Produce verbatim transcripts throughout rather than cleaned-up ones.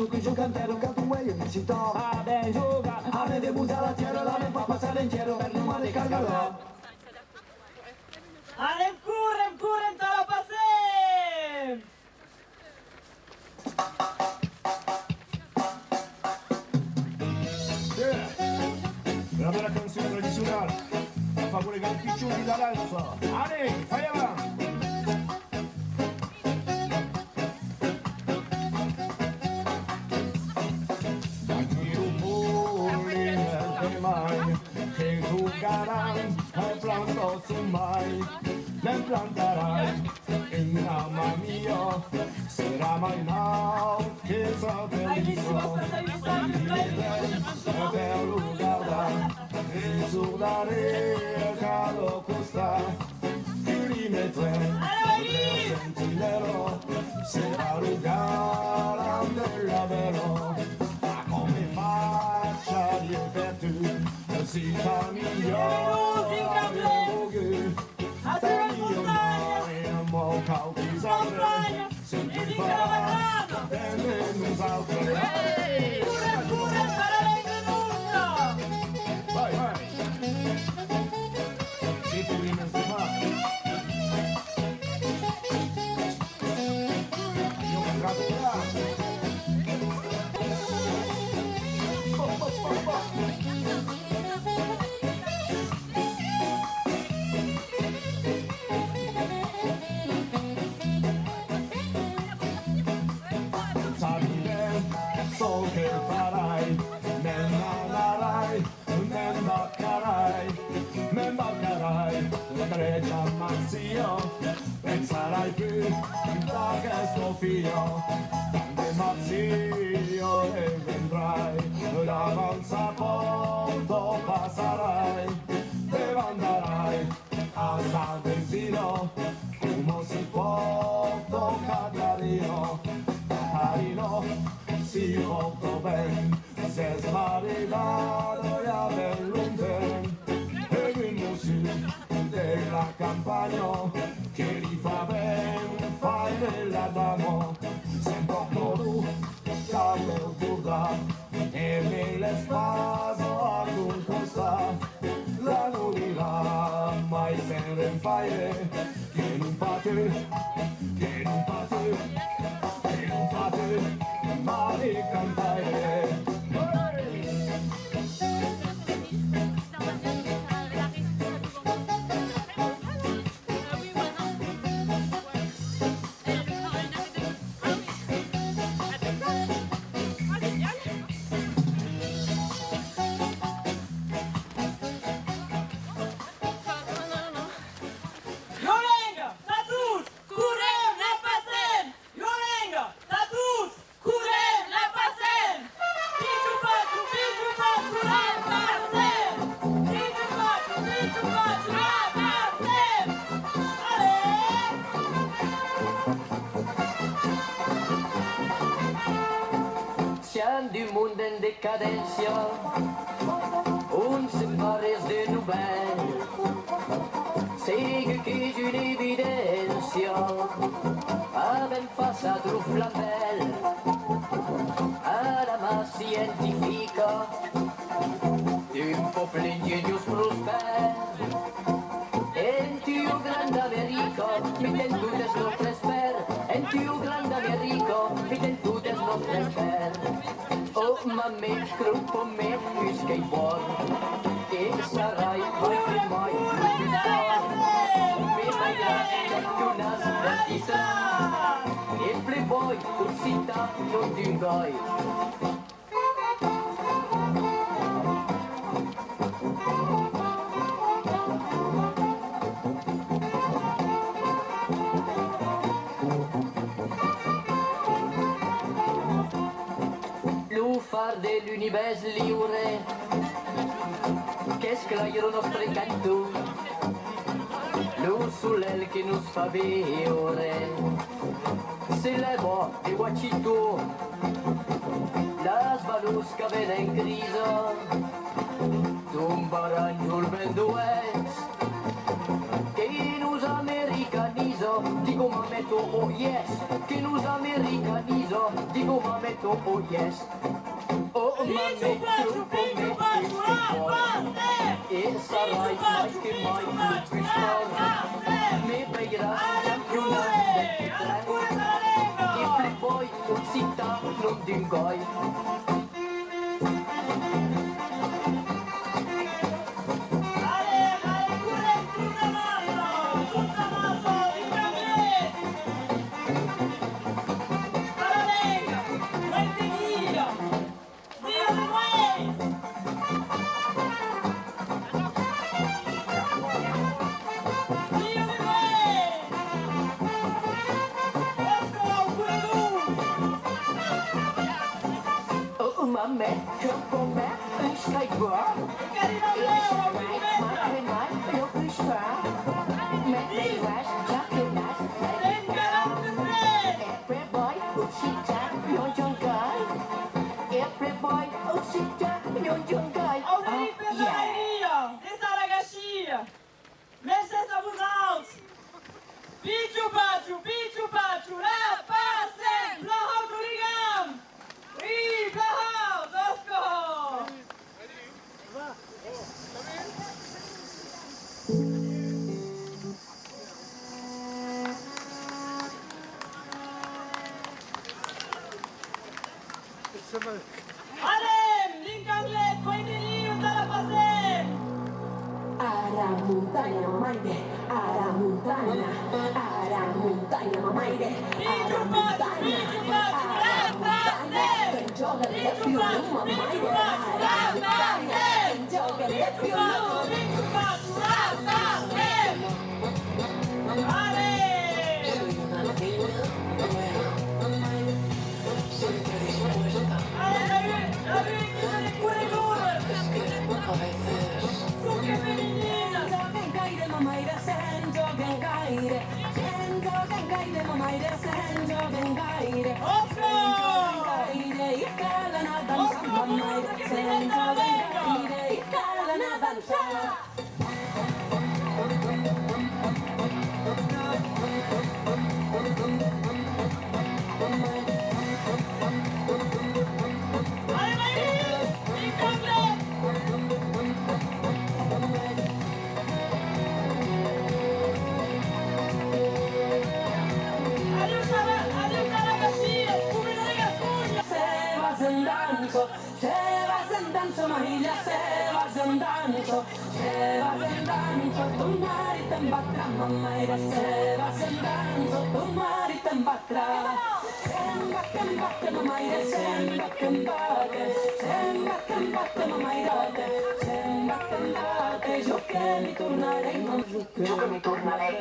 que jo cantèro, quand un uèi un citor. Ah, ben jogat. Arré de botar la tièra, la me fa passar l'entièra per numa de Cargador. Anem, correm, correm, tà la Passem! Yeah! Una bèla cançon tradicionala. La fa volegar un pichon dins la dança. Allez, fai avant! Aquí lo polin es de mai, que jogaram en plantar son mai, ne'n plantarai una mamia, serà mai naut que sa delícia. Ai, per lo gardar, un sord darrèr cada costat, que li metrem de sentinèla, serà lo garant de la vèla. Aquò me fa charier per tu, si ta milhor amiga, ta milhor mai, amor, quauquis autres. Senti, farà de nosautres. Corre, corre, farà la menuda! Vai, vai! Senti, li menuda! Io, grazie. Sabi ben çò que farai, me n'anarai, m'embarcarai, m'embarcarai, drecha Marsilha, pensarai plus d'aquesta filha, tant de Marsilha revendrai, davant sa pòrta passarai, demandarai, a sa vesina, coma si pòrta Catarina. Catarina si pòrta ben, s'es maridada i a ben longtemps, e un mossur de la campanha que li fa ben faire la dama, s'empòrta lo capèu bordat, e me l'espasa a son costat, la norirà mai sens ren faire, que non patiu, que non patiu, que non patiu, mai cantaire. Violenga, tatús, correm, la Passem! Violenga, tatús, correm, la Passem! Pichu pachu, pichu pachu, la Passem! Pichu pachu, pichu pachu, la Passem! Allez! Siam d'un mond en decadéncia, ont se parla de novèl. Segur qu'es una evidéncia, avèm passat lo flambèl a la mas scientifica d'un pòble ingeniós prospèr. En tua granda America, mitem totes nòstres pèrs. En tua granda America, mitem totes nòstres pèrs. Oh, ma me cropa me, pus qu'ei bòn, e sarai mai que mai lo pus fòrt. Me balhas cançonas d'artista, e plen bòi occitan, nom d'un gòi. Lo far de l'univèrs liure qu'esclaira nòstre canton, lo solelh que nos fa viure se lèva de Washington. Las valors qu'avèm en crisa tombaràn jorn ben d'oèst, que nos americaniza, digom a Mameto, oh yes, que nos americanisa, digo Mameto, oh yes. Oh Mameto, come e sarai mai que mai lo plus fòrt. Me veiràs campionat del Triplèn e Playboy occitan non d'un gòl. Oh, Mameto, come un skateboard. E sarai mai que mai lo plus fòrt. Me veiràs campionat del Triplèn e Playboy occitan non d'un gòl. E Playboy occitan non d'un gòl. Oh yeah. Mercés a vosauts! Pichu pachu, pichu pachu, la Passem! Plan haut lo ligam! Oui, plan haut, Oscar! Anem, Lincanglèt, puèi veniu tà la Passem! Ara montanha, ma maire, ara montanha, ara montanha, ma maire, ara montanha, ara montanha, que jòga de piolon, ma maire, ara montanha, que jòga de piolon. Se vas en dança, ma hilha, se vas en dança, se vas en dança, ton mari te'n batrà, ma maire, se vas en dança, ton mari te'n batrà. Se'n va, te'n va, ma maire, se'n va, te'n va, se'n va, te'n va, ma maire, se'n va, te'n va, jo que m'hi tornaré, ma, jo que m'hi tornaré.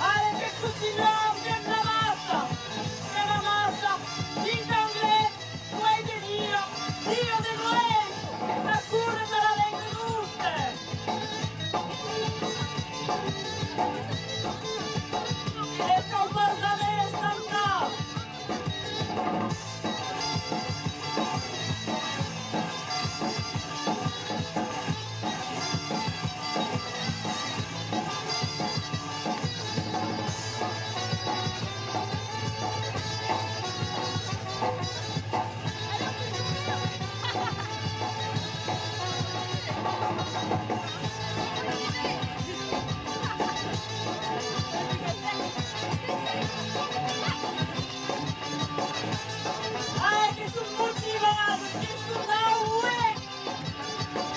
Allez, que continuam, fem la massa! Fem la massa! Dins anglés, puèi de dire, dire de reis, la cura de la lenga nosta! E cau pas jamai estancar! Ai, que son motivadas, que son a uec!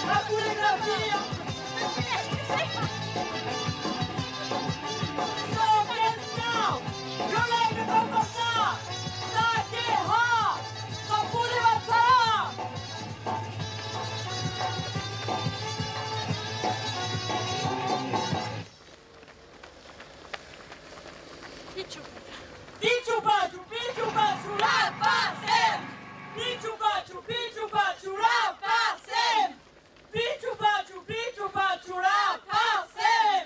La coregrafia! Çò que'ns cau! Violèn que cau passar! Çà que ha! Çò pode batalhar! Pichu pachu, pichu pachu, la passem! Pichu pachu, pichu pachu, la passem! Pichu pachu, pichu pachu, la passem!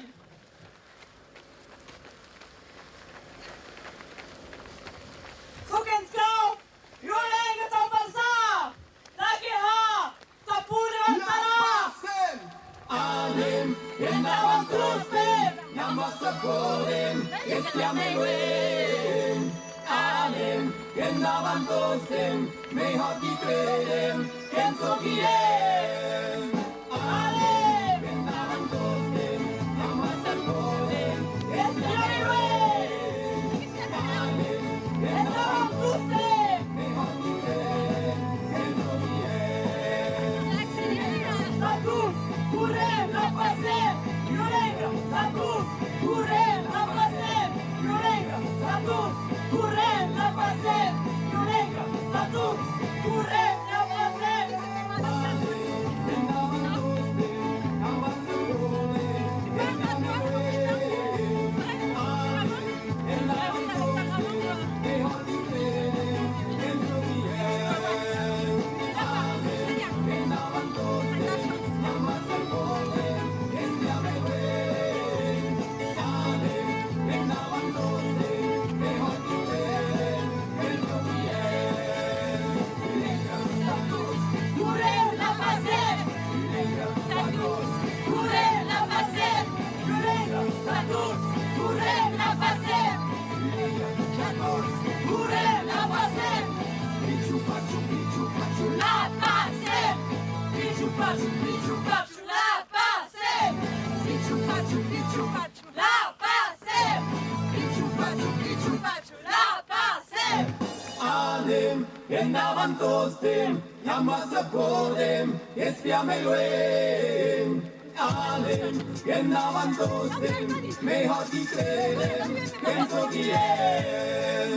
Çò que'ns cau! Violèn que cau passar! Çà que ha! Çò pode batalhar! La passem! Anem, endavant tostemps, amassa podem, espiar mai luenh. Anem, endavant tostemps, mei hòrt qui credem, que'ns o guiem. Anem, endavant tostemps, amassa podem, espiar mai luenh. Anem, endavant tostemps, mei hòrt qui credem, que'ns o guiem. Tà tots, correm, la passem, violèn que, tà tots, correm, la passem, violèn que, tà tots, correm, la passem, violèn que, tà tots, correm, la passem. Correm, la passem! Correm, la passem! Violèn que, tà tots, correm, la passem! Tà tots, correm, la passem! Pichu pachu, pichu pachu, la passem! Pichu pachu, pichu pachu, la passem! Pichu pachu, pichu pachu, la passem! Pichu pachu, pichu pachu, la passem! Anem, endavant tostemps, amassa podem, espiar mai luenh. Anem, endavant tostemps, mei hòrt qui credem, que'ns o guiem.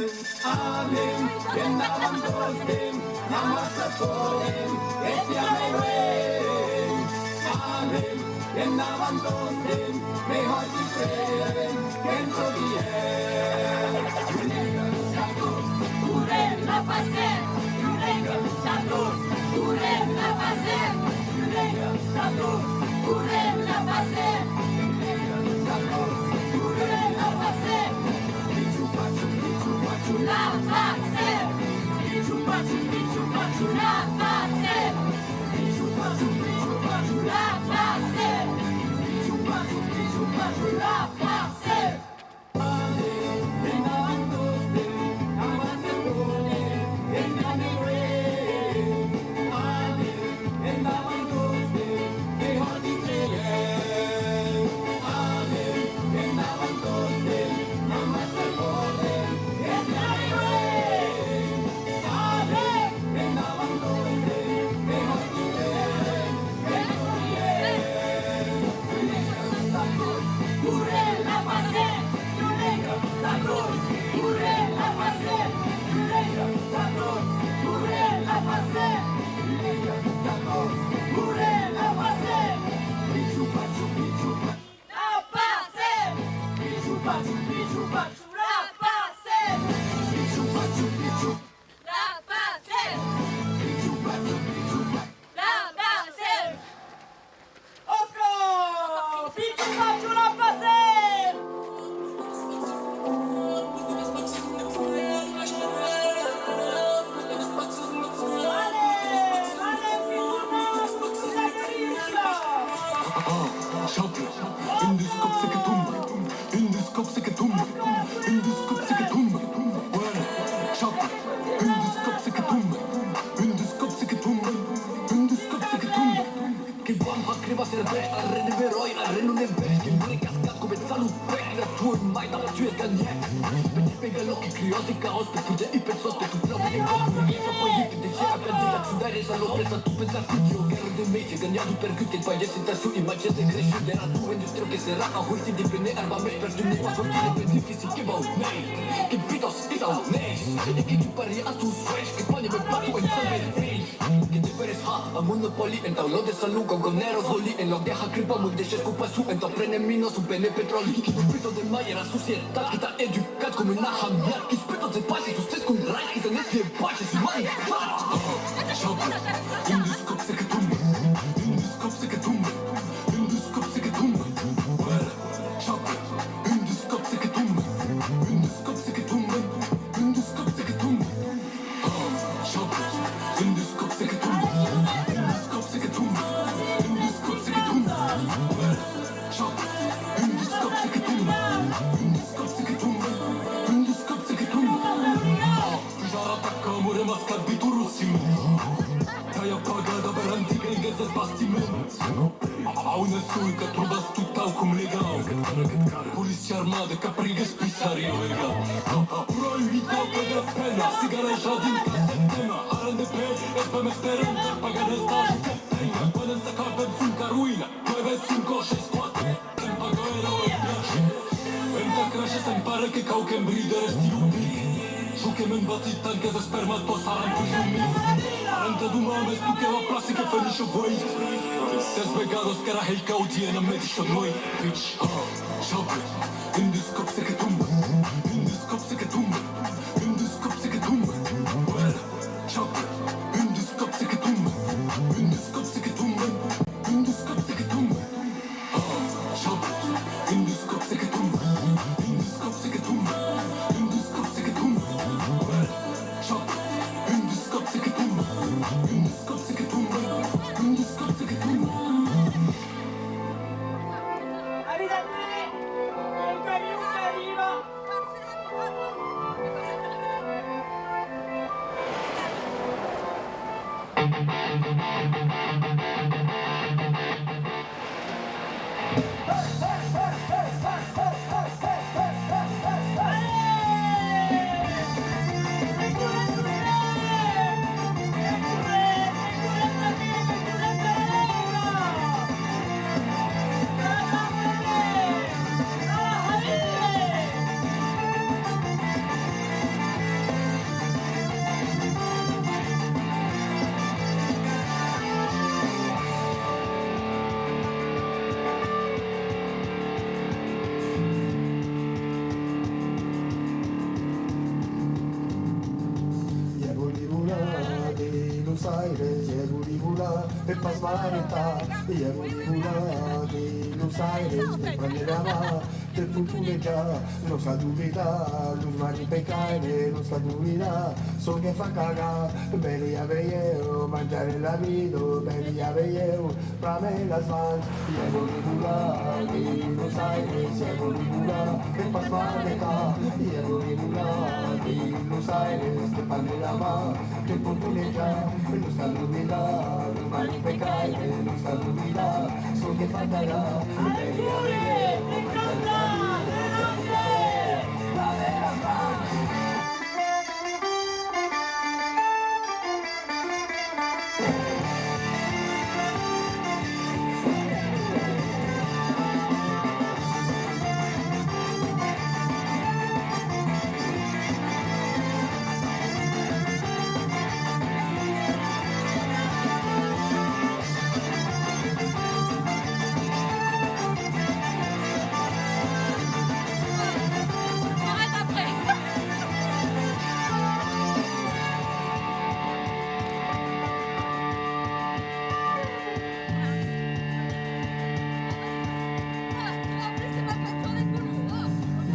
Anem, endavant tostemps, amassa podem, espiar mai luenh. Anem, endavant tostemps, mei hòrt qui credem, que'ns o guiem. Correm, la passem, violèn que, tà tots, correm, la passem, violèn que, tà tots, correm, la passem, violèn que, tà tots, correm, la passem. Pichu pachu, pichu pachu, la passem. Pichu pachu, pichu pachu, la passem. Pichu pachu, pichu pachu, la passem. Pichu pachu, pichu pachu, la passem. Petit megalo que crias de caos, que puja i pensas que tu plou en cop, un missa pollit de ger a perdi la sudar e salopes a tu pensar que jo guerra de mei se ganhar du percut que paia citacion imatges de creixut de la tua indústria que serà a juici de pene arba mes per tu ne pas sortir de ben dificil que vau nei, que pitos i tau neis, e que tu pari a tus sueis que pone me patu en salve de pei. Que te peres ha a monopòli entau lòc de salut, caucaneros goli en lòc de ha cripa, mon de ches copa su entau prene minos un pene petròli. Qui dubito de mai era societat qui t'a educat com un ahamiat, qui speta de pages sus tes conrais, qui te n'es que pages humanitat. Chape, un dus còps que tomba, un dus còps que tomba, un dus còps que tomba. Voilà, chape, un dus còps que tomba, un dus còps que tomba, un dus còps que tomba. Pujar a taca, amor, e mascat, Vitor Rossi. Traia pagada per antic, engues del bastiment. A on es soi que trobas tot tau com legal? Polícia armada que prengues pizzaria legal. Però evitau que de pena, siga la jardin que se tema. Ara de pè, es vam esperant que pagan es d'aju que tenga. Quan ens acabem son carruïna, nueve, cinco, seis, cuatro. Te'n paga era oi viatge. Entà créisher se'n pare que cau qu'embride estilopi. Jo que me'n bati tant qu'es espermat passaràn tu jo mi. Arrenta doma mès tu que la plaça que fenish vuei. Ses vegadas qu'era hei cau dien a medisha nuei. Pitch, oh, chope, un dus còps que tomba, un dus còps que tomba, un dus còps que tomba. Well, chope, un dus còps que tomba, un dus còps que tomba, un dus còps que tomba. Ieu vòli volar dins los aires, ieu vòli volar e pas m'arrestar. Ieu vòli volar dins los aires, te prene la man, te potolejar, nos cal doblidar los marins pecaires, nos cal doblidar çò que fa cagar. Veni a veire, manjarem la vida, veni a veire, prame las mans. Ieu vòli volar dins los aires, ieu vòli volar e pas m'arrestar. Ieu vòli volar dins los aires, te prene la man, te potolejar, nos cal doblidar los marins pecaires, nos cal doblidar çò que fa cagar. Veni a veire, manjarem la vida, veni a veire, prame las mans.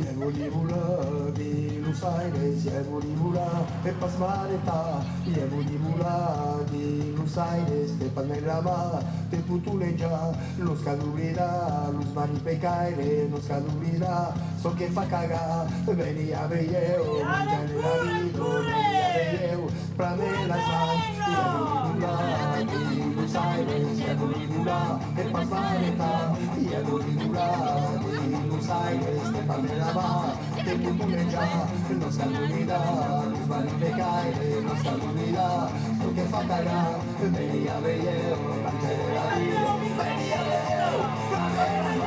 Ieu vòli volar dins los aires, ieu vòli volar e pas m'arrestar. Ieu vòli volar dins los aires, te prene la man, te potolejar, nos cal doblidar los marins pecaires, nos cal doblidar çò que fa cagar. Veni a veire, manjarem la vida, veni a veire, prame las mans. Ieu vòli volar dins los aires, ieu vòli volar e pas m'arrestar. Ieu vòli volar dins los aires, te prene la man, Que tu tu menjar, nos cal oblidar, nos van pecaire, nos cal oblidar, tot que fa cagar, veni a veire, manjar de la vida, veni a veire,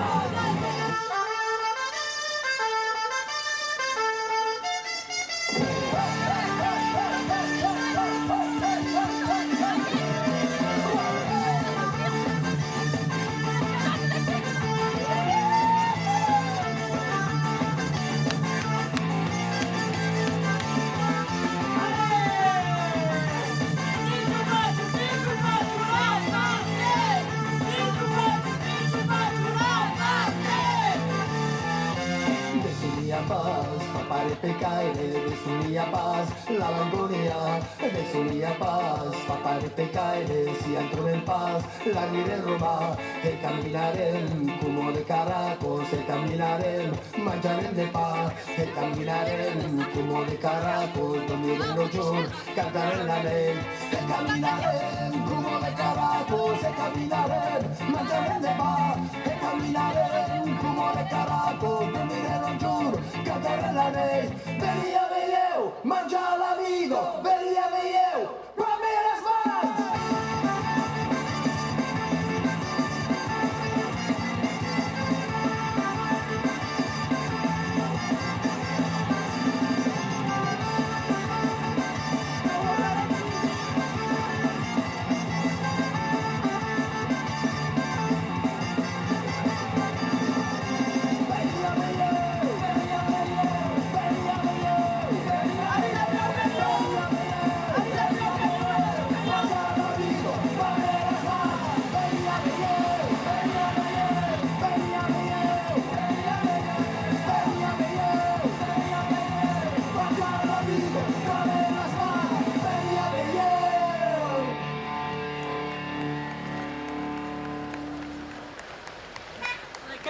Desolia pas, fa pare pecaire, desolia pas, la langonia, desolia pas, fa pare pecaire, si en trobem pas, l'arrire robar, e caminarem, coma de caracos, e caminarem, manjarem de pa, e caminarem, coma de caracos, dormirem lo jorn, cantarem la neit, e caminarem, coma de caracos, e caminarem, manjarem de pa, e caminarem, coma de caracos, dormirem lo jorn, cantarem la neit, veni a veire, manjar la vida, veni a veire, Prame las mans!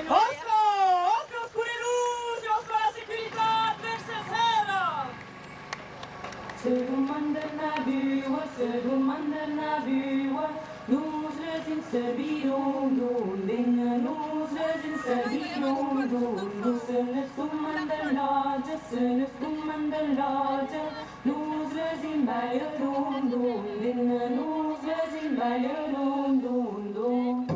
Òsca! Òsca, als corredors e òsca a la securitat, mercés hèra! Se domandan la bua, se domandan la bua, nos les en servirem, don, don, nos les en servirem, don, don, se nos domandan lòtge, se nos domandan lòtge, nos les en balharem, don, don, nos les en balharem, don, don.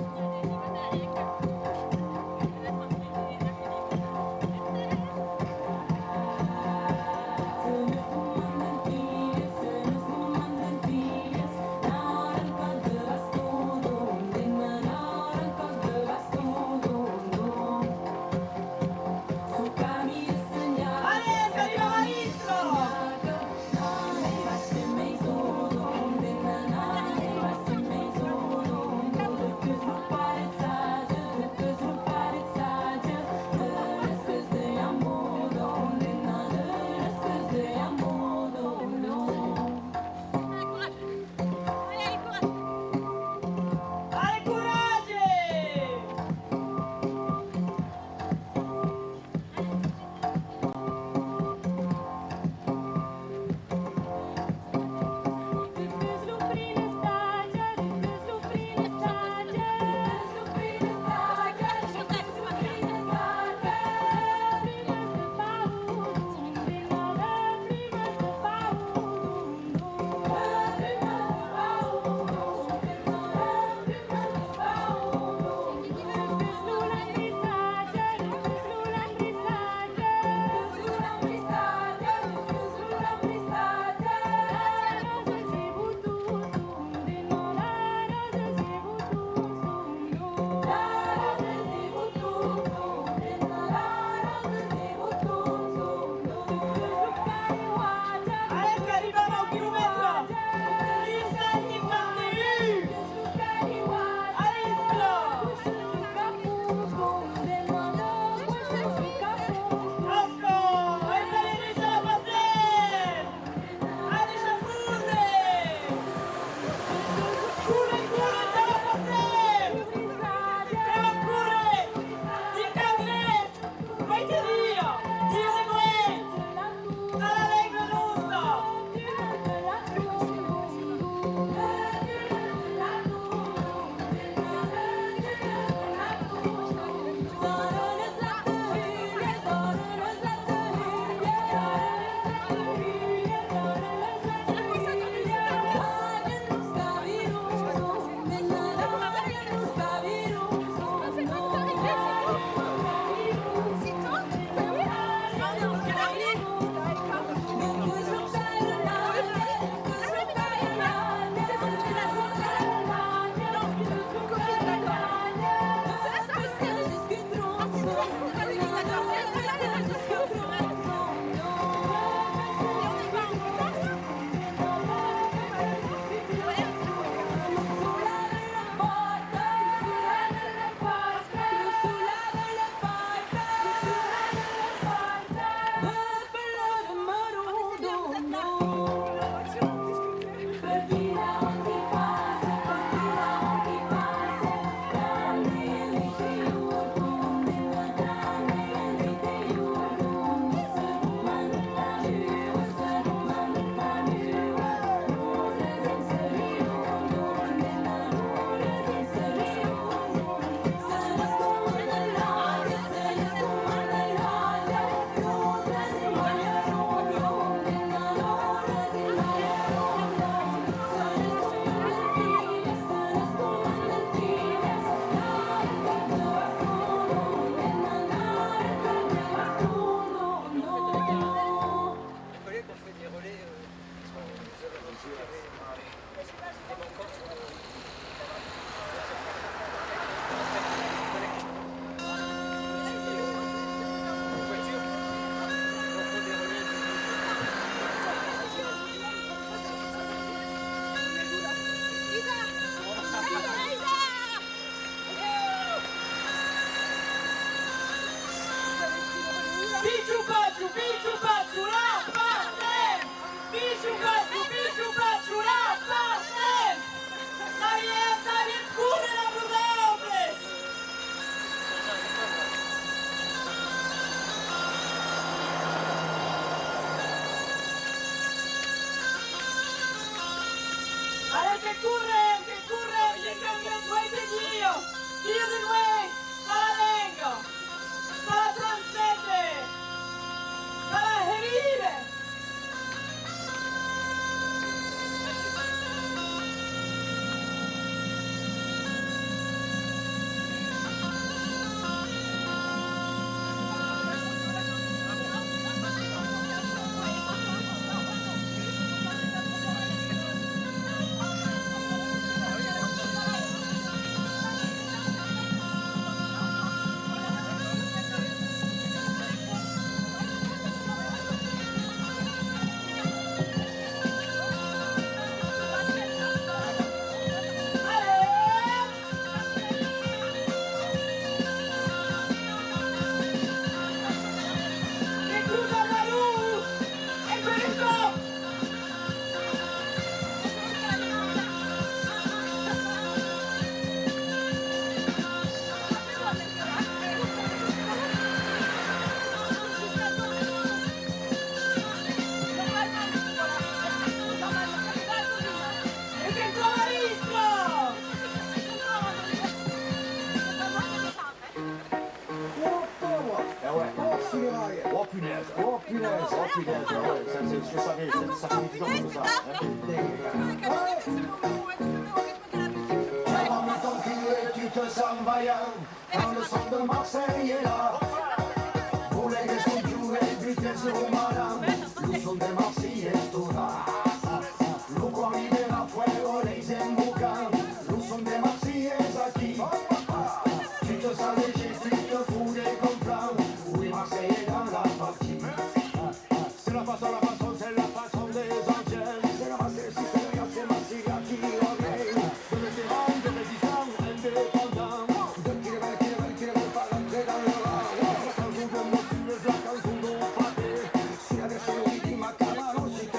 Que correm, que correm, que caminem, uei te guia, guia de nuèit, tà la lenga, tà la transméter, tà la reviver. Eh ouais. Oh, punaise. Oh, punaise. Oh, punaise. Ah ouais, ça, c'est, je savais, ça, ça finit toujours comme ça, hein. Avant de continuer, tu te sens vaillant. Quand le son de Marseille est là, pour les gestes du et vitesse au malin, le son de Marseille est là. Lo còr libèra fuèra leis embocants, lo son de Marsilhés aquí. Tu te sens léger, tu te fous des gonflants. Oui, Marseille est dans la partie. C'est la façon, la façon, c'est la façon des anciens. C'est la Marseille, si c'est le gars, c'est Marsilha qui revient. De vétérans, de résistants, indépendants. De qui ne veulent, qui ne veulent, qui ne veulent pas rentrer dans le rang. La cançon de monsieur, la cançon de pâté. Si la version originale, ma camarade, si t'es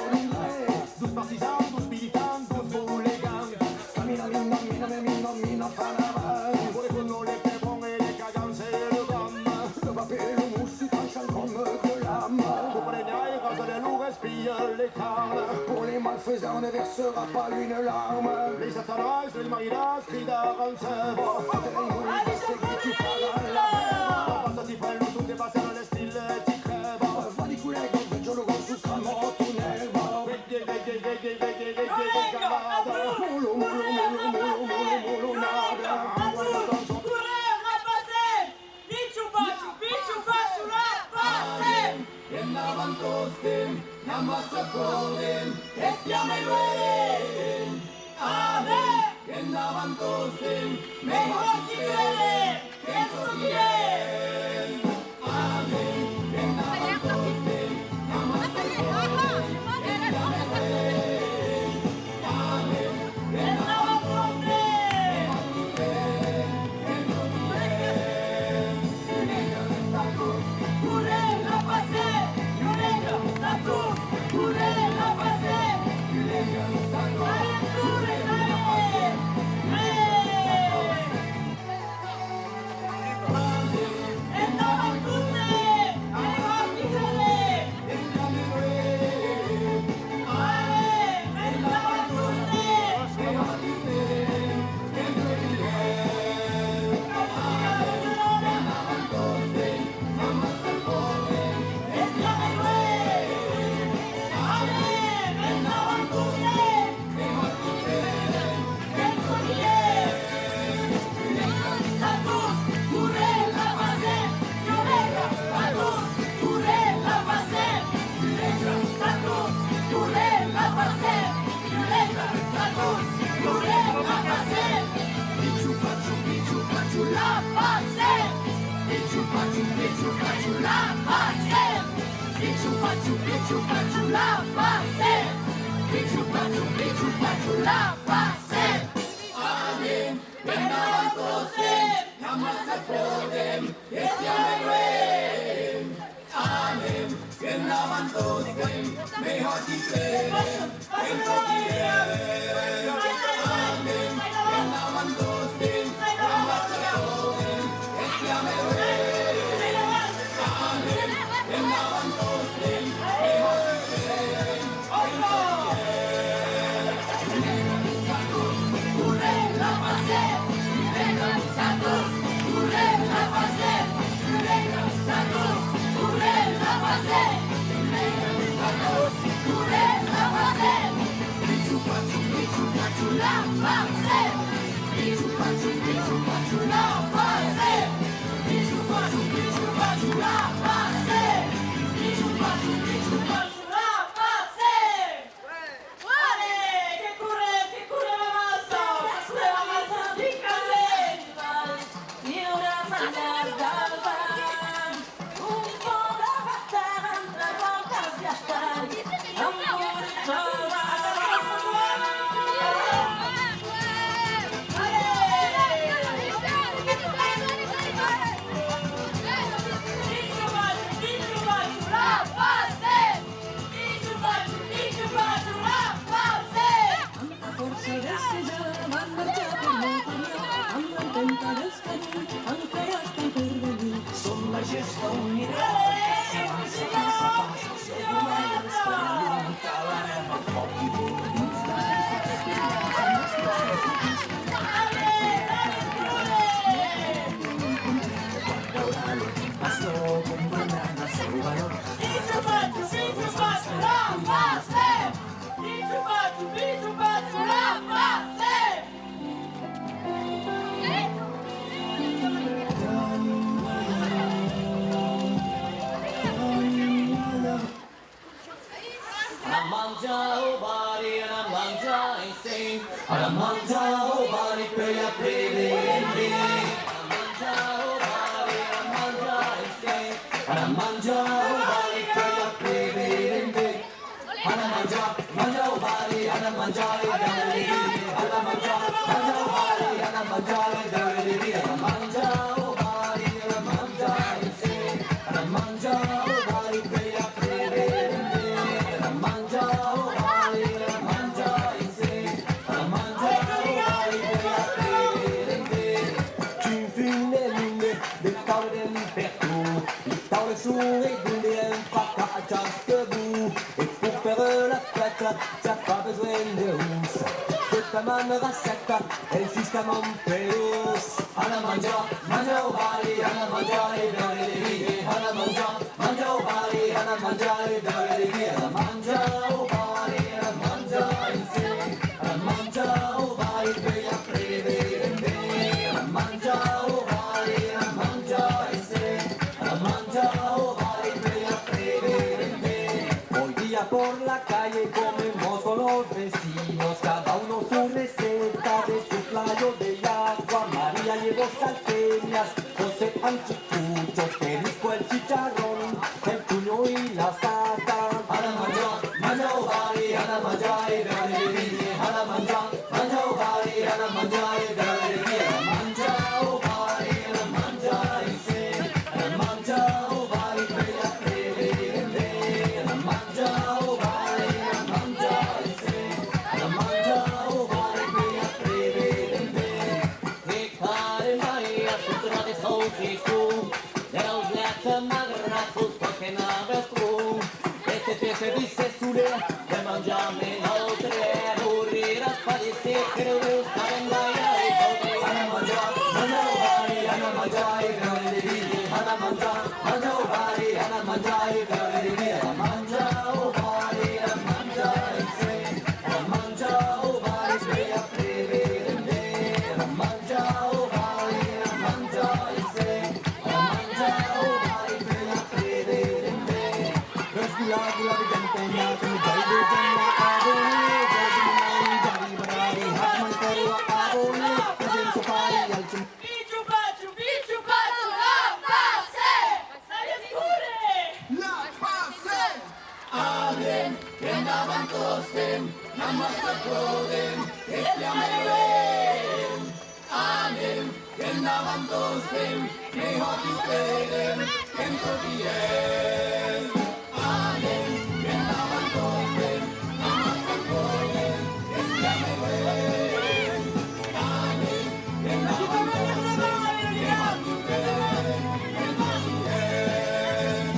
Dos partisans, dos militants, dos oligans. Camina, mina, mina, me, mina, mina, fan avant. Vòle conoisser le pebron e le cagan, c'est le drame. Le papier, le mousse, tu tranches comme de lame. Pour les niais, rase de lourd, espille les crânes. Pour les malfaisants, on ne versera pas une larme. Les satanas, les marinas, cridaran c'est bon. Allez, je vous laisse là. Passa, ti pren lo ton de passar a l'estil, ti crèba. Va di col·lèga, vejo lo gos su cramò, tu nerva. Correm, la passem! Pichu pachu, pichu pachu, la passem! Endavant tostemp, n'amassa podem, estiam e luèrem. Amèn! Endavant tostemp, mei hòrt qui crede, qu'es lo qui es. Pichu pachu, pichu pachu, la passem! Pichu pachu, pichu pachu, la passem! Pichu pachu, pichu pachu, la passem! Pichu pachu, pichu pachu, la passem! Anem, endavant tostemp, n'amassa podem, estiam e luèrem. Anem, endavant tostemp, mei hòrt qui crede, qu'es lo qui es. Anem, endavant tostemp, n'amassa podem, estiam e luèrem. Anem, endavant tostemp, mei hòrt qui crede, qu'es lo qui es. Allez, que correm, que correm amassa, que correm amassa, vinga, allez! Anam manjar au bar e anam manjar ensems. Anam manjar au bar e puèi après beurem ben. Anam manjar au bar e anam manjar ensems. Anam manjar au bar e puèi après beurem ben. Anam manjar, manjar au bar e anam manjar e beure de vin. Anam manjar, manjar au bar e anam manjar e beure de vin. Anam manjar au bar e anam manjar ensems. Anam manjar au bar e puèi après beurem ben. Anam manjar au bar e anam manjar ensems. Anam manjar au bar e puèi après beurem ben. Quin fum de monde, de taules d'en pertot. Li taules son redondas, un fracàs a chasque bout. E per faire la fèsta, i a pas besonh de hons. Tota man recèpta, un sistèma en perós. Anam manjar, manjar au bar e anam manjar e beure de vin. Anam manjar, manjar au bar e anam manjar e beure de vin. Anam manjar au bar e anam manjar ensems. Anam manjar au bar e puèi après beurem ben. Anam manjar au bar e anam manjar ensems. Anam manjar au bar e puèi après beurem ben. Hoy día por la calle comemos con los vecinos, cada uno su receta de soplado de agua, María llevó salteñas, José anticuchos, Perisco el chicharrón, el cuño y la sata. Anam manjar, manjar au bar e anam manjar e beure de vin. Anam manjar, manjar au bar e anam manjar e beure de vin. Anam manjar au bar e anam manjar ensems. Anam manjar au bar e puèi après beurem ben. Anam manjar au bar e anam manjar ensems. Anam manjar au bar e puèi après beurem ben. E caramba, e a fotre de saucisson, dels lèts magrats, tot çò que n'avètz pro. E se te se disse solet de manjar-me un autre, moriràs padisset, que deu saber ballar e tot. Anam manjar, manjar au bar e anam manjar e beure de vin. Anam manjar, manjar au bar e anam manjar e beure de vin. Anam manjar au bar e anam manjar ensems. Anam manjar au bar e puèi après beurem ben. Anam manjar au bar e anam manjar ensems. Anam manjar au bar e puèi après beurem ben. Veus volar, volar de gant en gant, com jai de gant a abonir, jai de gant, jai de gant, hat mai per la abonir, la gent se pari al cim. Pichu pachu, pichu pachu, la Passem! Allez, corre! La Passem! Anem, qu'endavant tostemps, amassa podem, estiam e luènh. Anem, qu'endavant tostemps, mei hòti o perdem, que'm sò fièl. Anem, qu'endavant tostemps, amassa podem, estiam e luènh. Anem, qu'endavant tostemps, mei hòti o perdem, que'm sò fièl.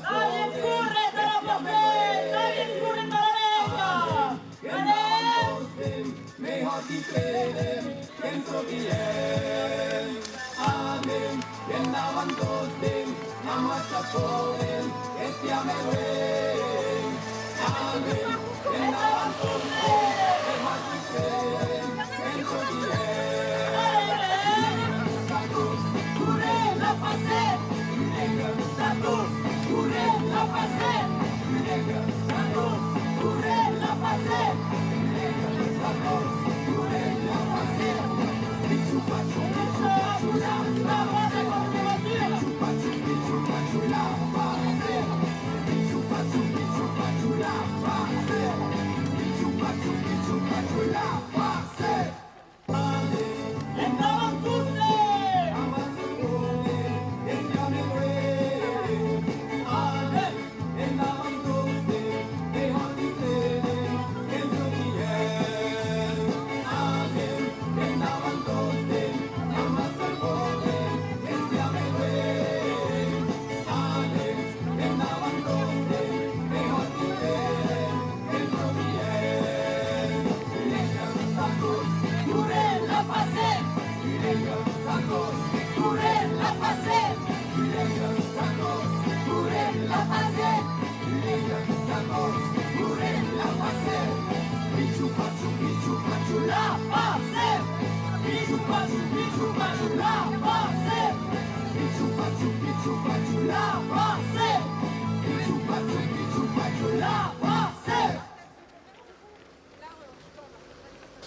Anem córrer tà la Passem! Anem córrer tà la Venga! Anem!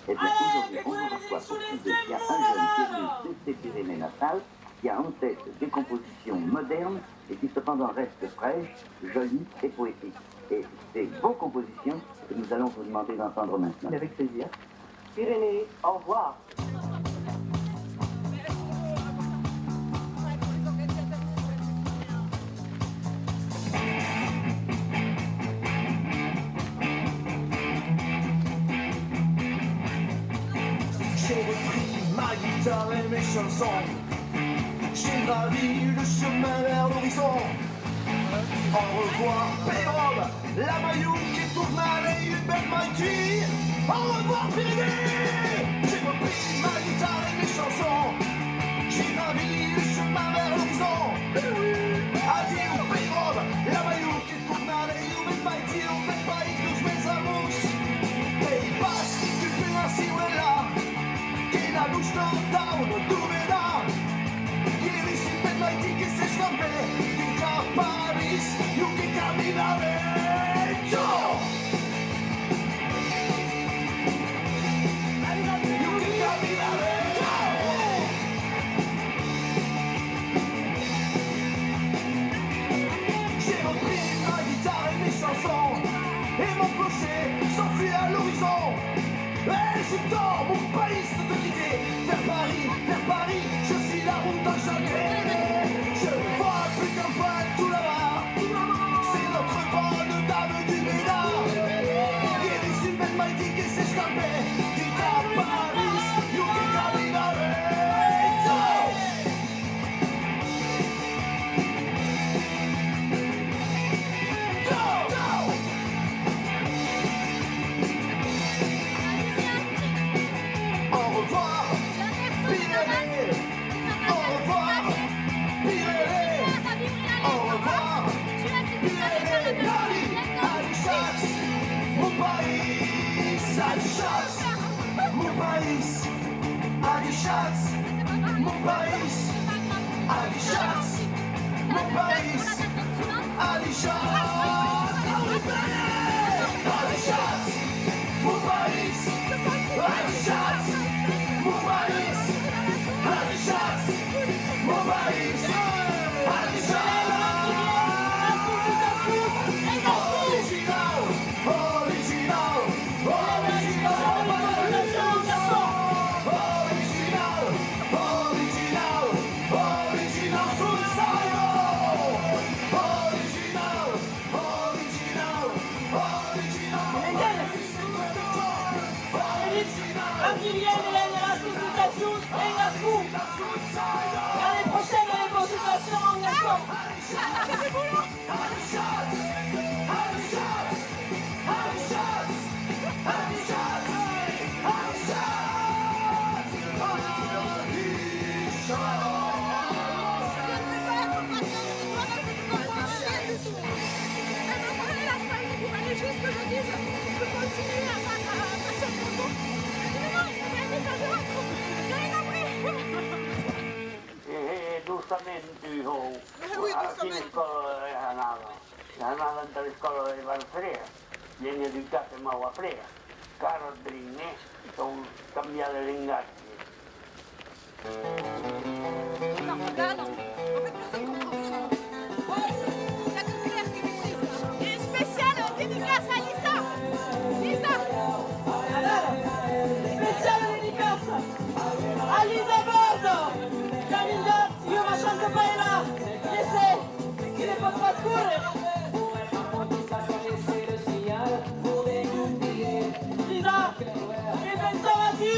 Eh bien, aujourd'hui, on vous reçoit pour Qui de Dia, un jeune curieux de ses Pyrénées-Natales qui a en tête des compositions modernes et qui cependant restent fraîches, jolies et poétiques. Et c'est vos compositions que nous allons vous demander d'entendre maintenant. Mais avec plaisir. Pyrénées, au revoir. J'ai repris ma guitare et mes chansons. J'ai gravi le chemin vers l'horizon. Au revoir, Pèiròba, la Maion que tornarèi un bèth maitin. Au revoir, Pyrénées. J'ai repris ma guitare et mes chansons. J'ai gravi le chemin vers l'horizon. Adiu, Pèiròba, la Maion que tornarèi un bèth maitin au bèth país deus mens amors. Qu'ei pas que tu pun aciu e la, que la lutz tau non doberà. Guerissi peth maitin que s'escampè dinc a París, jo que caminarè. Jo! Jo que caminarè. Jo! J'ai repris ma guitare et mes chansons, et mon clocher s'enfuit à l'horizon. Et je dors, mon pays, de te quitter, vers Paris, vers Paris, je suis la route à jamais. Je ne vois plus qu'un pointu là-bas, c'est notre bonne dame du Ménard. Guerissi peth maitin que s'escampè dinc a París, jo que caminarè. Au revoir, Pyrénées. Au revoir, Pyrénées. Au revoir, Pyrénées. Adishatz, mon país. Adishatz, mon país. Adishatz, mon país. Adishatz, mon país. Adishatz, adishatz, mon país. Adishatz, mon país. Adishatz, mon país. Adishatz. Originau, originau, originau, originau, originau, originau, originau, originau, originau, originau. Aquilien, Hélène, las consultacions en gascon. A l'an prochain, las consultacions en gascon. E, e, justament, tu, ho, a quina escòla es anada? Es anada entà l'escòla de Barfrèa, l'an educat e mau après. Qu'ara drin, eh, cau cambiar de lengatge. Non, là, non. En fait, personne comprend rien, hein. Ouais, il y a que Claire qui m'écrit. Et spéciale dédicace à Lisa. Lisa. Spéciale dédicace à Lisa Bordeaux. Camille Dott, io ma chante pas là. Io sai. Qui ne pot pas córrer. Lisa, que pensava-tu?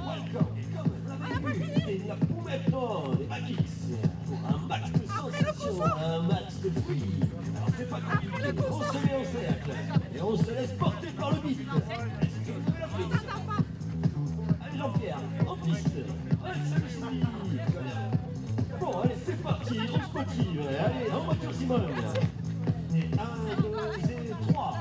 Welcome, come l'avez vu, c'est la pommette pour les Akix. Un match de sensations, un match de folie. Alors c'est pas compliqué, on se met en cercle et on se laisse porter par le beat. Est-ce que vous avez la flûte ? Allez Jean-Pierre, en piste. Allez, salut Cindy. Bon, allez, c'est parti, on se motive. Allez, en voiture Simone. Et un, deux et trois.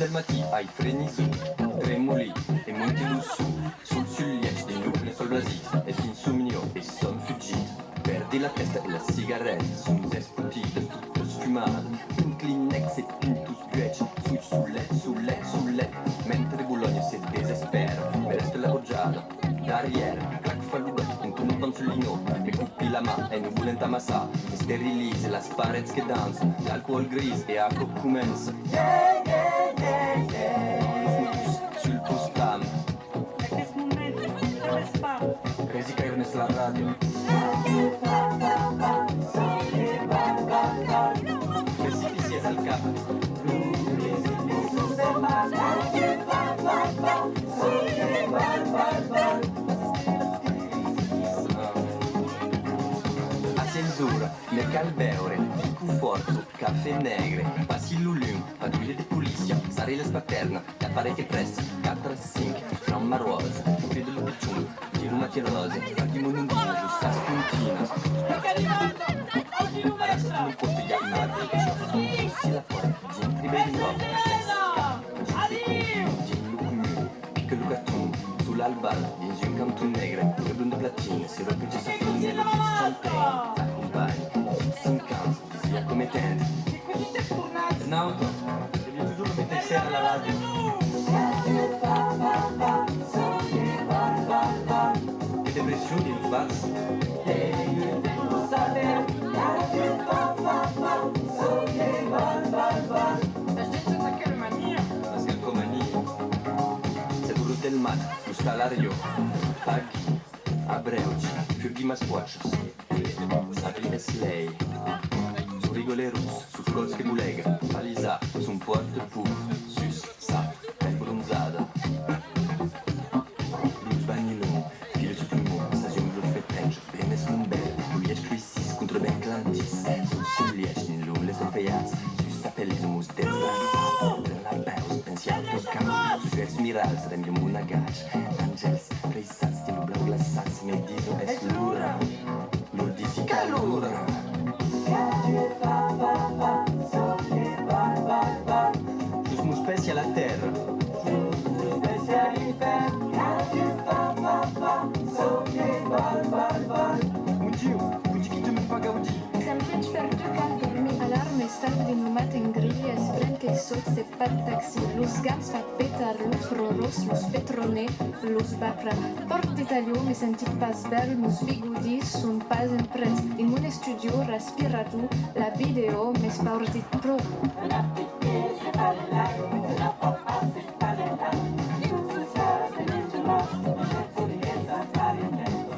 Del matin ai frenit, tremolit e monti lo suu, sul, sul lièch dins lo plen sol blasit, e s'insomnio e sòm fugit. Perdi la tèsta e la cigareta, son despotidas, totas fumadas, un Kleenex e pintos buèch, soi solet, solet, solet, mentre Bolonha se desespèra, me rèsta la gorjada. Darrièr, clac, fa lo gat, un ton pansolino, me copi la man e non volent amassar, esterilize las parets que dança, l'alcoòl gris e aquò comença. Yeah, yeah, yeah, yeah. Sul postam. Aqueste moment, sabes pas. Cresi qu'airmes la ràdio. Precipicies al cap. A sièis oras, me cal beure, pico fòrto, cafè negre, passi lo lum, patrulha de polícia, sarri las paternas, l'aparelh que prèsta, quatre, cinc, franc marròs, crida lo pichon, giro matin ròse, parti mon un bujo, sas puntinas. Ara sas mon pòste, i a ma bicha, si la pòrta. Dins lo comun, pica lo carton, sul albal, dins un canton negre, una blonda platina, se ropeja sa fenèla, dins son pèl, acompanha, cinc ans, disia cometent. Nauta, deviá totjorn metre sèra la ràdio. Que depression dins los bars. Mas que coma ni, se burros del mat, l'ostalario, pagui, abreugi, furgui mas pòchas, sabri es lei, son rigolerós, sos còps que bolega, palisar, son pòrta puf, sus, sa, pèl bronzada. Los banilons, fila sus lo mond, sas onglas fetenjas, ben es mon bèl, lo lièch cruissís contra ben clantís, son sul lièch dins lo les orfeats, sus sa pelisa mos dets glaçats, pren la peus, pensi al teu camp, sus uèlhs mirals, rem de mon agach, d'angèls preissats dins lo blau glaçats, me dison es l'ora, lor disi calora. Sus mos pès i a la tèrra. Mon Diu, mon Diu, qui te me fa gaudir. Sèm pièch per tu, cal dormir. Alarme, salvi lo matin grilh, es plen que sòt, se pas taxi. Los gams fa petar, los roròs, los petronets, los bapra. Pòrt de talhon, me senti pas bèl, mos bigodis son pas en prètz. Dins mon estudio, respirador, la vidèo, m'espauridís pro.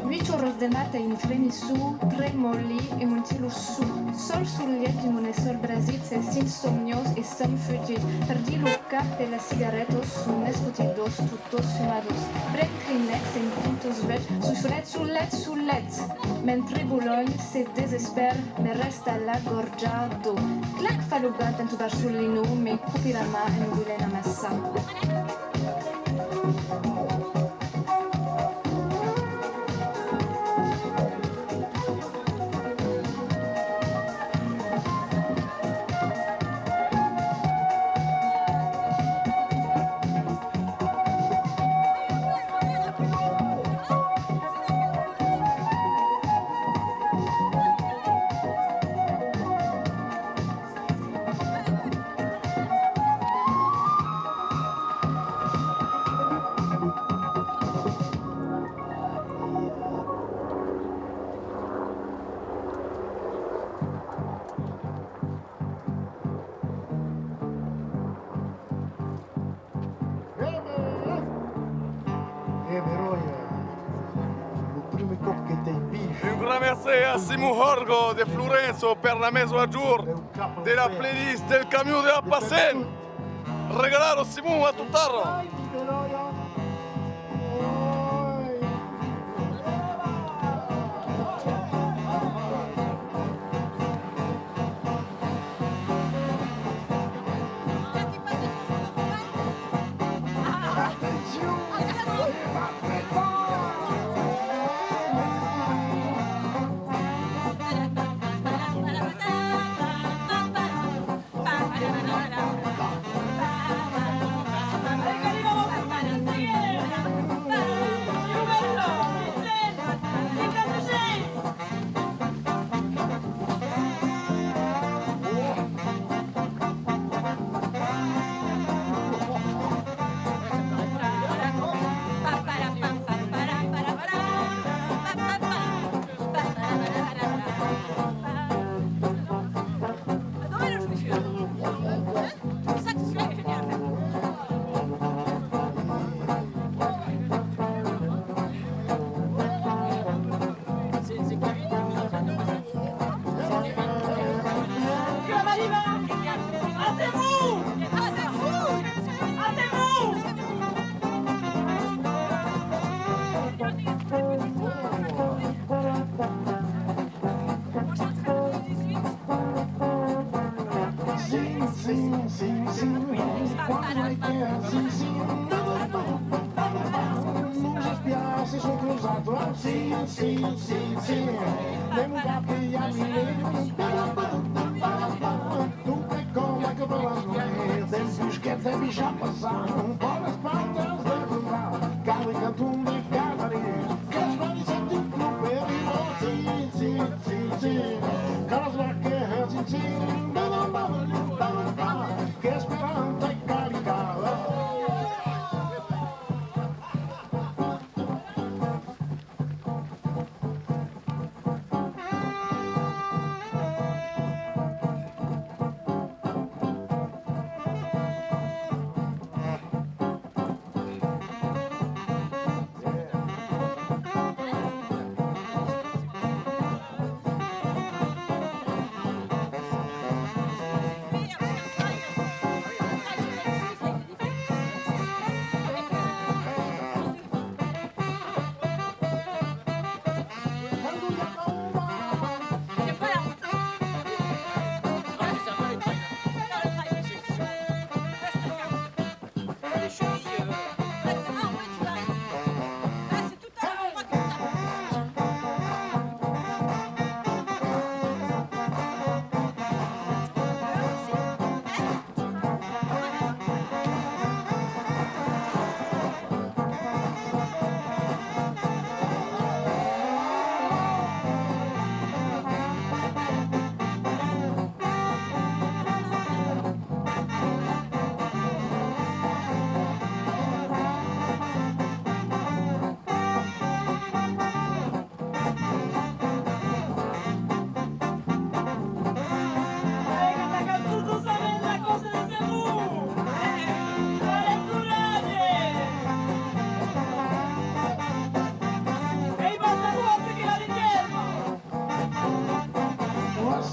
Uèch oras de matin, un frenisson, tremòli e monti lo suu. Sol sul lièch dins mon essor brasit, es insomniós e sòm fugit. Perdi lo cap e las cigaretas son escotidas, totas fumadas. Pren Kleenex e pintos buèch, soi solet, solet, solet. Mentre Bolonha se desespèra, me rèsta la gòrja d'eau. Clac, fa lo gat en tobar sul lino, me copi la man e non volent amassar. Un grand mercé a Simon Horgo de Florença per la mesa a jorn de la playlist del camion de la Passem. Regalado Simon a totara. C'est vous! Ah, c'est vous! Ah, c'est vous! Sim, sim, sim, sim. Quando vai ter sim, sim. Nos espiar se son cruzat. Sim, sim, sim, sim. Lembra que a mi. Tu te coma que para as mulheres. Tempos que te vi já passar. Para as pantas de voar. Cada canto de cada vez. Que as paris é tipo no pé. Sim, sim, sim, sim. Caras lá que é sim, sim. Bala, bala, bala, bala. Que esperança e caridade.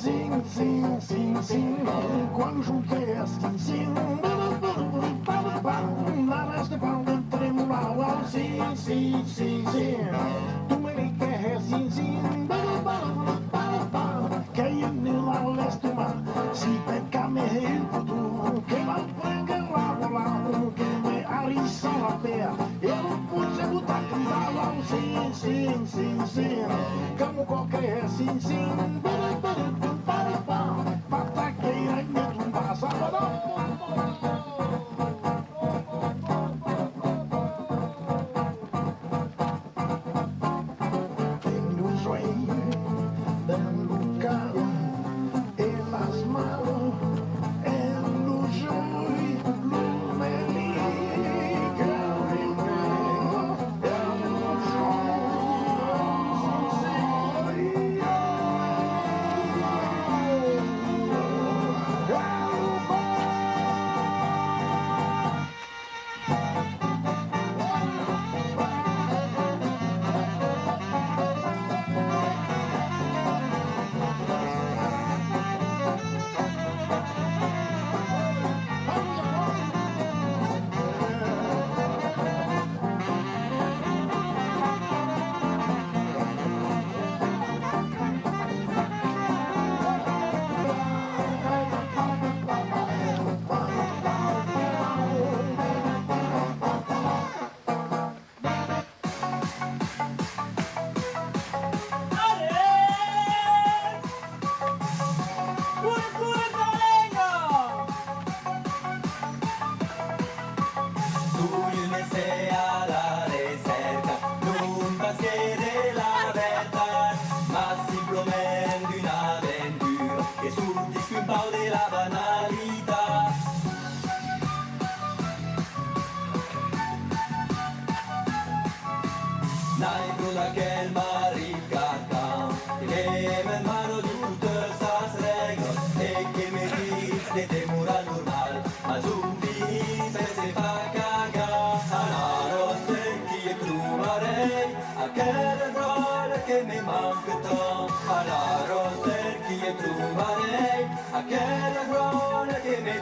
Sim, sim, sim, sim. Quan jo te sim, sim. Ara este pal de tremolar. Sim, sim, sim, sim. Tu me dic que és sim, sim. Que jo ne la l'estomar. Si per cap me he un futur. Que m'aprengue la volar. Que me arissa la pea. Eu potser botar cridava sim, sim, sim, sim. Como qualquer sim, sim. Para, para, para, para. Pataqueira, me tumba, sabadão. En los uelhs, en lo cap, en las mans, en los ulhs, lo melic, Soi un essai a la recèrca, non pas que de la vertat, mas simplament d'una aventura que sortisca un pauc de la banalitat. N'ai pro d'aquel marrit carcan que me demana totas sas règlas e que me ditz de demorar normal, mas un filh se fa cagar. Alara cerqui e trobarèi aquela dròlla que me manca tant. Alara cerqui e trobarèi aquela dròlla que me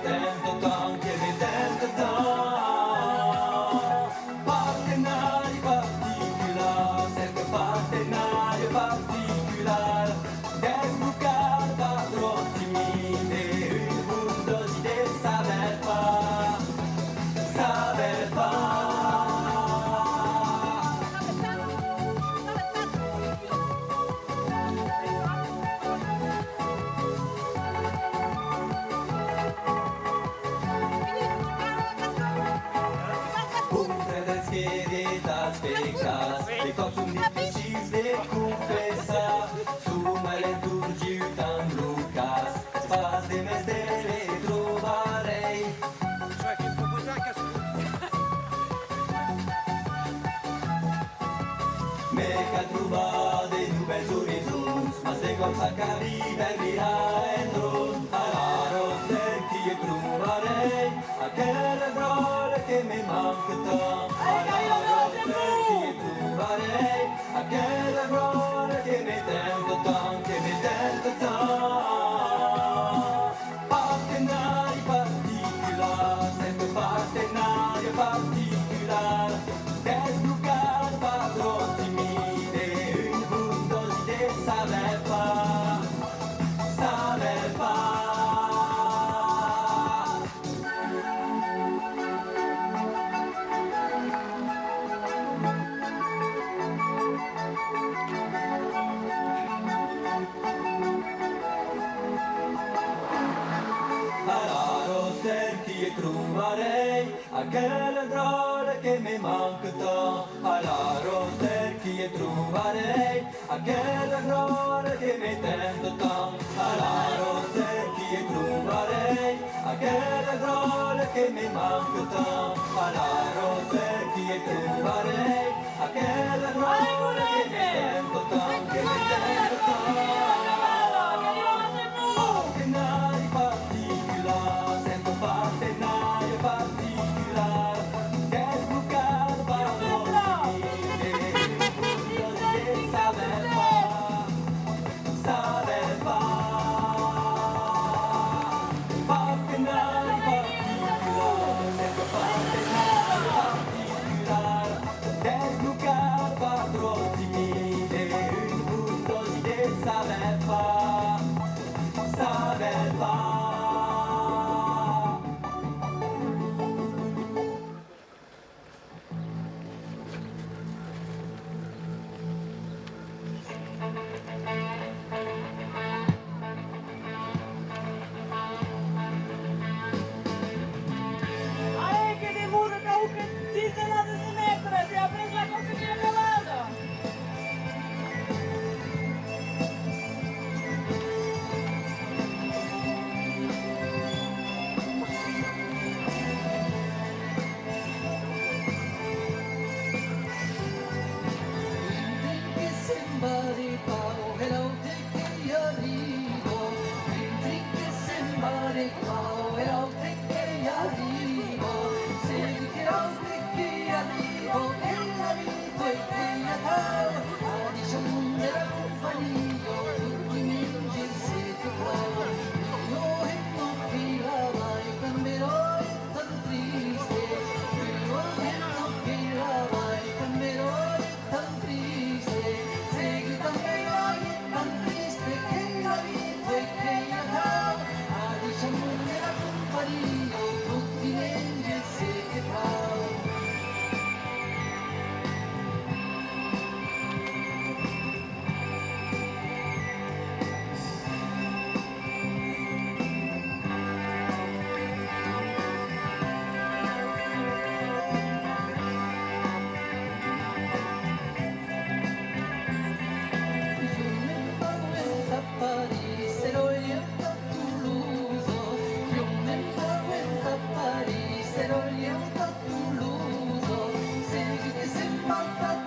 Aquela dròlla que me manca tant, alara cerqui e trobarèi. Aquela dròlla que me tenta tant, que me tenta tant. Partenari particular, sempre partenari particular. Desblocat, pas tròp timide, un bon dòsi de saber far, saber far. Alara cerqui e trobarèi aquela dròlla que me manca tant. Alara cerqui e trobarèi aquela dròlla que me tenta tant. Alara cerqui e trobarèi aquela dròlla que me manca tant. Alara cerqui e trobarèi aquela dròlla que me tenta tant, que me tenta tant. Partenari particular, sempre partenari particular. Desblocat, pas tròp timide, un bon dòsi de saber far, saber far. Partenari particular, sempre partenari particular. Desblocat, pas tròp timide, un bon dòsi de saber far, saber far. Allez, que demora quauque cinquena de mètres, e après la còrsa qu'ei acabada. Un trin que se'n va de pauc e l'aute que i arriba, un trin que se'n va de pauc e l'aute que i arriba, seguit que l'aute que i arriba, qu'ei la vita e qu'ei atau, adishatz monde, la companhia, tot dimenge se te plau, ua hemna que la vai tanben, oi, tan triste, ua hemna que la vai tanben, oi, tan triste, seguit tanben, oi, tan triste, qu'ei la vita e qu'ei atau, adishatz monde, la companhia, tot dimenge se te plau.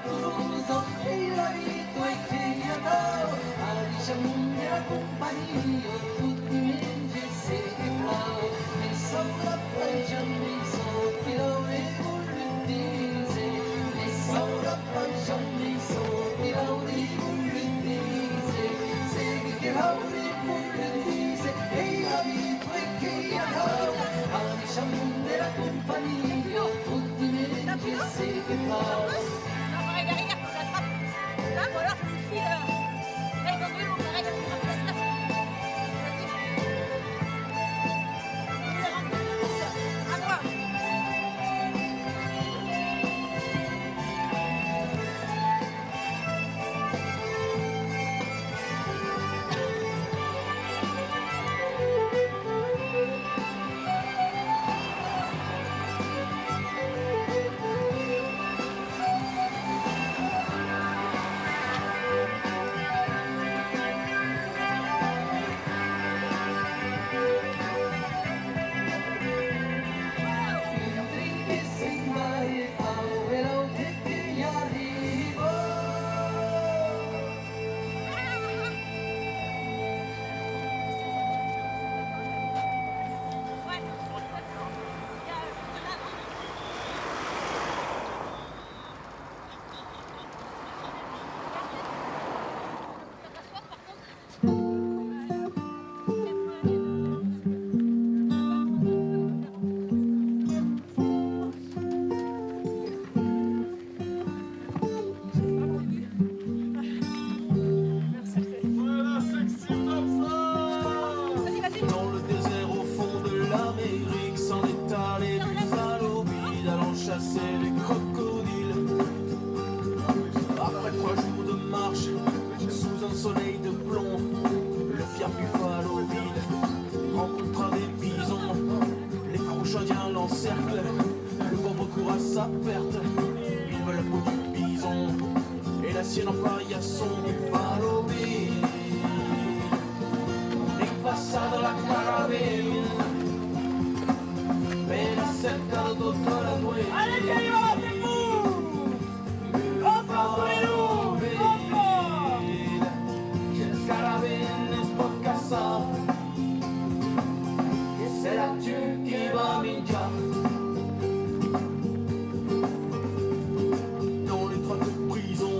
Tolosa, ei la vita e qu'ei atau, adishatz monde, la companhia, tot dimenge se te plau. Ne saurà pas jamei çò que l'auré volut díser, ne saurà pas jamei çò que l'auré volut díser, seguit que l'auré volut díser, ei la vita e qu'ei atau, adishatz monde, la companhia, tot dimenge se te plau. Cercle, le pauvre court à sa perte. Il veut la peau du bison et la sienne en paillasson. Buffalo Bill es passat a la carabina per la cerca tota la nuèit. Allez, que i va, c'est vous! Oscar Soleil, Oscar! Qu'es carabines pòt caçar, que serà tu qui va minjar. Dans l'étroite prison,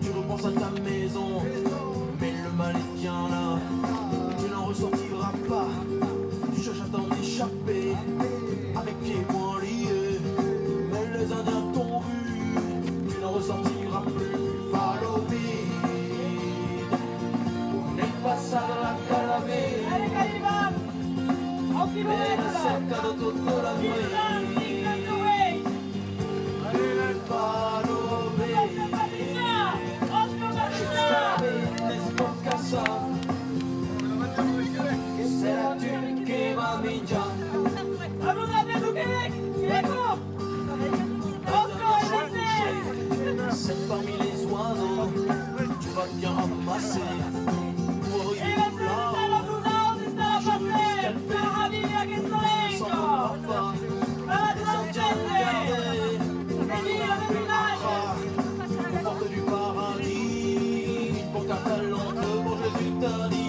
tu repenses à ta maison, mais le mal est bien là, tu n'en ressortiras pas. Tu cherches à t'en échapper avec pieds et poings liés, mais les Indiens t'ont vu, tu n'en ressortiras plus. Buffalo Bill es passat a la carabina. Allez, Caliban! Au kilomètre! Per la cerca de tota la nuèit. Buffalo Bill, Oscar Patricia! Oscar Patricia! Carabines pòt caçar. Que serà tu qui va minjar. Allons, la Québec! Québec! Oscar, c'est parmi les oiseaux, tu vas bien ramasser. Pour arriver plus là, je veux escalper. Les Indiens ont gardé une perle de Pétra, aux portes du paradis, pour qu'un talent de bon Jésus t'a dit.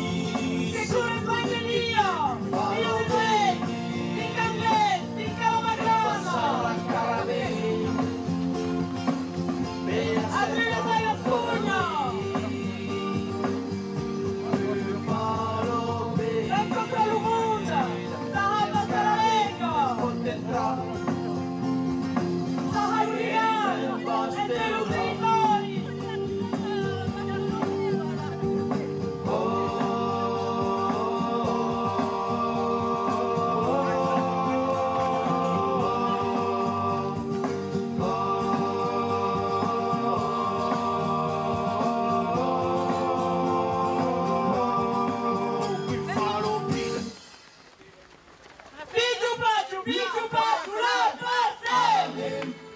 Follow me. Pichu pachu, pichu pachu, la Passem!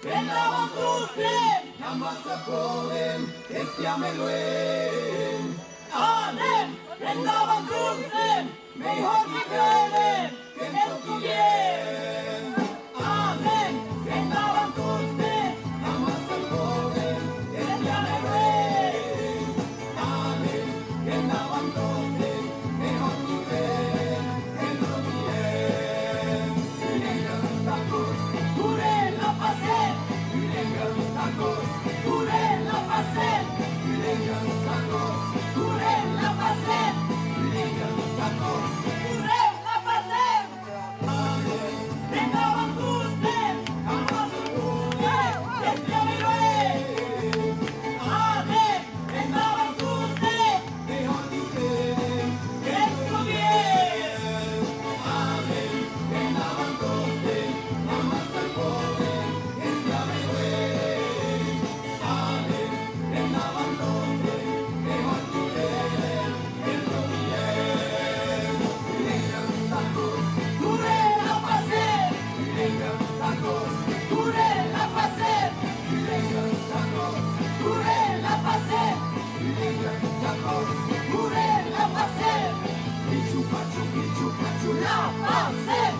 Endavant tostemp! Amassa podem, estiam e luènh. Anem! Endavant tostemp! Mei hòrt i credem, que'ns soquiem. Anem, endavant tostemp, amassa podem, estiam e luènh. Anem, endavant tostemp, mei hòrt i credem, que'ns soquiem. Correm la Passem! Correm la Passem! Correm la Passem! Endavant tostemp! Amassa podem, estiam e luènh! Anem! Endavant tostemp! Mei hòrt i credem, que'ns soquiem. Anem, endavant tostemp, amassa podem, estiam e luènh. Anem, endavant tostemp, mei hòrt i credem, que'ns soquiem. Correm la Passem! Correm la Passem! Correm la Passem! Correm la Passem! Pichu pachu, pichu pachu, la Passem!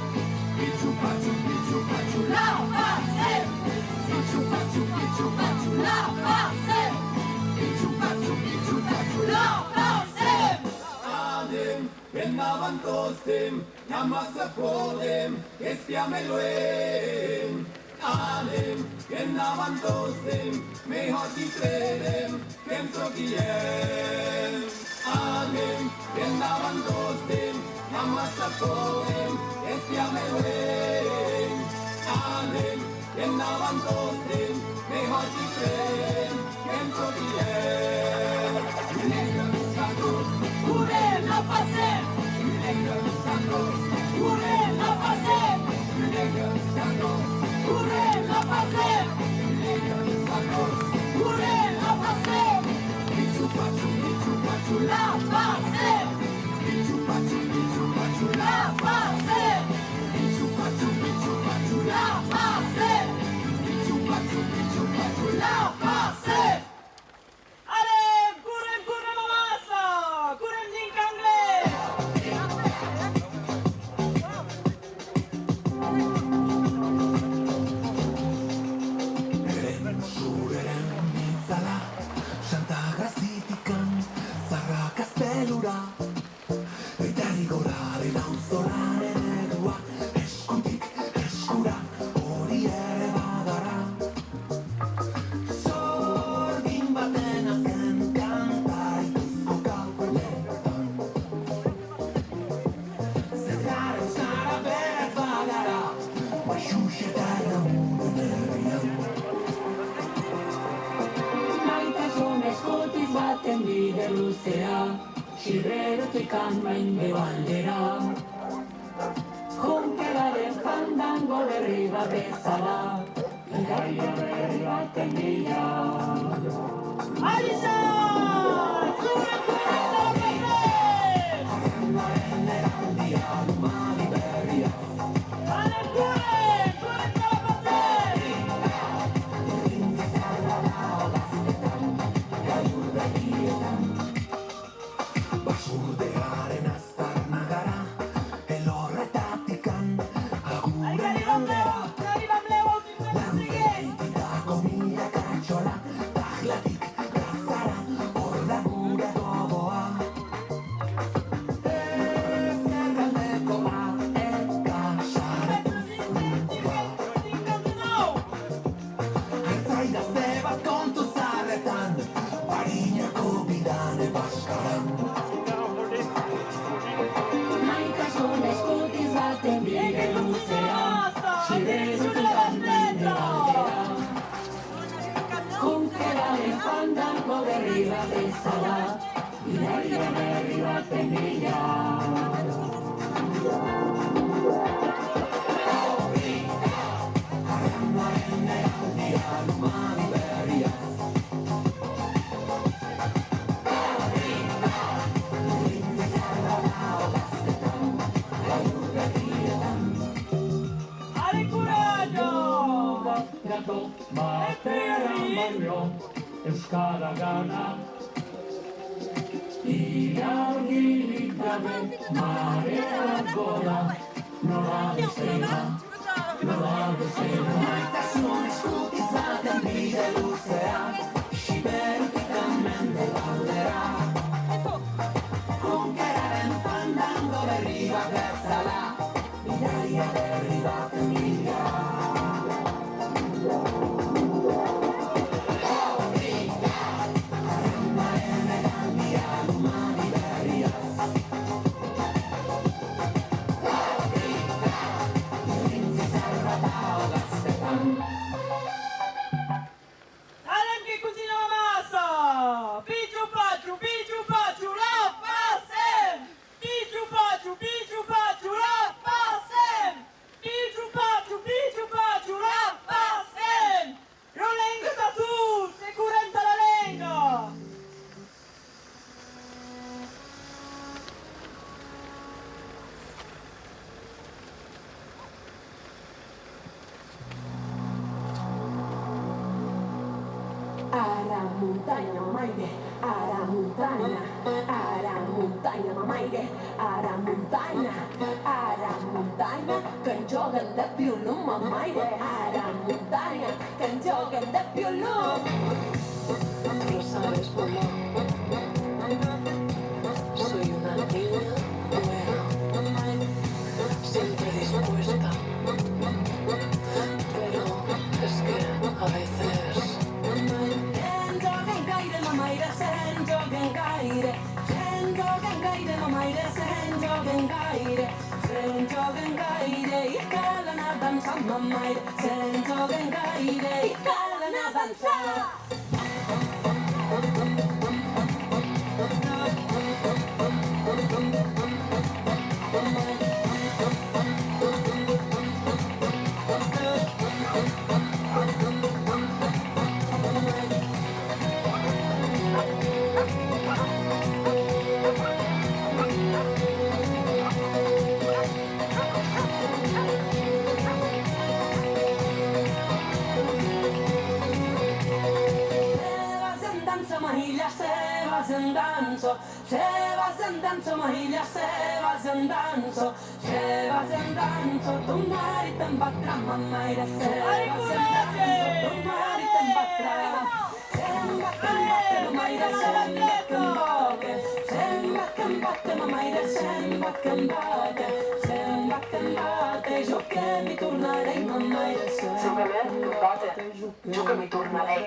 Pichu pachu, pichu pachu, la Passem! Pichu pachu, pichu pachu, la Passem! Pichu pachu, pichu pachu, la Passem! Anem, endavant tostemp, amassa podem, estiam e luènh. Anem, endavant tostemp, mei hòrt i credem, que'ns soquiem. Anem, endavant tostemp, amassa podem, estiam e luènh. Anem, endavant tostemp, mei hòrt i credem, que'ns soquiem. Correm la Passem! Correm la Passem! Correm la Passem! Correm la Passem! Pichu pachu, pichu pachu, la Passem! Pichu pachu, pichu pachu, la Passem! Pichu pachu, pichu pachu, Picant mèn de bandera, conquera del fandango de riba de sala, i d'aiga de riba tenilla. Aisha! Bashur de arena starnagara, el orre tatican, agure andera, lanzei pita comilla cachola, tahlatic, casara, orda gura gogoa. E serran de coa, e cachare tuscua. Artzaida se bat contu sarretan, Pariña cobidane bascaran. Mai cachon escutis baten vide lucean, si vedo tu la bandera. Conquera de fandango de riba de sala. Allez, courage! Matera Magnon, euskara gana. Iargi gabe, marea gora, nora bezena, nora bezena. Maitasun eskuti zaten bide luzea, siberutik amende baldera. Konkeraren fandango berri bat bezala. Bidaia berri bat mila. Anem que continuam amassa! Pichu pachu, pichu pachu, la passem! Pichu pachu, pichu pachu, la passem! Pichu pachu, pichu pachu, la passem! Lo lenga tà tots e correm tà la lenga! Ara montanha, ma maire, ara montanha, ara montanha, ma maire, ara montanha, ara montanha, que jòguen de violon, ma maire, ara montanha, que jòguen de violon. Lo sabes, mamá. Soy una niña buena, siempre dispuesta, pero es que a veces... Se'n jòguen gaire, ma maire, se'n jòguen gaire, se'n jòguen gaire, ma maire, se'n jòguen gaire, se'n jòguen gaire, i cal anar dançar, ma maire, se'n jòguen gaire, i cal anar dançar. Se vas en dança, ma hilha, se vas en dança. Se vas en dança, ma hilha, se vas en dança. Se vas en dança, ton marit te'n batrà, ma maire. Se vas en dança, ton marit te'n batrà. Se'n va, que'n bate, ma maire, se'n va, que'n bate. Se'n va, que'n bate, ma maire, se'n va, que'n bate. Se'n va, que'n bate, jo que m'hi tornaré, ma maire. Se'n va, que'n bate, jo que m'hi tornaré.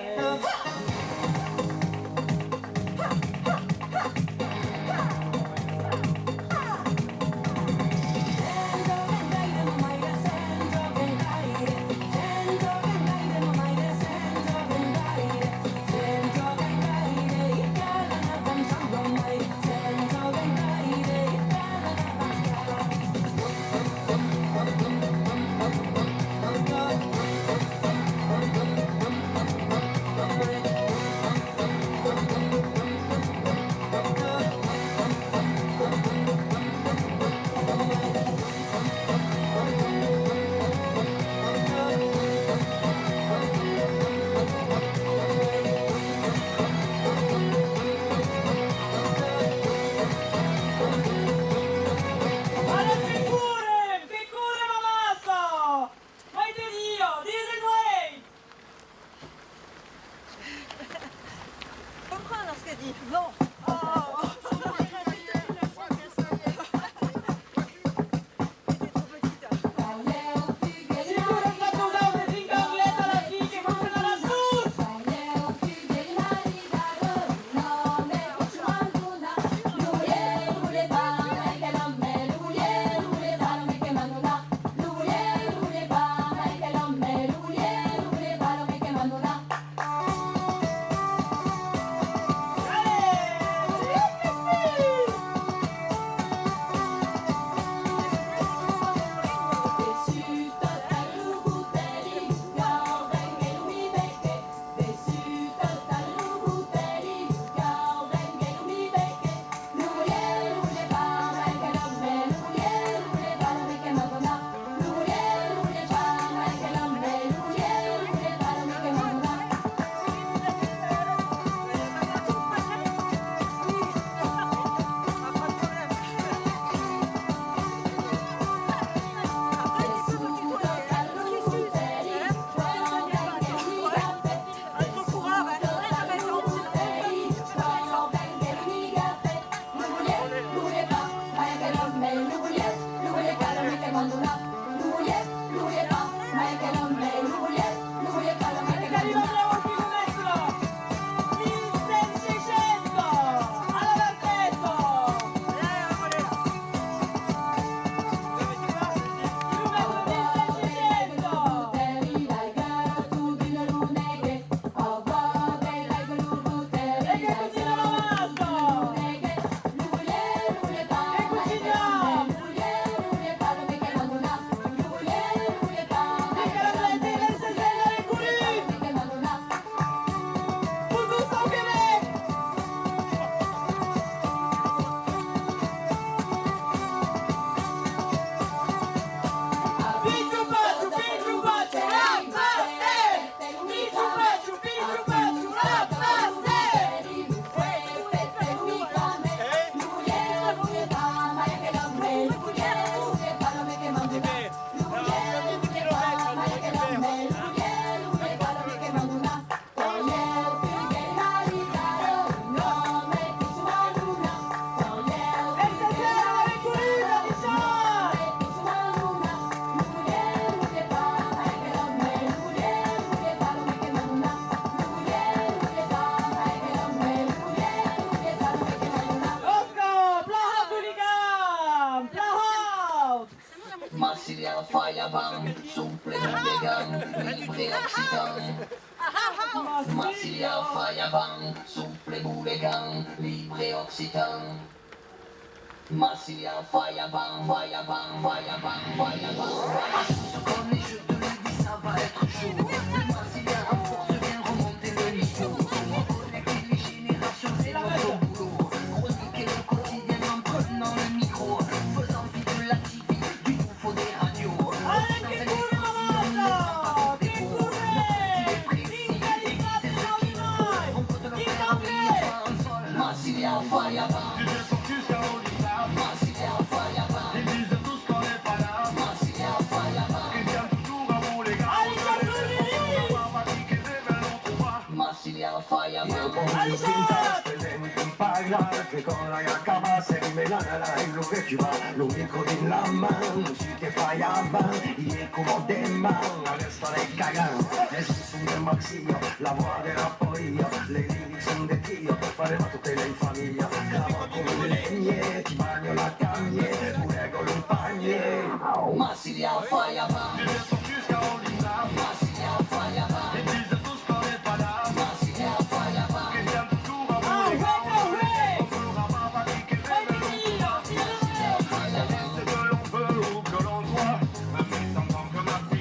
Fai avant, souple bolegan, libre occitan. Massilia, fai avant, souple bolegan, libre occitan. Massilia, fai avant, fai avant, fai avant, fai avant, fai avant. Comme les jeux de midi, ça va être chaud. Massilia, à force, viens remonter le niveau. Reconnecter les générations, c'est notre boulot. Chroniquer le quotidien en prenant le micro. Faisant vivre la T V, du coup, faut des radios. Allez, qui coule la bande, qui coule. Massilia, fai avant. Massilia, fai avant. Massilia, fai avant. Massilia, fai avant. Pas grave, que quand la gare passe, il met la, la, la, il ouvre, tu vas, le micro dans la main, si t'es pas avant, il est comme des mains, reste les cagants, les sons de Maxime, la voix de la police, les lyrics sont des tirs, fallait pas toutes les familles, grave comme les niais, tu bagnes la camier, ou les gars le panier. Massilia, fai avant. Massilia, fai avant. Massilia, fai avant. Massilia, fai avant.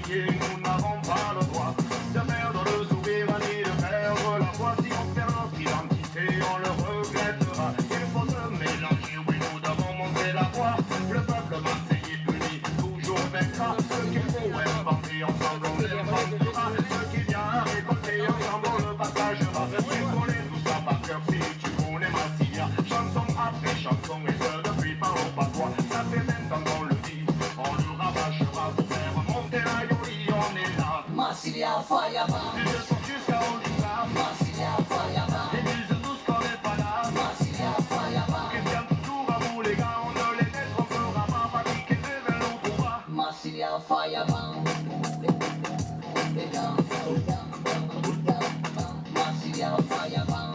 Nous n'avons pas le droit de perdre le sourire ni de perdre la foi. Si on perd notre identité, on le regrettera. Il faut se mélanger, oui, nous devons montrer la voie. Le peuple marseillais uni, toujours vaincra. Ce qu'il faut inventer ensemble, on l'inventera. Ce qu'il y a à récolter ensemble, on le partagera. Tu connais tout ça par cœur si tu connais Massilia. Chanson après chanson, et ce depuis pas au patois. Ça fait vingt ans qu'on le dit, on le rabâchera. Pour faire monter la Yoli, on est là. Massilia, fai avant. Ils sont jusqu'à Olinda. Massilia, fai avant. Ils disent tous qu'on n'est pas là. Massilia, fai avant. Christian toujours à bout, les gars, on ne les détrompera pas. Pas qui qui devait nous trouver. Massilia, fai avant. Massilia, fai avant.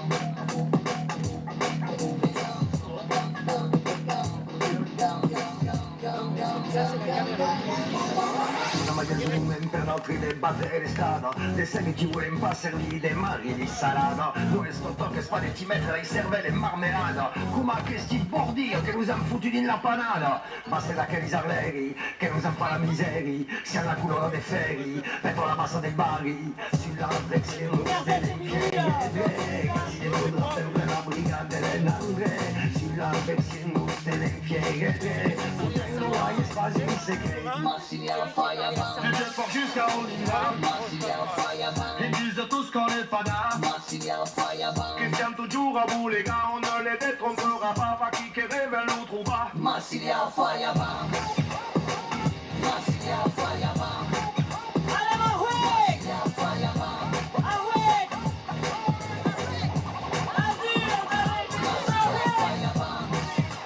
La majoria d'un moment per l'autre de batre l'estada, de celles qui volen pas servir de mari de salada. Nuestro toque es pas de t'y mettre les cervelles en marmelada, coma aquesti bordilles que nos han fotut dins la panada. Basta d'aqueles arlèri que nos an pas la misèri, siam la colòna de fèri, per tota la bassa del barri. Sus la vecina de l'Empierre, si de voudra sempre la brigada de l'Enandre. Sus la vecina de l'Empierre, fotem-lo a l'espai en secret. Massilia, fai avant. Tu te portes jusqu'à Olinda. Massilia, fai avant. Ils disent tous qu'on n'est pas là. Massilia, fai avant. Christian toujours à bout, les gars, on ne les détrompera pas. Pas qui qui devait nous trouver. Massilia, fai avant. Massilia, fai avant. Allez, va jouer. Massilia, fai avant. Ah ouais. Vas-y, on arrive. Massilia, fai avant.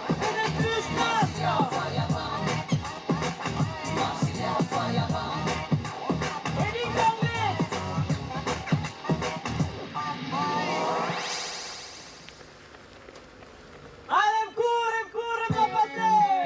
Vous êtes plus là. Massilia, fai avant. Massilia, fai avant. Et les Anglais. Anem córrer, córrer, va passar!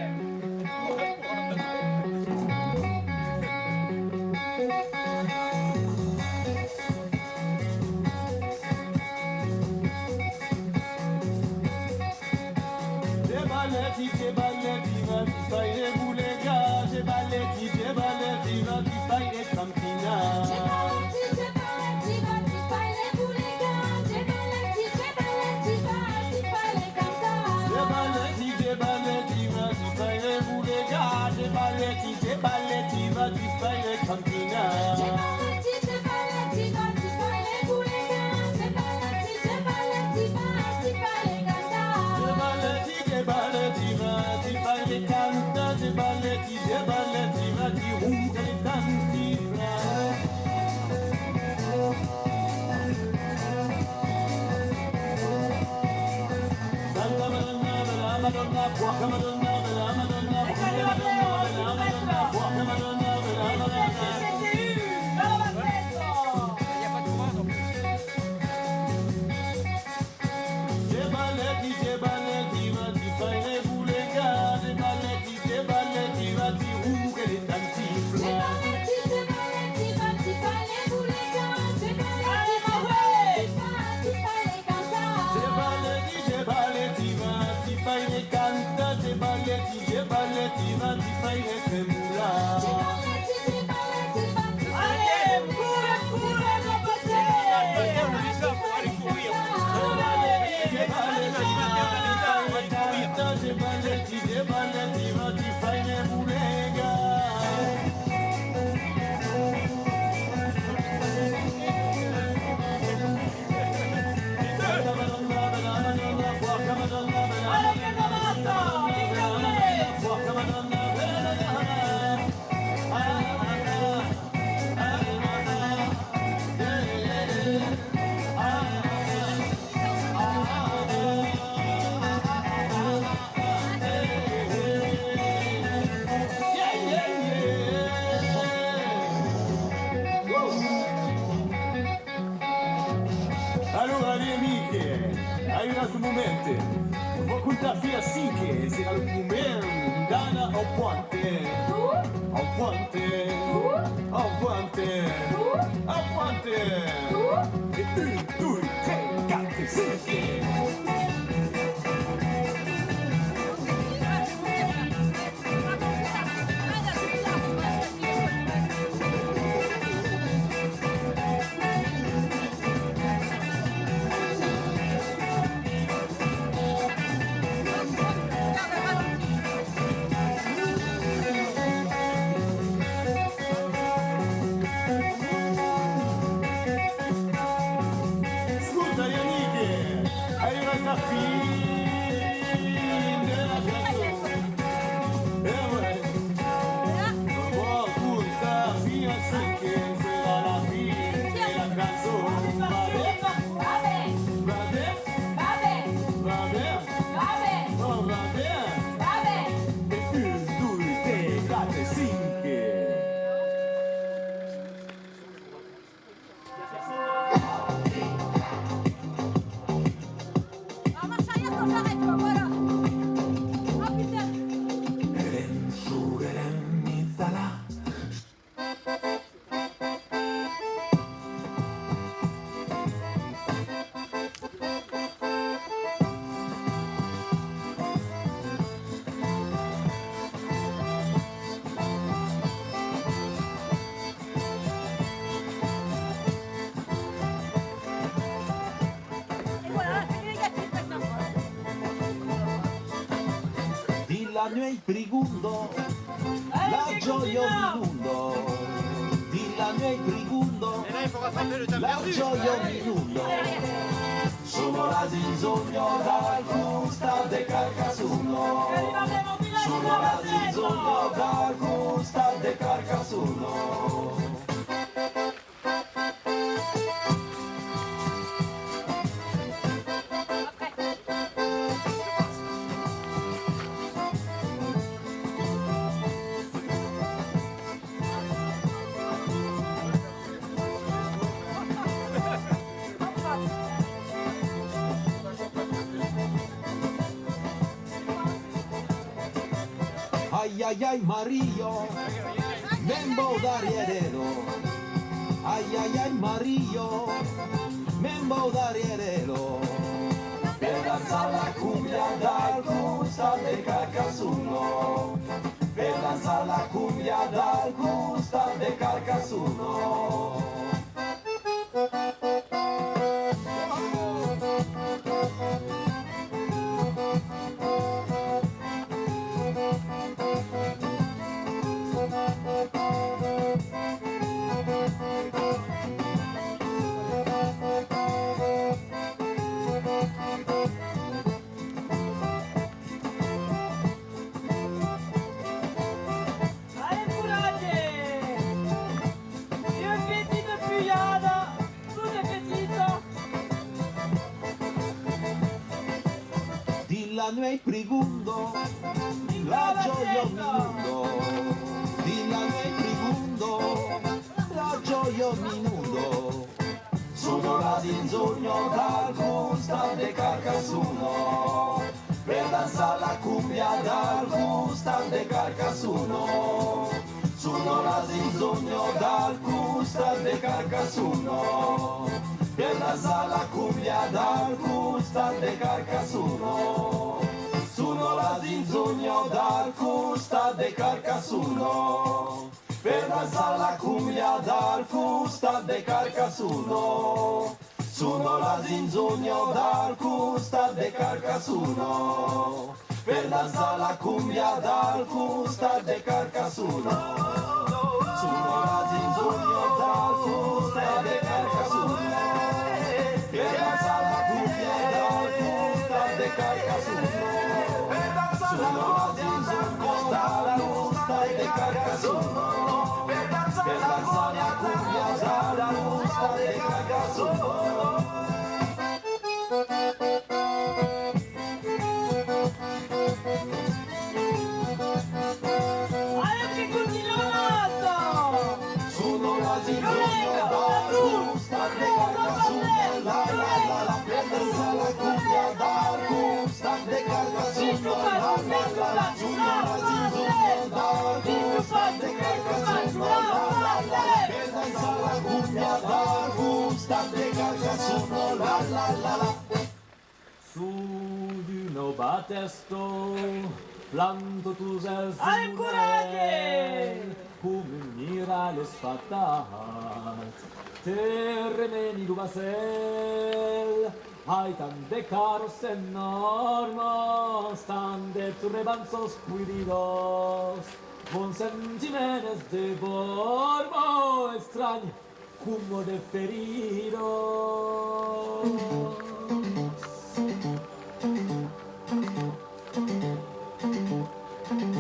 Gebaleti, gebaleti, va ti faire bolegar. Gebaleti, gebaleti, va ti faire campinar. Gebaleti, gebaleti, va ti faire bolegar. Gebaleti, gebaleti, va ti faire cantar. Gebaleti, gebaleti, va ti faire bolegar. Gebaleti, gebaleti, va ti faire campinar. Gebaleti, gebaleti, va ti faire bolegar. Gebaleti, gebaleti, va ti faire cantar. Gebaleti, gebaleti, va ti faire cantar. Gebaleti, gebaleti, va ti rompre tantiflas. Gebaleti, gebaleti, va ti faire bolegar. Gebaleti, gebaleti, va ti rompre le tantiflas. Airàs lo moment. Vau comptar fins a cinc, serà lo moment d'anar au pointe. Au pointe. Au pointe. Au pointe. E un, doi, tres, quatre, cinc. Escota, Yannick, airàs la fin de la cançon. E ouais. Vau comptar fins a cinc, serà la fin de la cançon. Va ben? Va ben? Va ben? Va ben? Va ben? Oh, va ben? Va ben? E un, doi, tres, quatre, cinc. Ah, marcha, arrête-toi, voilà. Ah, putain. Dins la nuèit prigonda, la jòia m'inonda. Dins la nuèit prigonda, la jòia m'inonda. Sonan las insòmnias dal costat de Carcassona. Sonan las insòmnias dal costat de Carcassona. Ai, ai, ai, Maria, me'n vau darrièr ela. Ai, ai, ai, Maria, me'n vau darrièr ela. Per dançar la cumbia dal costat de Carcassona. Per dançar la cumbia dal costat de Carcassona. Allez, courage! Une petite pujada, toute petite. Dins la nuèit prigonda, la jòia m'inonda. Dins la nuèit prigonda, la jòia m'inonda. Sonan las insòmnias dal costat de Carcassona. Per dançar la cumbia dal costat de Carcassona. Sonan las insòmnias dal costat de Carcassona. Per dançar la cumbia dal costat de Carcassona. Sonan las insòmnias dal costat de Carcassona. Per dançar la cumbia dal costat de Carcassona. Sonan las insòmnias dal costat de Carcassona. Per dançar la cumbia dal costat de Carcassona. Sonan las insòmnias dal costat de Carcassona. Per dançar la cumbia dal costat de Carcassona. Sonan las insòmnias dal costat de Carcassona. Per dançar la cumbia dal costat de Carcassona. Allez, que continuas! Sonan las insòmnias dal costat de Carcassona. La, la, la, la, per dançar la cumbia Suu d'una batèsta, planto tots els... Allez, coratge! Coma un miralh esfatat, te remeni lo bacèl, ai tant de caras enòrmas, tant de trebanças pudidas, mon sentiment es de bòrba estranya, coma de feridas.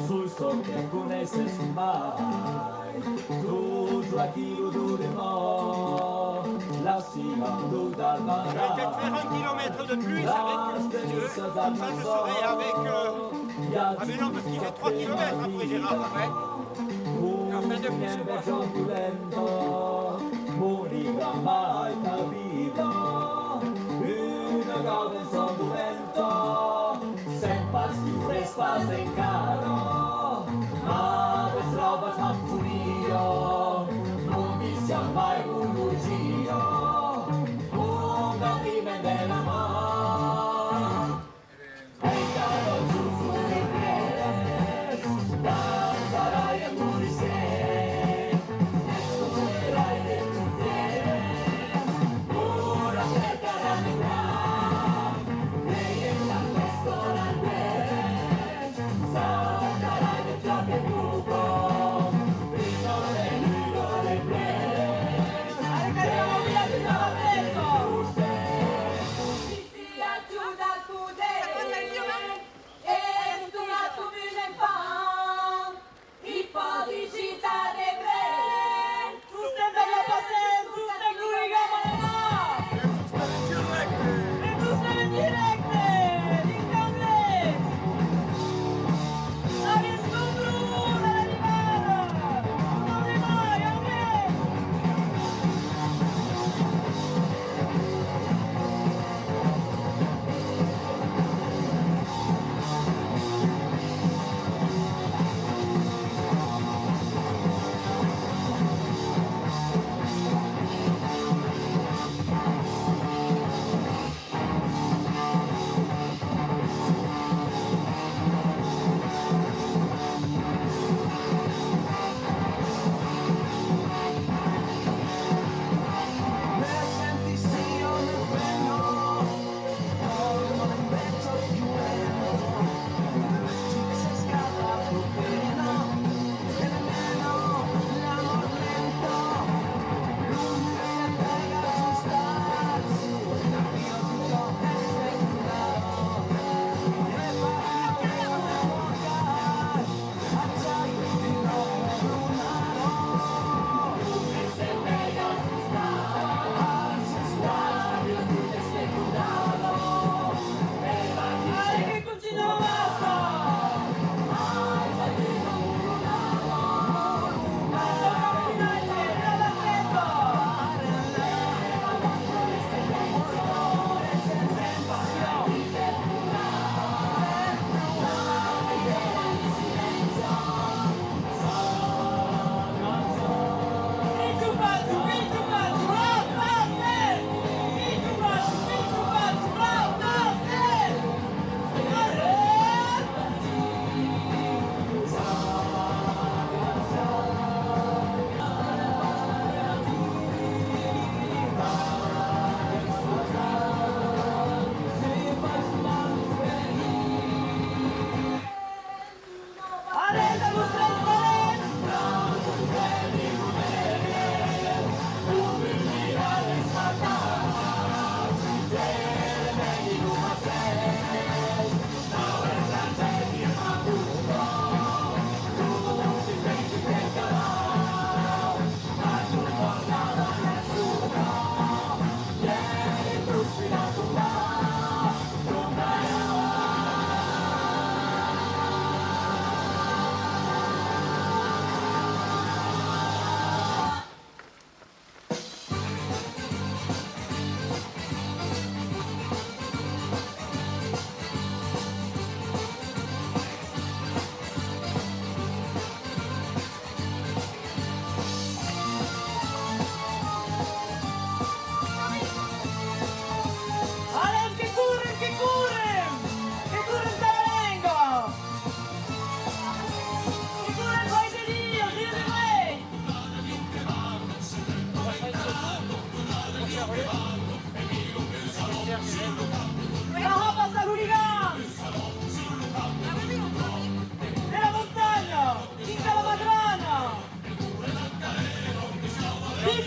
Soi çò que coneisses mai, tot aquilo de demò, la siga deu d'Albarà. Je vais peut-être faire un kilomètre de plus avec, si tu veux. Comme ça, je serai avec, euh, ah, mais non, parce qu'il fait trois kilomètres après, Gérard. Ouais. Enfin, de plus, quoi. Morir mai ta vida, una gaudença dolenta, sèm pas viures pas encara, mas es tròba ta folia, non viciam mai un logia, un gaudiment de l'amor.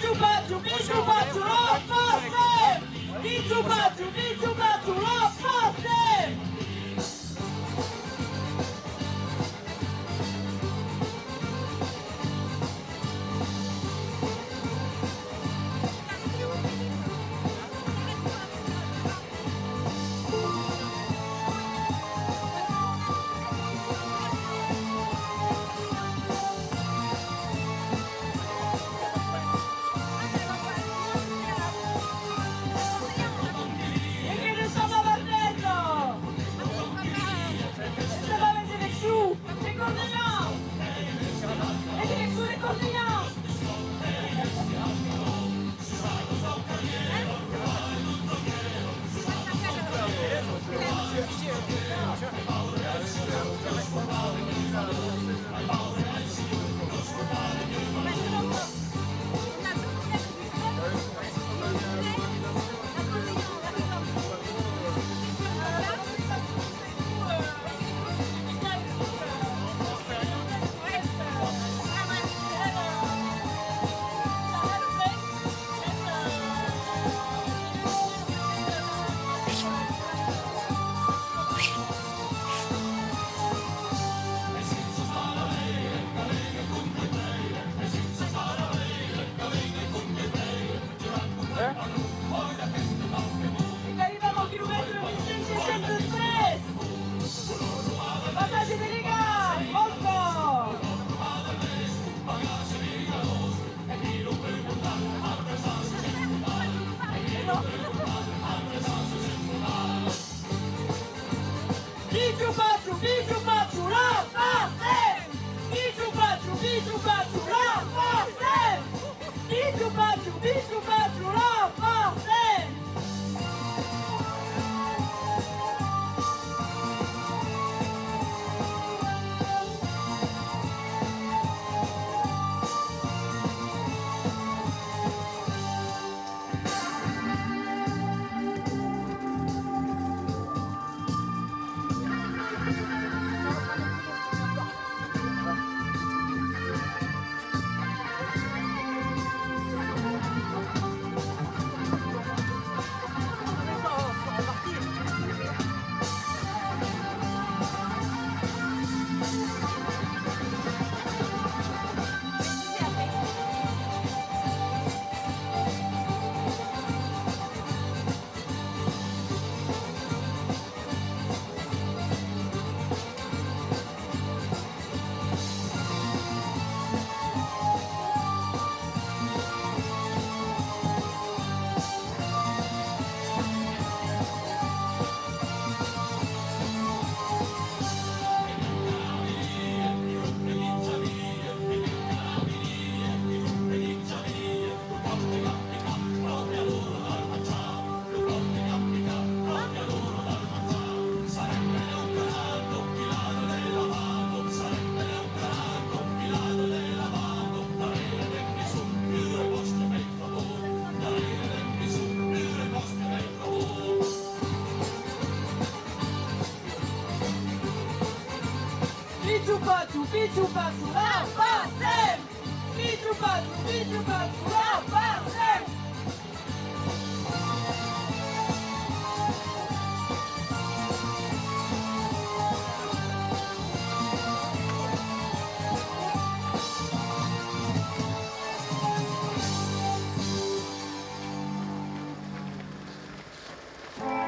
Pichu pachu, pichu pachu, la passem! Pichu pachu, pichu pachu, la passem! E que ne sap la Berneta! Estavam en direccion de Cornelhan! En direccion de Cornelhan! Qu'arribam au quilomètre mil cinc cents seishanta tres. Passatge de Legat, Mosca. Pichu pachu, pichu pachu, la passem! Pichu pachu, pichu pachu, la passem! Pichu pachu, pichu pachu, la passem! Pichu pachu, pichu pachu, la passem! Pichu pachu, pichu pachu, la passem!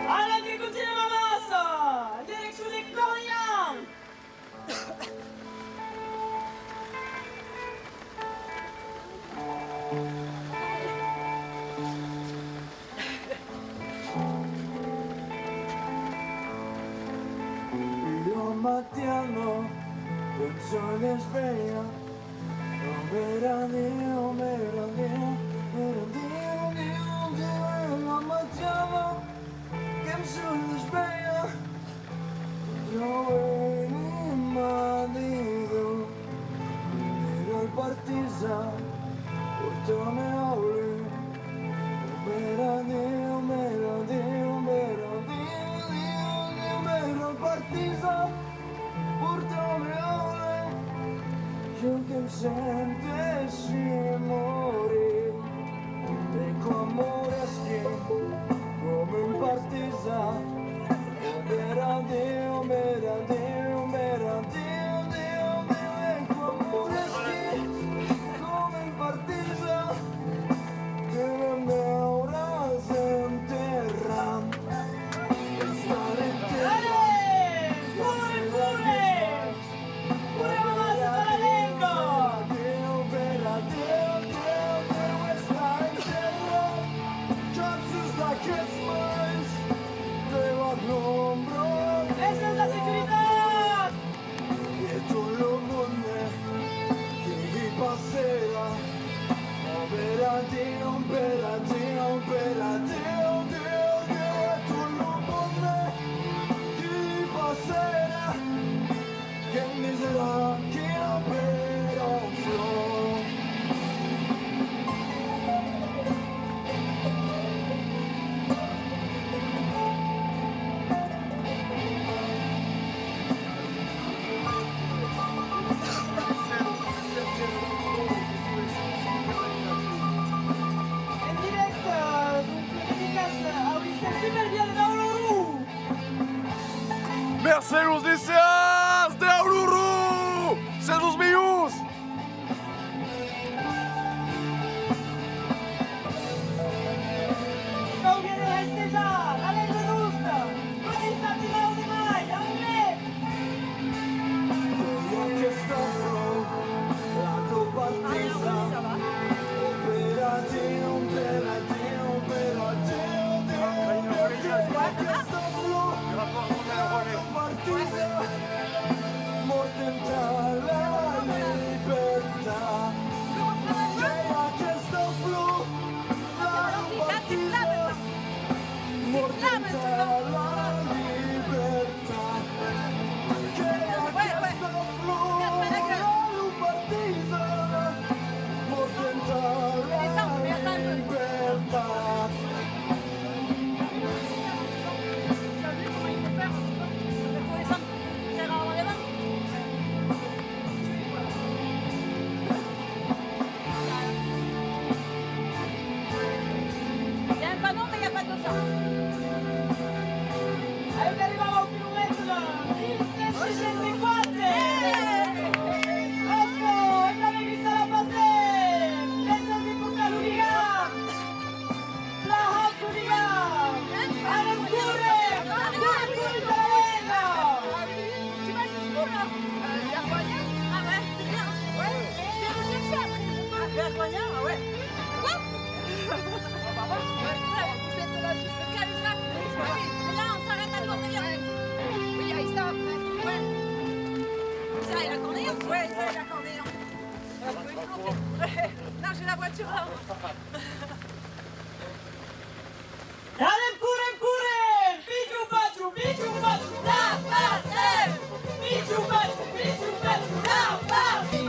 Ara que continuem amassa, en direccion de Cornelhan! Ua matiana, quan soi desvelhat, ua matiana, que'm soi desvelhat, trobèri ma dida, un eròi partisan, porta'm aulèu. Partisan, porta'm aulèu, jo que'm sentessi morir. Sèm los liceans de Auloron! Sèm los melhors! Qu'auria de hestejar la lenga nosta! Cosí s'atirau de mai, auré! Aquesta flor, la compartida, operatiu, operatiu, operatiu, operatiu, aquesta flor, la compartida, mort entà la libertat. Aquesta flor, la compartida, mort entà la libertat. I a un panon, mais il y a pas de ça. Avèm arribat au quilomètre mil cent seishanta quatre. Òsca, hem d'haver vist la passem. Pensa que portar lo ligam. La hòt lo ligam. Anem córrer. Córrer, córrer, Isabella. Tu vas jusqu'où, là ? Euh, vers Royan. Ah ouais, c'est bien. Ouais. Je vais rechercher après, je pense. Ah, vers Royan, ah ouais. Quoi ? Ah bah ouais, ouais. Ouais, vous êtes là, juste. Le Cahuzac. Oui, je vois. Ah oui, mais là, on s'arrête à Cornillon. Ouais. Oui, il y a ça après. Ouais. Ça, il y a Cornillon. Ouais, ça, il y a Cornillon. Non, j'ai la voiture là. Anem córrer, córrer! Pichu pachu, pichu pachu, la passem! Pichu pachu, pichu pachu, la passem!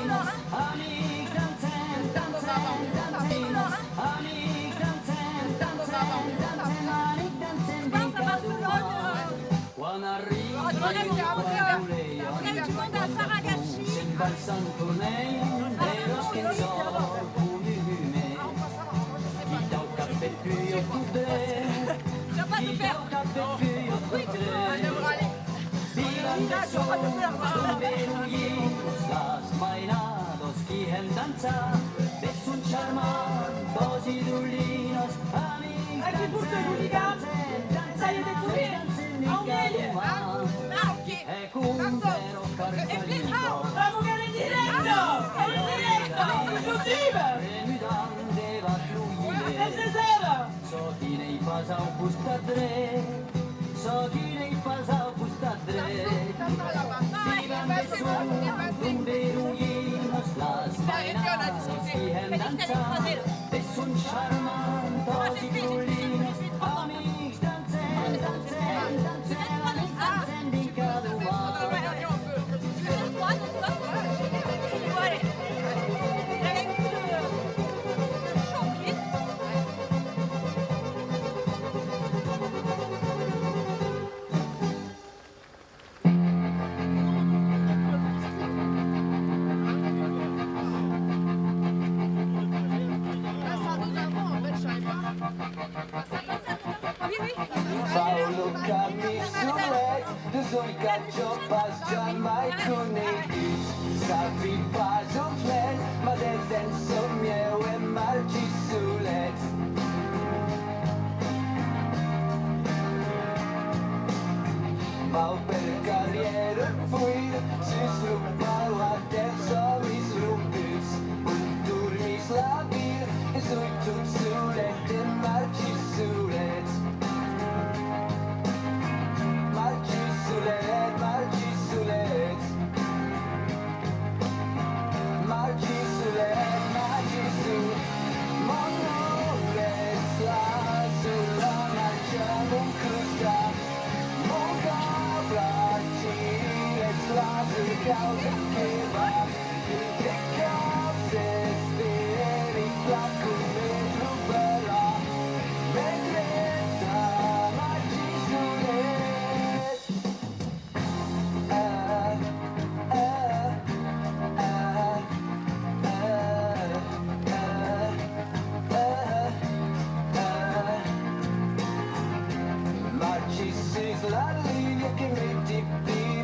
Amics, dancem, dancem, dancem! Amics, dancem, dancem, dancem! Amics, dancem, vinga, quan arriba, après, après, tu montes à Saragassi. Se'n va al Sant Cornèl, de los que en sòl comume. Qui tau cap de puyo tu dre, qui tau cap de puyo tu dre. Vivan de son, son berulhinos, las mainadas qui hèn dançar, de son charmant, dos idrolinos, amics, dancem, dancem, amics, dancem, vinga, dancem, dancem, vinga, dancem, vinga, dancem. Bravo, en dirècte! En dirècte! Sur YouTube! Qu'est-ce que c'est ça? Çò qui n'ei pas au costat dret, çò qui n'ei pas au costat dret. Vivan de son, son berulhinos, las mainadas qui hèn dançar, de son charmant, dos idrolinos, amics, dancem, dancem, dancem, amics, dancem, vinga, duma. Fau lo camin solet, dus ulhs qu'aviá pas jamai coneguts. Sabi pas ont ven, mas d'en sòmi e marchi solet. Vau per carriera fuira, sus lo pau a tèrra sòmis romputs. Ont dormís la vila, e soi tot solet e marchi solet. Marchi solet, marchi solet. Marchi solet, marchi solet. Mon nòu es la sola marcha a mon costat. Mon cap la tira, es la sola causa que va. De caps esperi plan que me trobarà. Me dreta, marchi solet. Marchi sus la linha que meti pli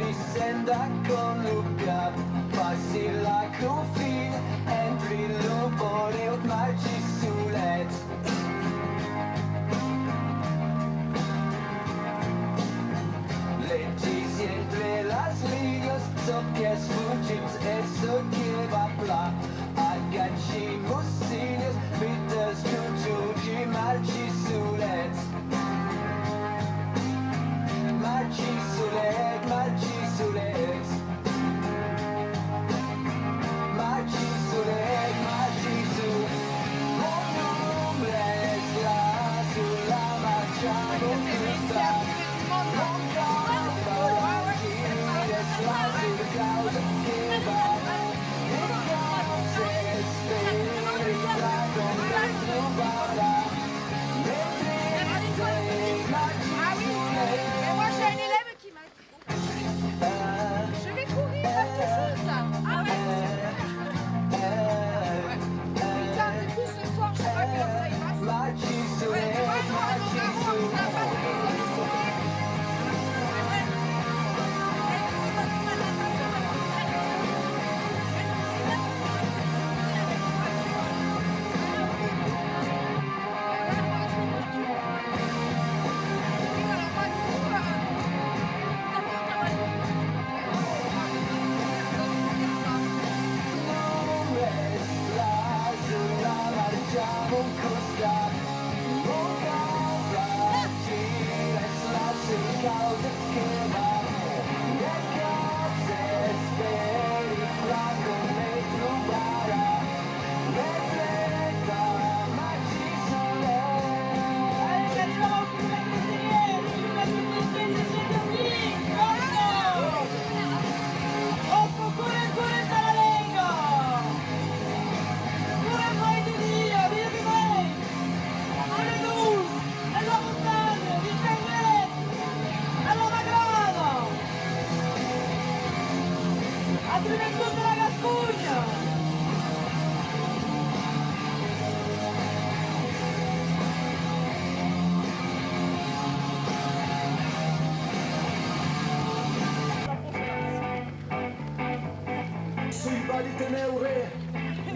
Tenèure,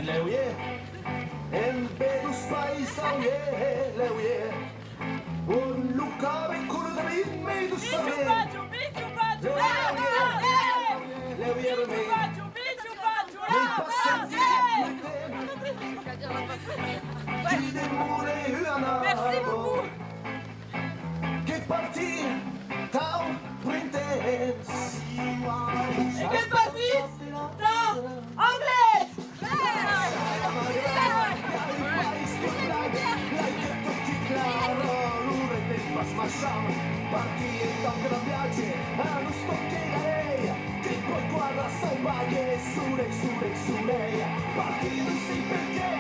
lèu ier, en be dos país, lèu ier, lèu ier, on lo cabe colo de ritme de saber. Lèu ier, lèu ier, me, me passa qui demore un an. Merci beaucoup. Que partir tau printemps. E que partís tau anglés! Partir en tant que viatge a nos toque la lei. Tripoi quadra sauvatge, solei, solei, solei. Partir non sai perqué,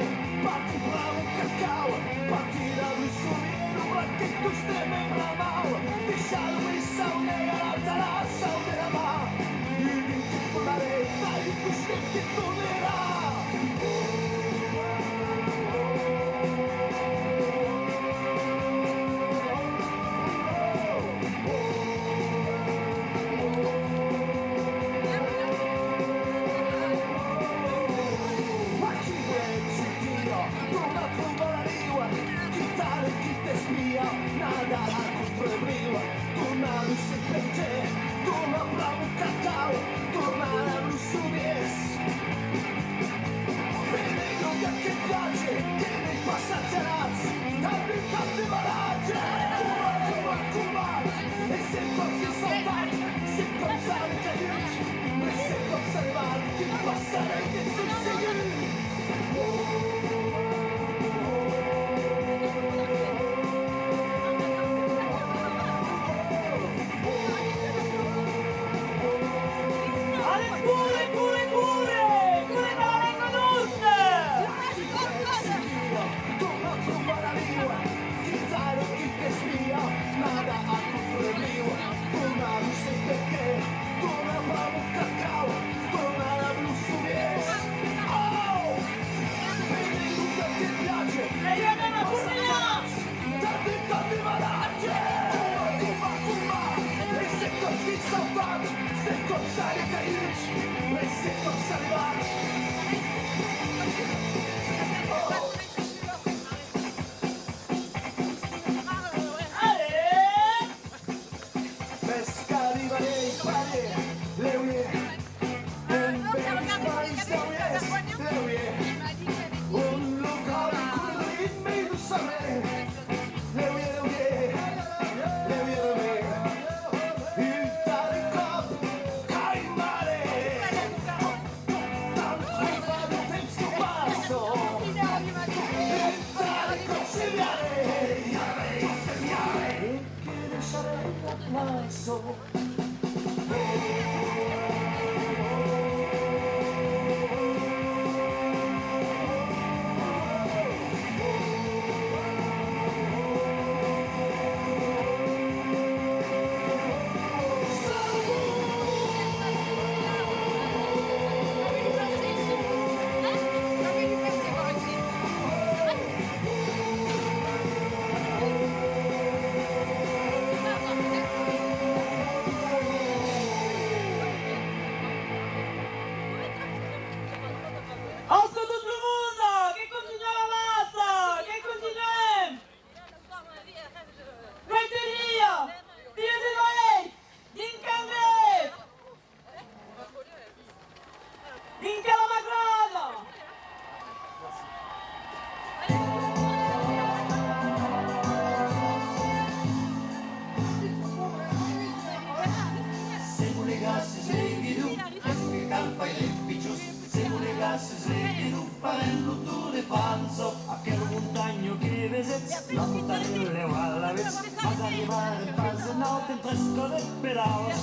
partir pr'amor qu'ac cau. Partir dab lo somier, lo braquet tostemps en bramau. Deishar lo missau negre a l'altar, a sau de la mar. Un dia que tornarè, tai un cosquet que tornarà. Allez, courez, courez, courez! Courez par la Langue d'Oust! Òsca tot lo monde! Que contunha la marcha! Que contunhem! Quate dias! Dias de valèit! Dinc en dret! Dinc a la magrada! Se bolegasses le guidon, es que cal faire pichons. Se bolegasses le guidon, farem lo Tour de França. Aquela montanha que vesètz, la montanha lèu alavetz, mas arribarem pas en naut en tres còps de pedalas.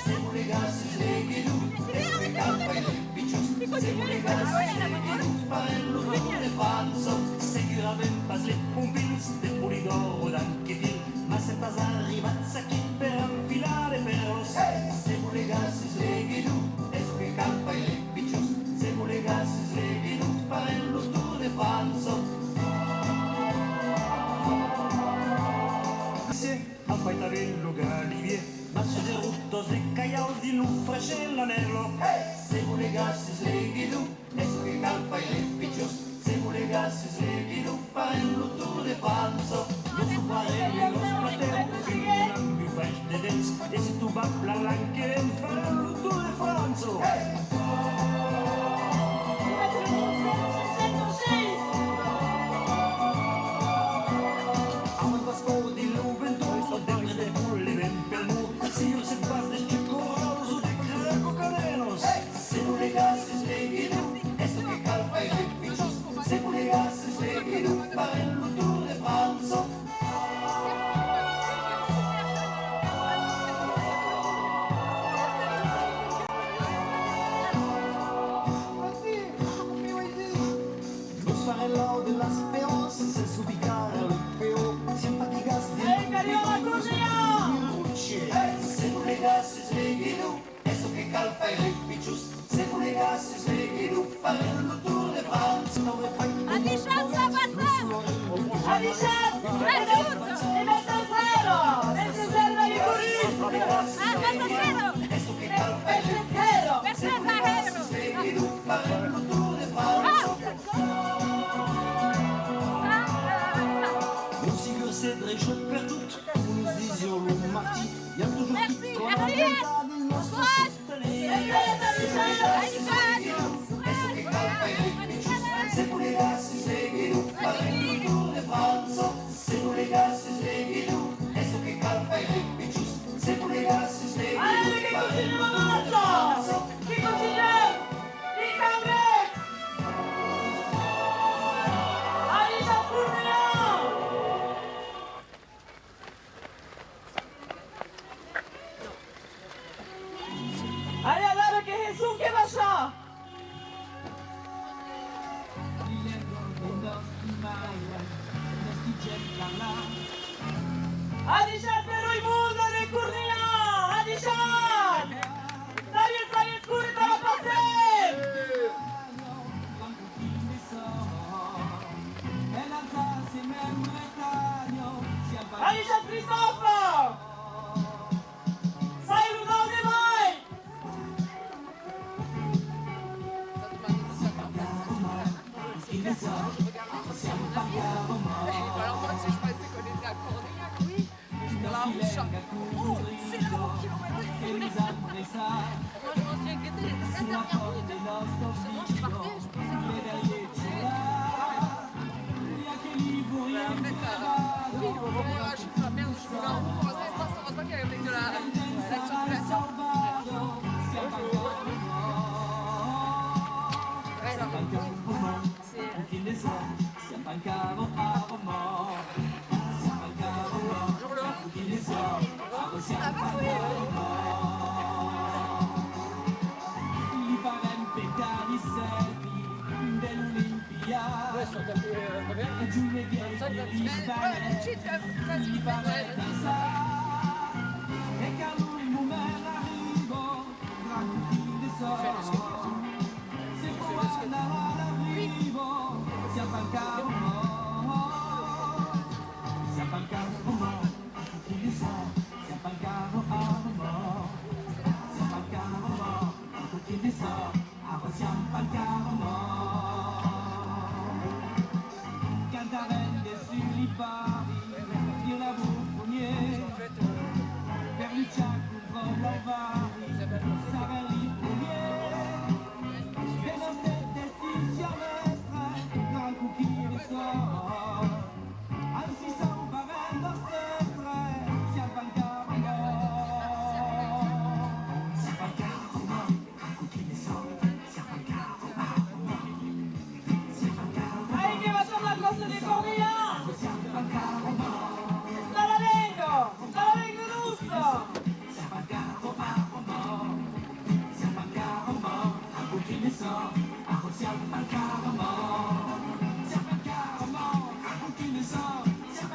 Se bolegasses le guidon, es que cal faire pichons. Se bolegasses le guidon, farem lo Tour de França. Segurament pas le pompins de Polidor o d'Anquetil, mas sèm pas arribats aquí per enfilar de pèrlas. Se bolegasses le guidon, es que cal faire pichons. Se bolegasses le guidon, farem lo Tour de França. Se, a fai tanben lo Galibier, mas sus de rotas de calhaus dins lo freg e la nèbla. Se bolegasses le guidon, E se tu vas plan lenc, farem lo Tour de França. Amb un passapòrt dins lo ventre, o dins de boule ben pel mur, si o se vas de chucos o de craco cadenas. Se non legasses le guidon, es çò que cal faire pichons. Se non legasses le guidon, farem lo Tour de França. Nos farem l'Aut de las Peròs, sens ubicar lo peó, siam fatigats de... Ei, Carriola, Cornellà! Se non legasses le guidon, es çò que cal faire pichons. Se non legasses le guidon, farem lo Tour de França. Adishatz, la Passem! Adishatz! Ajuda! E ben, sense ela! Sense ela, li corrim! Ah, sense ela! Sense ela! Sense ela! Farem lo Tour de França. Lo Sigur se drecha pertot, coma nos disiá lo Martin, i a totjorn quicòm a contar dins nòstre... Bon coratge! Se non legasses le guidon, farem lo Tour de França. Se non legasses le guidon, es çò que cal faire pichons. Se non legasses le guidon, farem lo Tour de França. Allez, que continuem! Que continuem! Vive Cambrai! Adishatz, Cornellà! Allez, adara que hèn sonque baishar! Adishatz, beròi monde de Cornellà! Adishatz! Salut, salut, corre, te la Passem! Adishatz, Christophe! Salut, lo nòu de mai! Et voilà, moi aussi, je pensais qu'on était à Cornellà, quoi. Oui. J'étais là, où ça ? Oh, c'est là, au kilomètre. Moi, je m'en suis inquiétée les deux, quatre dernières minutes, hein. Justement, je partais, je pensais qu'on était à Cornellà. Bah, en fait, euh, oui, on rajoute la merde, je me mets en roue, ça se passe, heureusement qu'il y a un mec de la, de la circulation. Ouais, non, mais c'est, euh, Cantarem de sulipari dins la bofonhiera per luchar contra l'avari. Sarem li primièrs de nòstre destin siamestre, gran coquin de sòrt. Ansi sauvarem los sèstres, siam pas encara mòrts. Siam pas encara mòrts. Ai, que va tornar la classe de Cornellà! Viva la lenga! Viva la lenga nosta!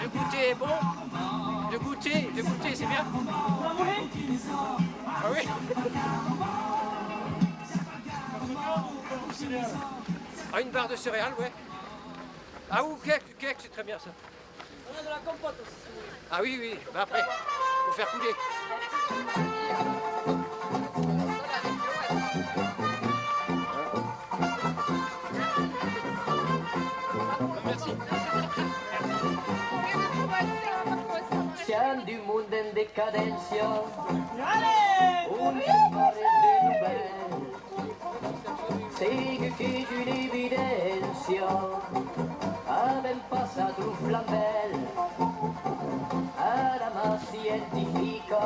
Le goûter est bon. Le goûter, le goûter, c'est bien. Ah oui. Ah, une barre de céréales, ouais. Ah, ou cake, cake, c'est très bien ça. On a de la compote aussi, si vous voulez. Ah oui, oui, bah après, faut faire couler. Merci. Plan du monde en decadéncia, on se parèis de novèl. Segur qu'es una evidéncia, avèm passat lo flambèl a la man scientifica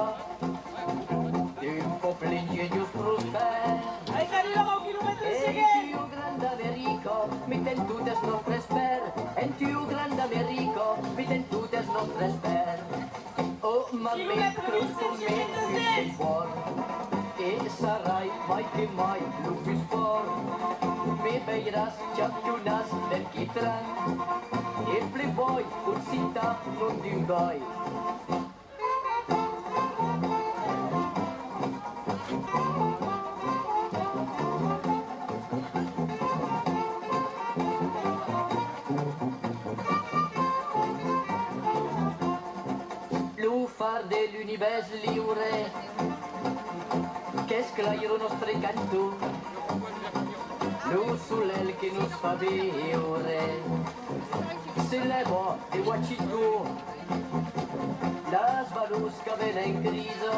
d'un pòble ingeniós prospèr. Ai, qu'arriba au quilomètre seguent! En tua granda America, mitem totes nòstres pèrs. En tua granda America, mitem totes nòstres pèrs. Oh, mame, crotome, tu sei fòrt. E sarai mai que mai lo pus fòrt. Me veiràs campionats del quitran. E Playboy occitan, nom d'un bòi. Lo far de l'univèrs liure qu'esclaira nòstre canton, lo solelh que nos fa viure se lèva de Washington. Las valors qu'avèm en crisa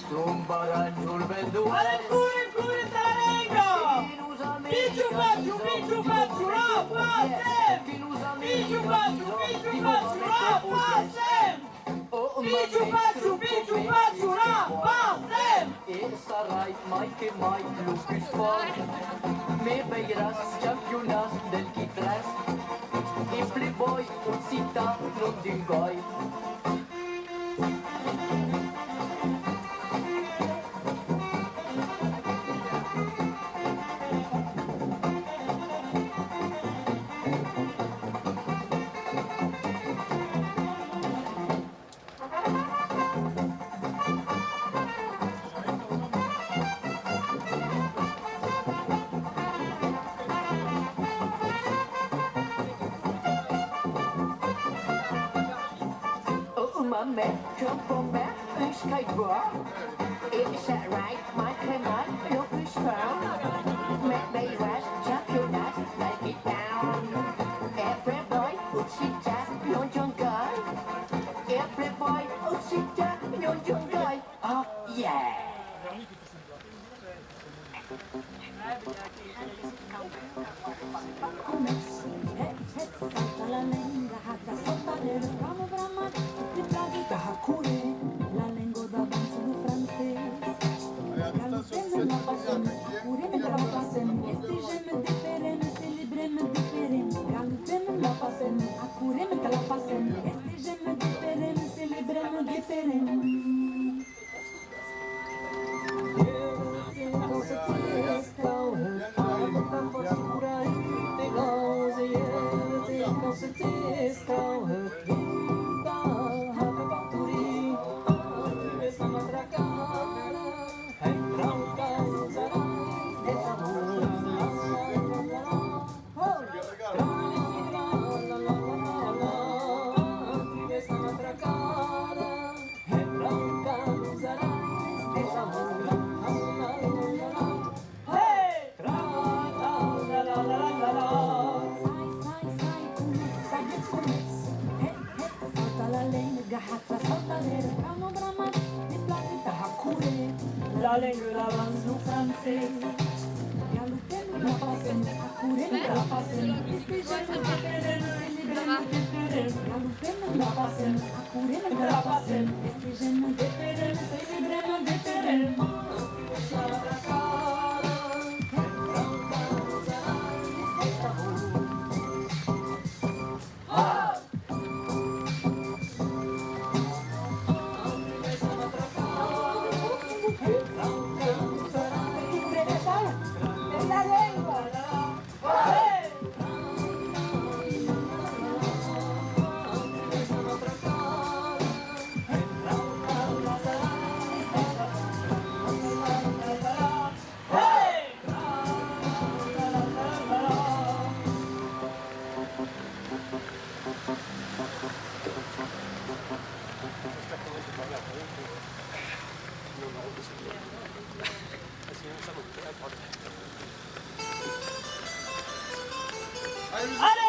tombaràn sul vent d'oest. Anem, correm, correm, tà la lenga! Pichu pachu, pichu pachu, la passem! Pichu pachu, pichu pachu, la passem! Pichu pachu, pichu pachu, la passem! E sarai mai que mai lo pus fòrt. Me veiràs campionats del quitran. E Playboy occitan, nom d'un gòi. Oh, mame, jump on back, un skateboard. It's a ride, my canal, look, it's fun. Me veiràs campionats del quitran. Every boy, occitan, nom d'un gòi. Every boy, occitan, nom d'un gòi. Oh, yeah! Comèrs, hèt, hèt, sauta la lenga, hata, sauta l'èra, brama, brama, te plasi, taha, corre, la lenga davant lo francés. Galopem, la passem, acorrem, la passem, festegem, deperem, celebrem, deperem. Galopem, la passem, acorrem, la passem, festegem, deperem, celebrem, deperem. Sauta la lenga, hata, sauta l'èra, brama, brama, te plasi, taha, corre. La lenga davant lo francés. Galopem, la passem, acorrem, la passem, festegem, deperem, celebrem, deperem. Galopem, la passem, acorrem, la passem, festegem, deperem, celebrem, deperem. Allez!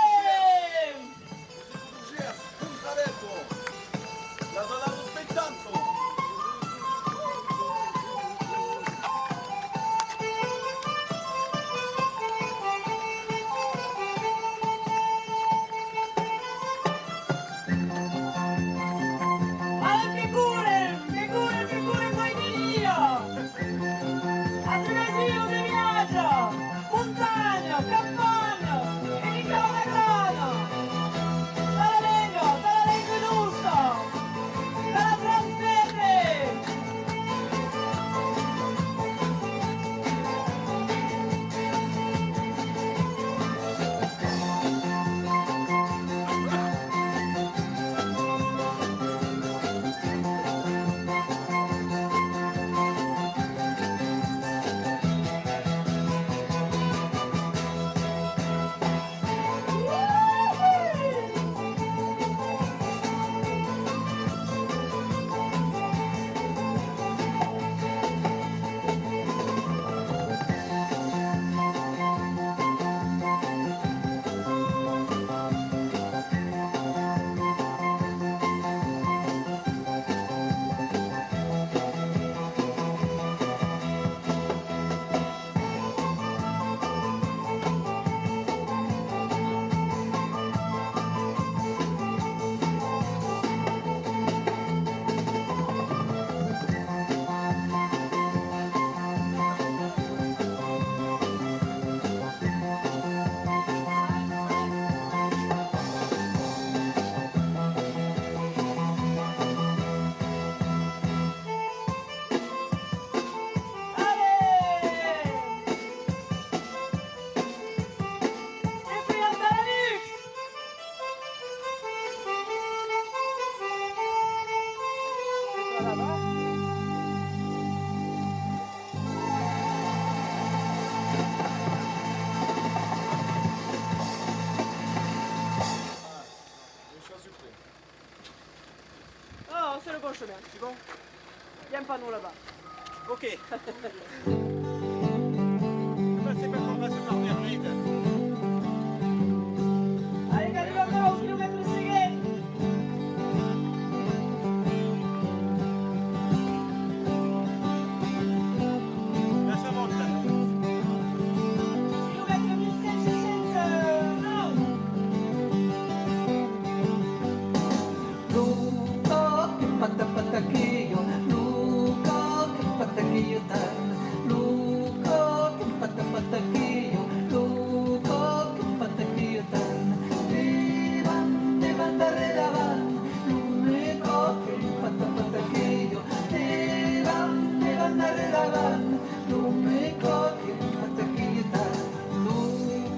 C'est le bon chemin. C'est bon ? Viens pas nous là-bas. Ok. Là, c'est pas qu'on va se parler, arrête. Allez, qu'arriba au quilomètre seguent. Là, ça monte, là. Quilomètre mille cent soixante-neuf. Lo còc pata pata que jo, lo còc pata que jo tan, lo còc pata pata que jo, lo còc pata que jo tan. Devant, devant, darrèr, davant, lo me còc pata pata que jo. Devant, devant, darrèr, davant, lo me còc pata que jo tan. Lo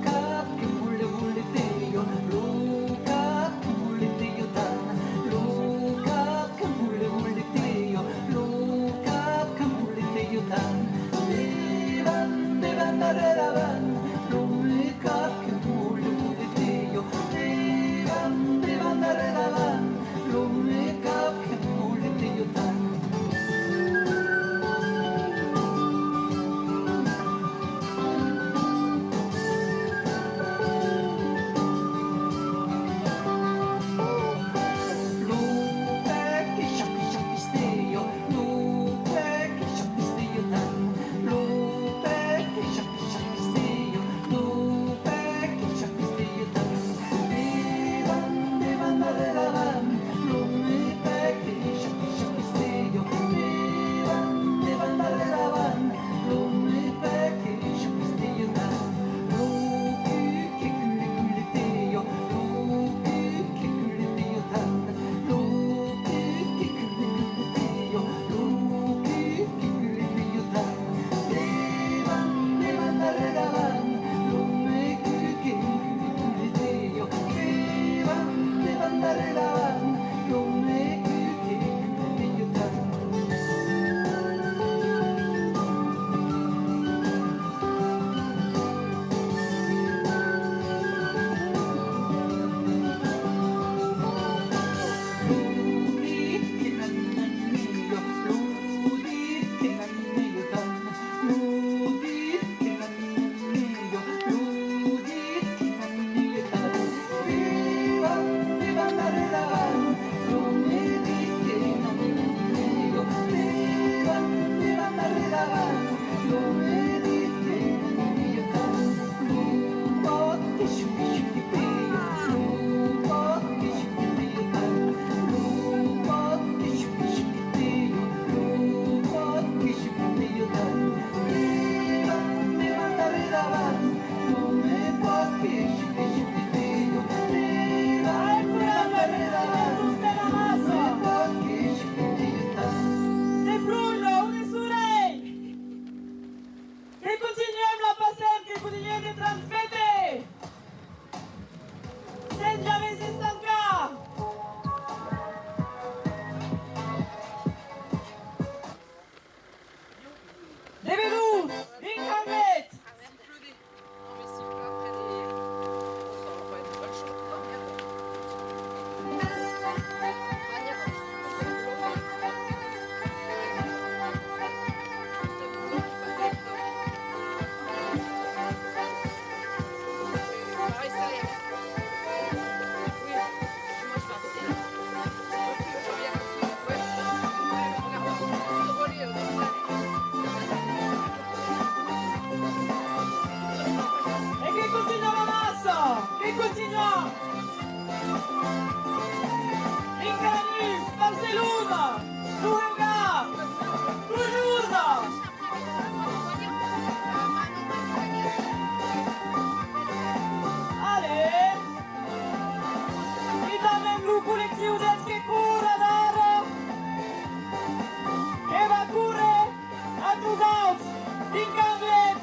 cap que vole, vole de jo, lo cap que vole de jo tan, lo cap que vole, vole de jo, lo cap que vole de jo tan. Devant, devant, darrèr, davant, lo me cap que vole, vole de jo, devant, devant, darrèr, davant, lo me cap que vole de jo tan. Que continuem la Passem, que continuem de transméter! Sens jamai s'estancar! De vedús! Vinc amb eth! E que continuam amassa! Que continuam! Vinc a Lanús, Barcelona, lo Heugar, Tolosa! Allez! E tanben lo collectiu dels que corren ara, que va córrer a togaus, dins Canglet.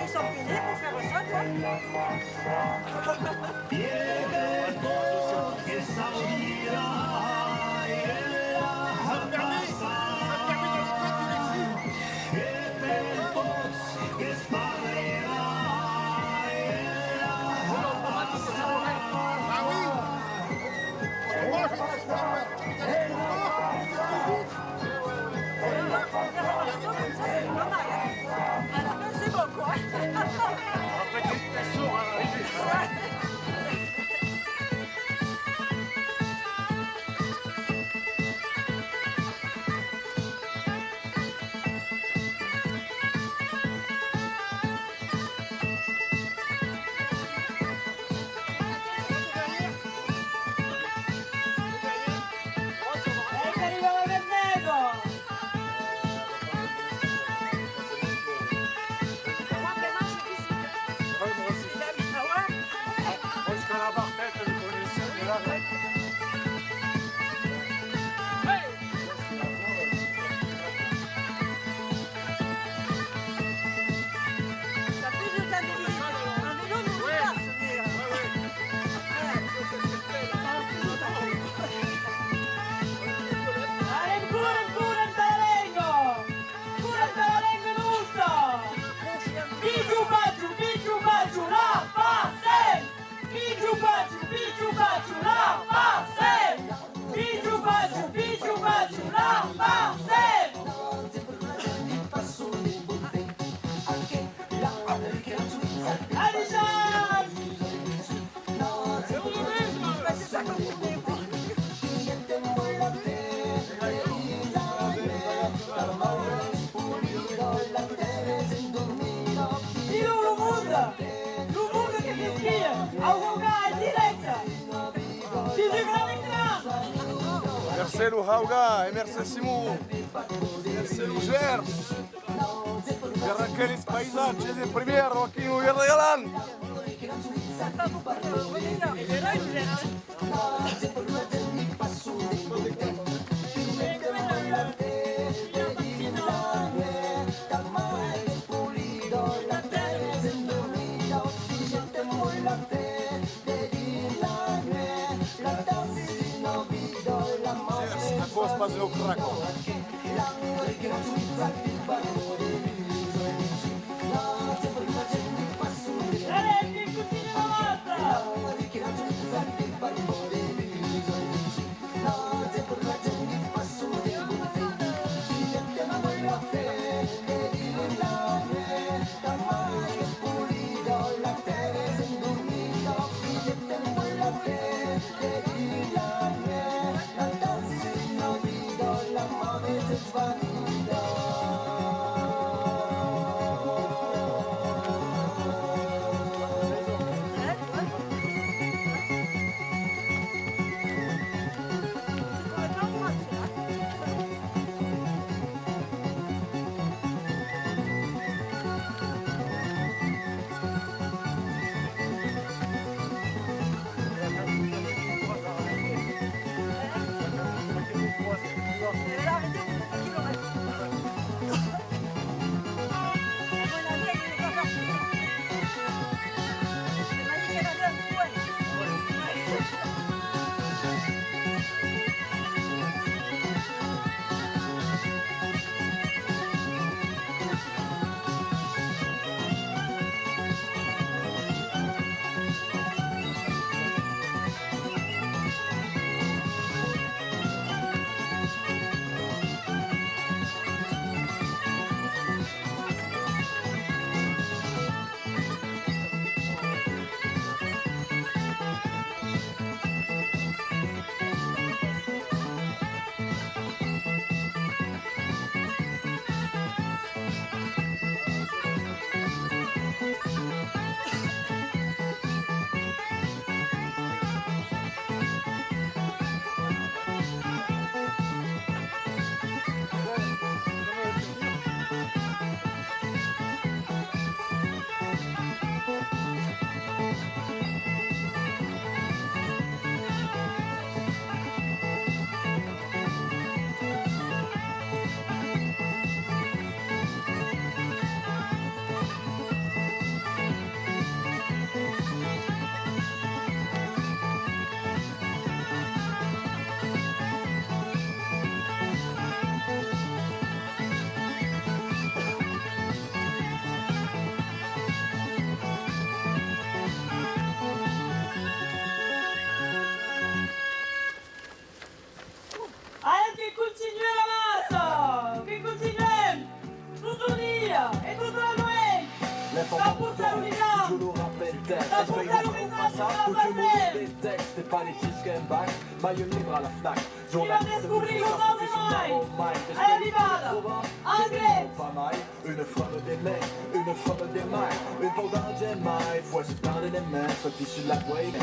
Ils sont payés pour faire ça, quoi. Allez, ancora, ancora, entà la lenga! Ancora entà la lenga nosta! Pichu pachu, pichu pachu, la Passem! Pichu pachu, pichu pachu, la Passem! Pichu pachu, pichu pachu, la Passem! Allez, Jacques! Dilhèu lo monde, lo monde que t'espia, au Haugar en dirècte, sus un grand ecran. Mercé lo Haugar e mercé Simon, mercé lo Gers. Per aqueles paisatges de primièr, aquí nos regalan! Aquò's pas una craca. E tota la nuèit, t'aporta lo visat, t'aporta lo visat, t'aporta lo visat, t'aporta lo visat. T'es pas les disques en bac, mai un libre a la FNAC. Qui va descobrir lo nòu de mai, a l'arribada, al dret. Pas mai, una flama de mai, una flama de mai, un pauc d'argent mai, fòrça tarda de mai, sòrti sus la boina.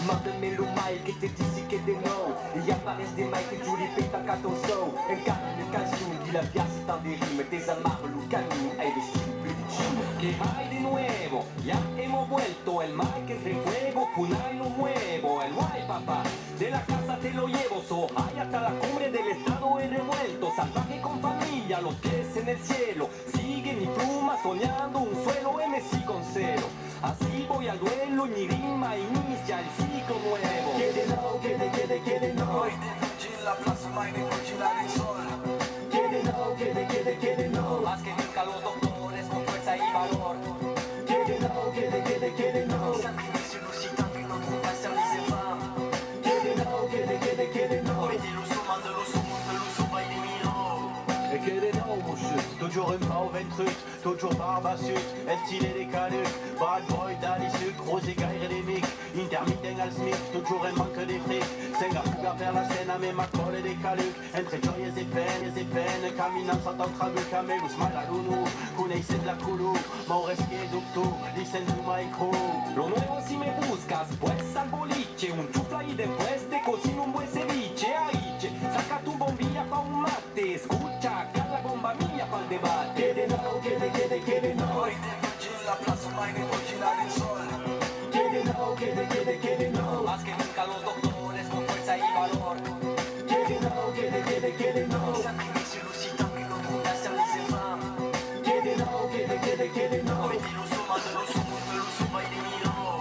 Manda-me lo mai que te disi que de nòu i a pas res de mai que joli per tancar ton sòu. Encara una cançon dins la piaça, tant de rimas, desamarra lo camin, ai l'estil Billie Jean. ¿Qué hay de nuevo? Ya hemos vuelto, el mai que entre fuego, punai lo muevo, el guay papá. De la casa te lo llevo, so, ay, hasta la cumbre del estado he revuelto, salvaje con familia, los pies en el cielo, sigue mi pluma soñando un suelo, M C con celo. Así voy al duelo, mi rima inicia el ciclo nuevo. Que de nòu, que de, que de, que de nòu. Mai de dutge la plaça, mai de dutge la del sol. Que de nòu, que de, que de, que de nòu. Mas que nunca los doctores con fuerza y valor. Que de nòu, que de, que de, que de nòu. Sacrifici l'occitan que nos trompa ser les enfants. Que de nòu, que de, que de, que de nòu. Mete lo son, manda lo son, monta lo son, vai de milhor. E que de nòu, mossut, totjorn un pauc ventrut, totjorn barbassut, estil de caduc, bad boy, dali suc, rosegaire de mic, intermitent al smic, totjorn en manca de fric, sèm a fuga per la scèna, me m'acòle de caduc, entre jòias e penas, e penas, caminant, saltant trabuc, amb los mai a l'onor, coneissent la color, maures que doctor, li sento mai cru. Lo nuevo si me buscas, pues al boliche, un chufla y después te cocino un buen ceviche, aiche, saca tu bombilla pa un mate, escucha, acá la bomba mía pa'l debate. Que de nòu, que de, que de, que de nòu. Mai de dutge la plaça, mai de dutge la del sol. Que de nòu, que de, que de, que de nòu. Mas que nunca los doctores con fuerza y valor. Que de nòu, que de, que de, que de nòu. Sacrifici l'occitan que nos trompa ser les enfants. Que de nòu, que de, que de, que de nòu. Mete lo son, manda lo son, monta lo son, vai de milhor.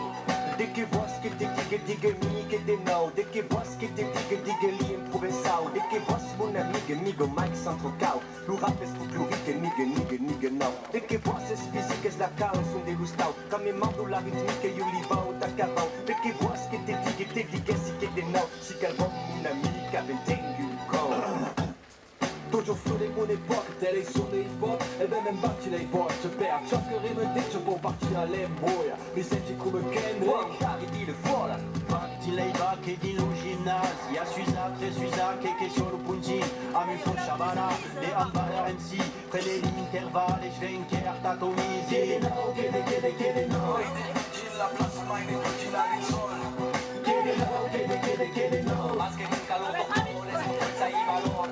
De que vòs que te diga, diga-mi que de nòu. De que vòs que te diga, diga-li en provençau. De que vòs, mon amiga, amiga, mai que sant trocau. Lo rap es folcloric, niga, niga, niga, nau. De que vòs, es fisic, es la cançon de l'ostau. Quand me mando la ritmica, ieu li vau tà cabau. De que vòs que te diga, te diguèssi que de nòu. Si qualqu'un, mon amic, avèm tengut còu. Totjorn flor de mon epòca, tele son de hip-hop, e ben me'n bati lei bòcha. Per çò que rima dicha, pòu partir a l'embòia. Me senti coma Kendrick. Carri dins le fòla. Pas dins lei bacs e dins lo gimnàs, i a susat, resusat, que, que siá lo pontin, amb un fòrça bala de Ambala M C, prene l'interval e venquèr t'atomisi. Que de nòu, que de, que de, que de nòu. Mai de dutge la plaça, mai de dutge la del sol. Que de nòu, que de, que de, que de nòu. Mas que nunca los doctores con fuerza y valor.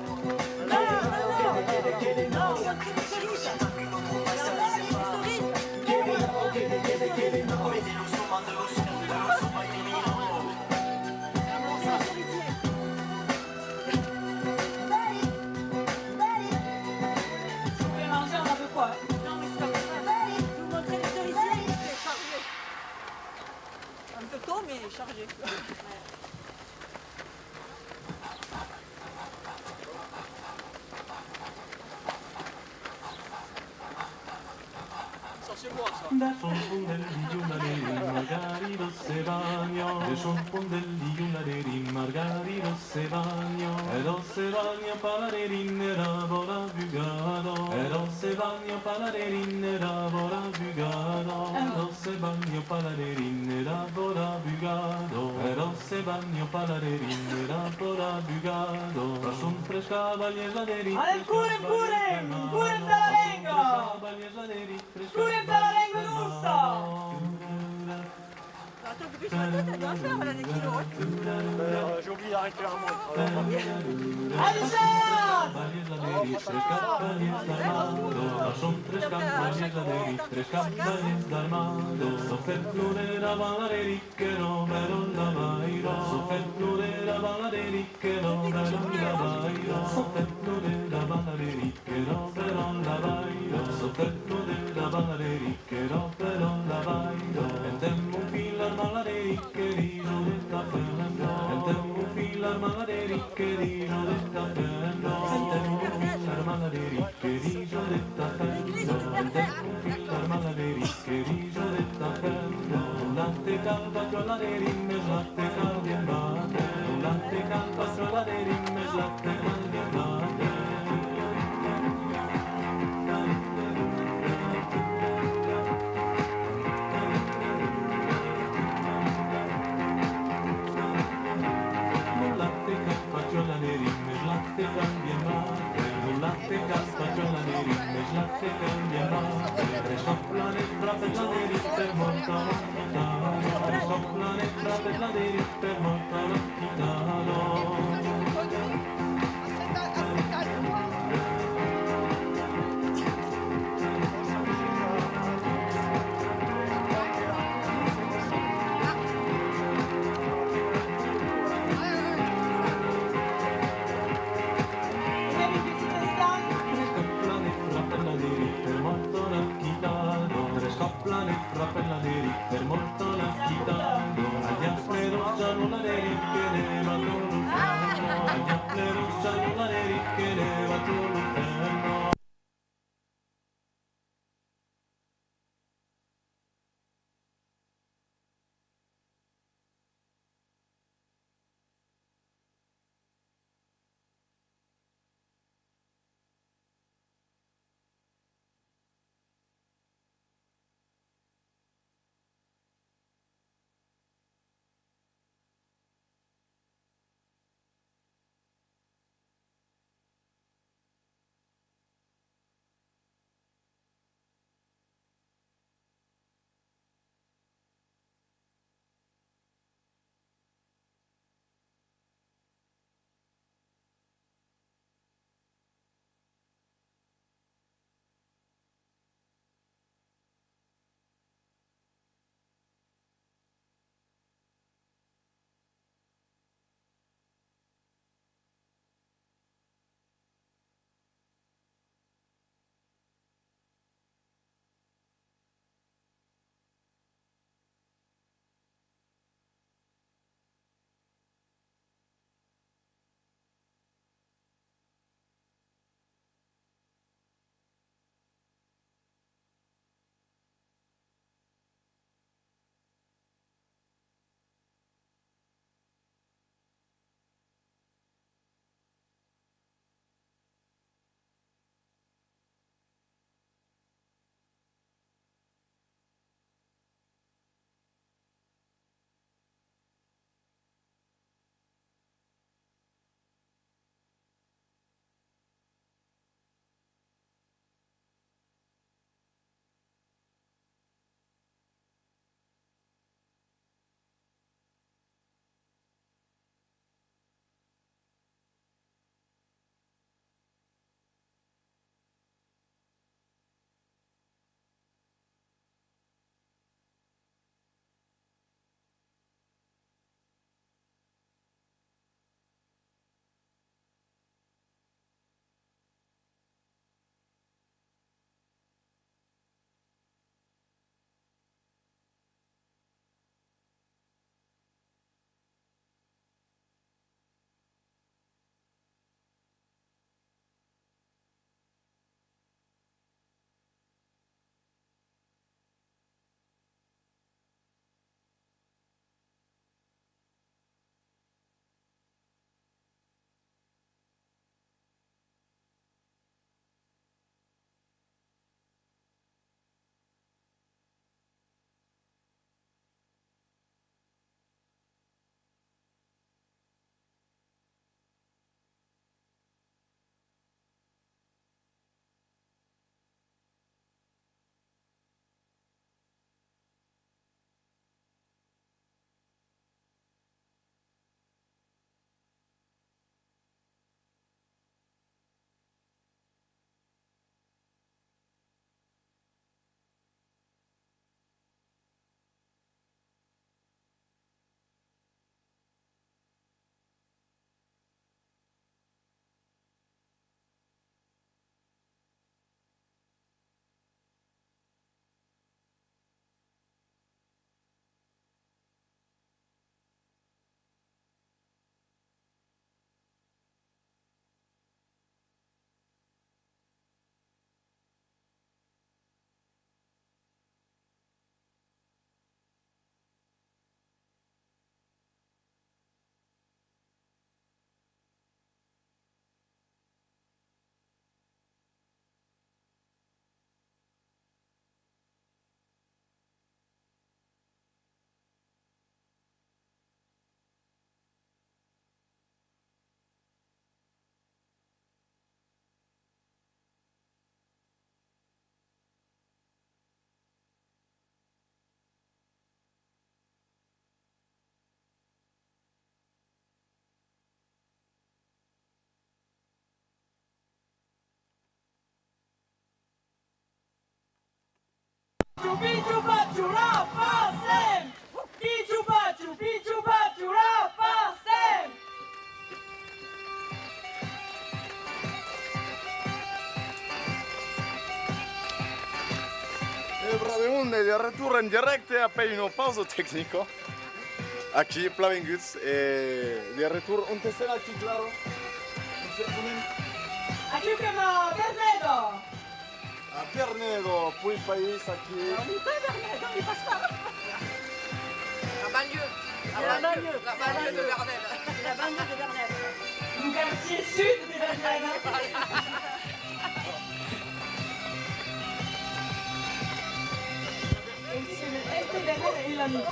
Si vous voulez manger, on a de quoi. Non, mais c'est pas possible. Vous montrez les cerisiers, c'est chargé. Un peu tôt, mais chargé. Ça, c'est moi, ça. De son pont del dilhum la de margarida se banha. De son pont del dilhum la de margarida se banha. E do se banha pa la de dinera vora bugada. E do se banha pa la de dinera vora bugada. E do se banha pa la de dinera vora bugada. E do se banha pa la de dinera vora bugada. Son tres cavaliers la de... Anem, correm, correm! Correm tà la lenga! Correm tà la lenga nosta! Attends, dépêche-toi, toi, t'as dû en faire, voilà, des kilos, hein. Euh, j'ai oublié d'arrêter la montre, alors. Allez, Jacques! Pichu pachu, la passem! Pichu pachu, pichu pachu, la passem! E brave monde, de retorn en dirècte après una pausa tecnica. Aquí, plan venguts, e de retorn. Ont sèm aquí, Clara? Aquí qu'èm a Verneda. A Verneda, puèi país aquí. On est à Verneda, on est pas ça. La banlieue. La banlieue. La banlieue de Verneda. La banlieue de Verneda. Le quartier sud de Verneda. Entre Verneda et la nuit.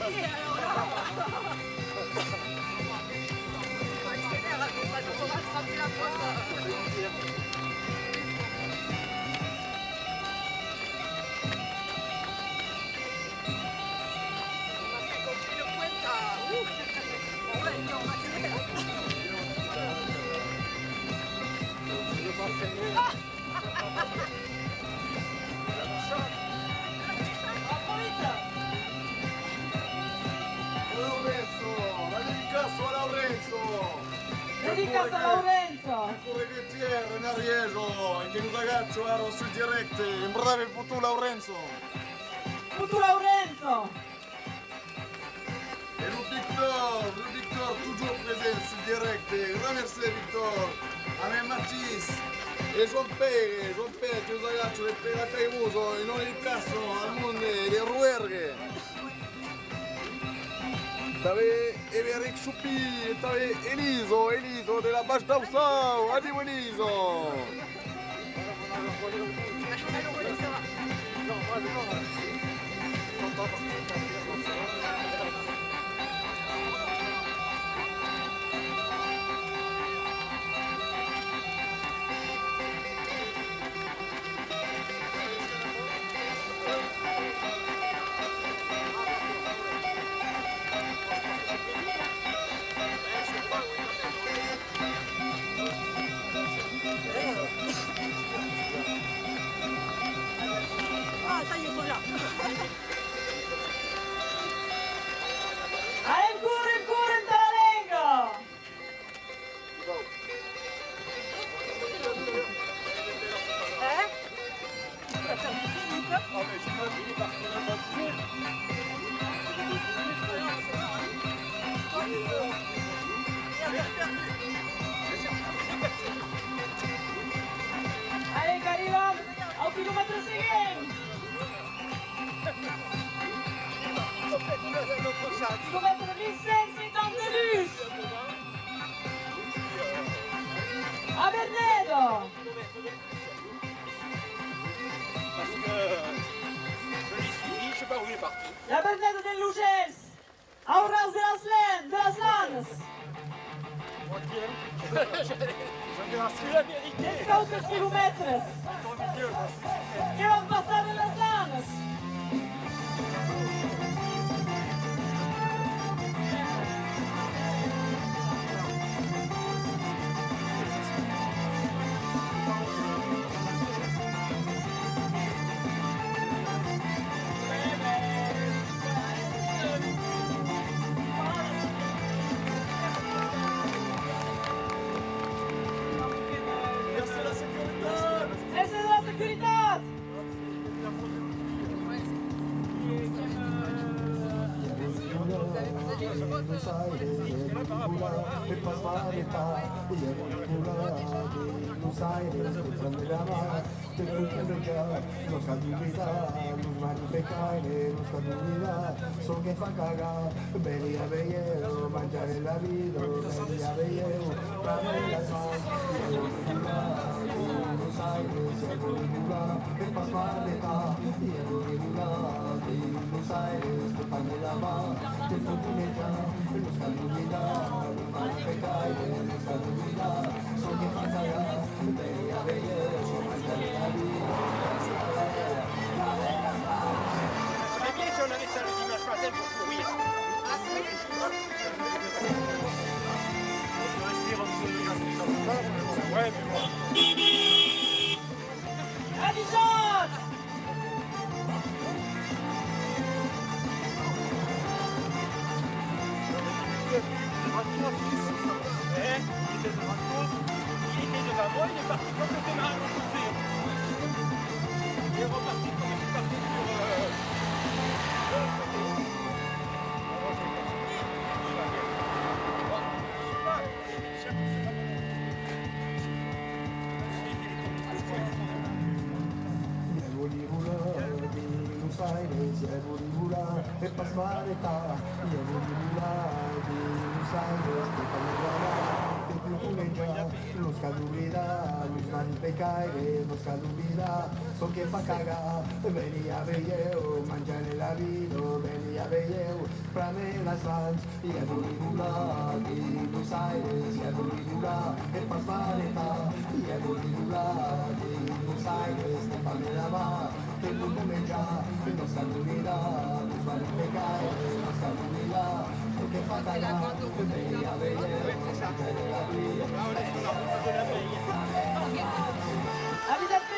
Laurenzo, la dedicaça a Laurenzo! Dedicaça a Laurenzo! Corre que Pierre en Arièja e que nos agacha ara sul dirècte. Un brave per tu, Laurenzo! Per tu, Laurenzo! E lo Victor, lo Victor, totjorn present sul dirècte. Gran mercé, Victor. Amé Matis e Joan-Pèire, Joan-Pèire que nos agacha de Pèira Cairosa e non li caça al monde de Roergue. Tanben Everic Choupi e tanben Elisa, Elisa de la Baish d'Aussau. Adiu, Elisa! Ah, ça y est, ils sont là. Anem córrer, córrer entà la lenga! Eh? Allez, qu'arribam au quilomètre seguent! Quilomètre mil cent cinquanta-dus! A Verneda! Parce que je l'ai suivi, je sais pas où il est parti. La Verneda de Logèls! Au raus de las len-, de las Lanas! Tu l'as mérité. Dètz-e-quate quilomètres que vam passar de las Lanas! Mercé de la securitat! Mercé de la securitat! Te puc envejar, nos cal oblidar, nos van fer caire, nos cal oblidar, çò que fa cagar, veni a veire, manjar en la vida, veni a veire, la vida, nos cal oblidar, nos cal oblidar, e pas barretar, e oblidar, nos aires, te pague la mà, te puc envejar, nos cal oblidar, nos van fer caire, nos cal oblidar, çò que fa cagar, Serait bien si on avait ça le dimanche matin pour courir. Ouais, mais bon. Allez, Jean ! Complètement à l'opposé. Il est reparti comme s'il partait sur, euh, l'autre côté. Voilà, je sais pas. Ieu vòli volar dins los aires, ieu vòli volar e pas m'arrestar. Ieu vòli volar dins los aires, te cal me guardar, te pòdi menjar. Nos cal oblidar los mals pecaires, nos cal oblidar çò que fa cagar. Veni a veire ieu, manjar la vida, veni a veire ieu, prame las mans. Ieu vòli volar dins los aires, ieu vòli volar e pas m'arrestar. Ieu vòli volar dins los aires, te prame la man. Te pòdi menjar, nos cal oblidar los mals pecaires, nos cal oblidar çò que fa cagar. Veni a veire ieu, manjar la vida. Avisa't,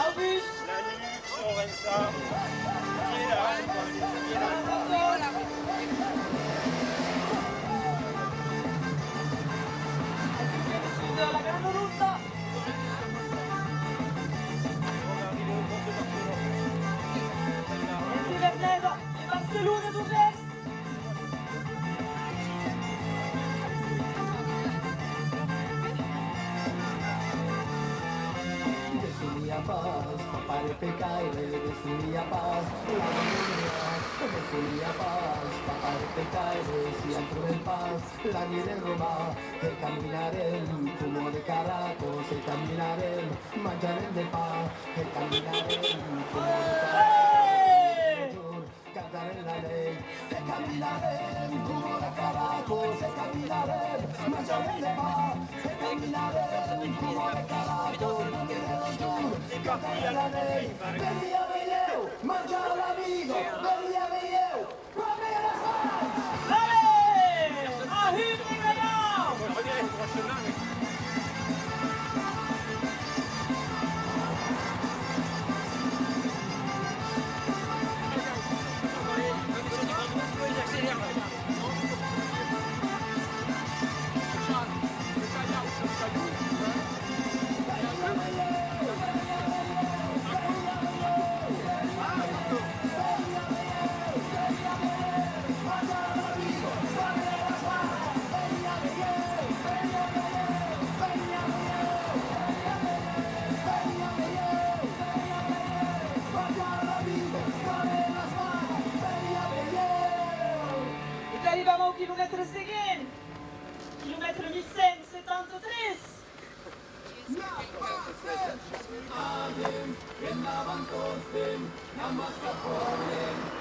August! La nuque, Lorenza. Qui est là ? Qui est là ? La grande route. Entre Berneda e Barcelona, Borrèls. De somiar pas, fa pas de pecaire, de somiar pas, la somiar, de somiar pas, fa pas de pecaire, si en trobem pas, la nirem robar, e caminarem coma de carracos, e caminarem, manjarem de pan, e caminarem coma de carracos. Cantarem la lei, e caminarem coma de carracos, e caminarem, manjarem de pan, e caminarem coma de carracos, dormirem lo jorn, cantarem la lei, veni a veire ieu, manjar la vida, veni a veire ieu, prame las mans! Allez! Ahunde que anam! E qu'arribam au quilomètre seguent, quilomètre mil cent setanta tres.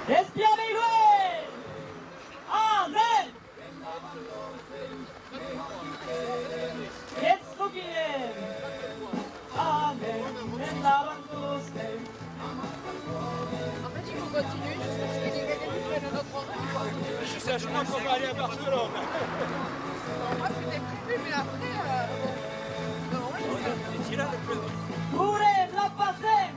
Espiam e luènh! Anem! Qu'ètz çò qui èm! Anem, endavant tostemps! En fait, il faut continuer jusqu'à ce que les gars prennent notre rendez-vous. Je sais, je crois qu'on va aller à Barcelone. Pour moi, c'était prévu, mais après, euh, non, ouais, c'est ça. Et tu l'as, le club ? Correm, la passem!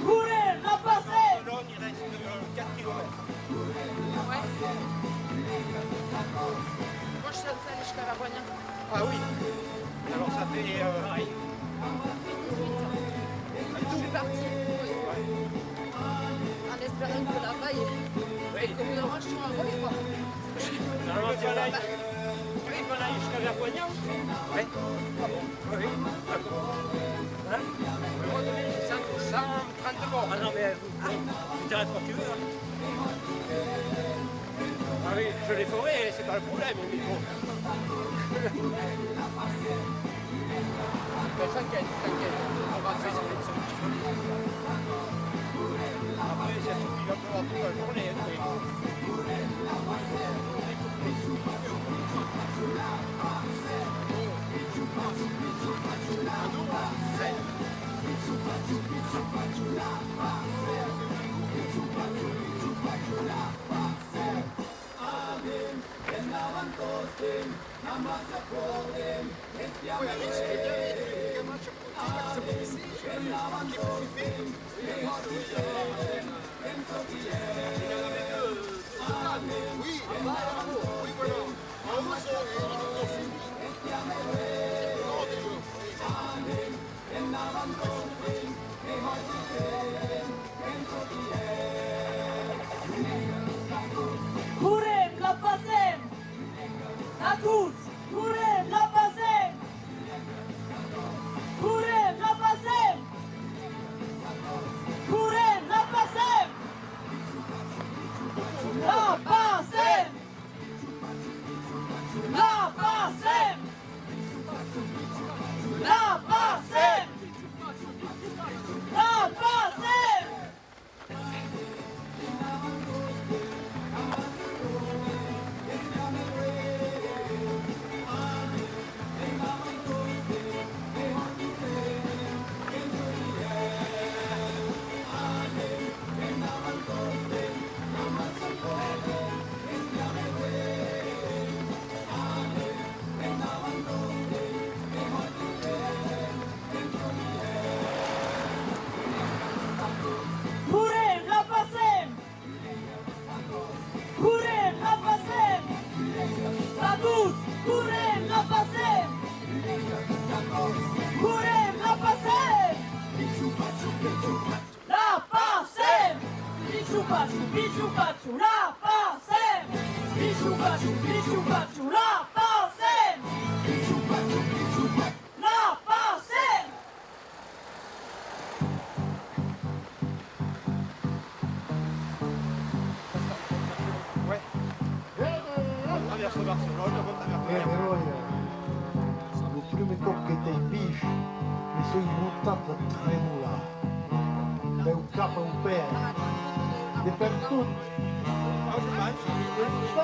Correm, la passem! Barcelone, il reste, euh, quatre kilomètres. Ouais. Moi, je suis allée jusqu'à La Boignée. Ah oui. Alors ça fait, euh, je suis partie en espérant que là-bas, il y ait, oui, qu'au bout d'un moment, je trouve un relais, quoi. Normalement, c'est là. Vous voulez qu'on aille jusqu'à La Boignée ? Oui. Ah bon ? Oui, oui. D'accord. Hein ? Vous pouvez redonner cent, cent trente euros. Ah non, mais vous, vous, vous tirez quand tu veux, hein. Ah oui, je les ferai, c'est pas le problème, mais bon. Mais t'inquiète, t'inquiète, on va faire. Après, c'est tout, il va falloir toute la journée, hein, mais Oui, oui, voilà. En haut, ils ont, ils ont suivi. Correm, la passem! A tots! Correm, la passem! Correm, la passem! Correm, la passem! La passem! La passem! La passem! La passem! Correm, la passem! Correm, la passem! A tots! Correm, la passem! Correm, la passem! La passem! Pichu pachu, pichu pachu, la passem! Pichu pachu, pichu pachu, la passem! La passem! Ouais. On traverse Barcelone, on traverse... Eh, heròi, lo prumèr còp que t'ai vist, me soi botat a tremolar. Deu cap au pè, de pertot.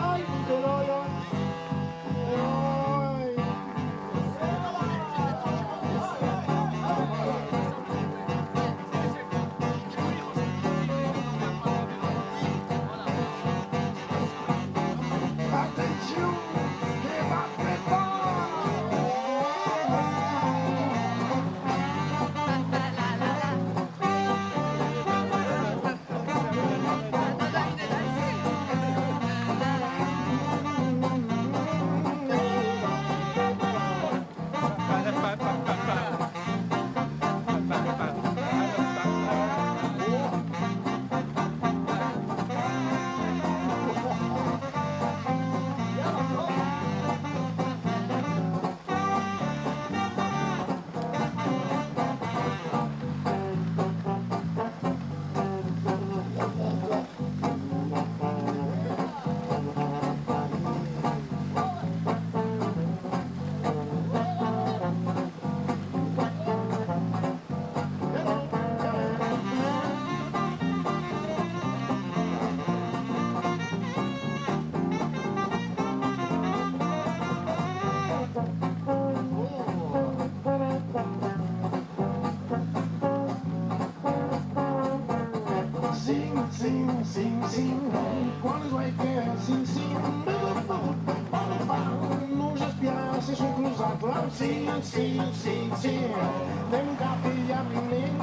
Ai, heròi! Atencion, que va petar! Sin, sin, sin, sin, quan es vai que sin, sin, nos espiar se son cruzats, sin, sin, sin, sin, de cap i a nin, nin,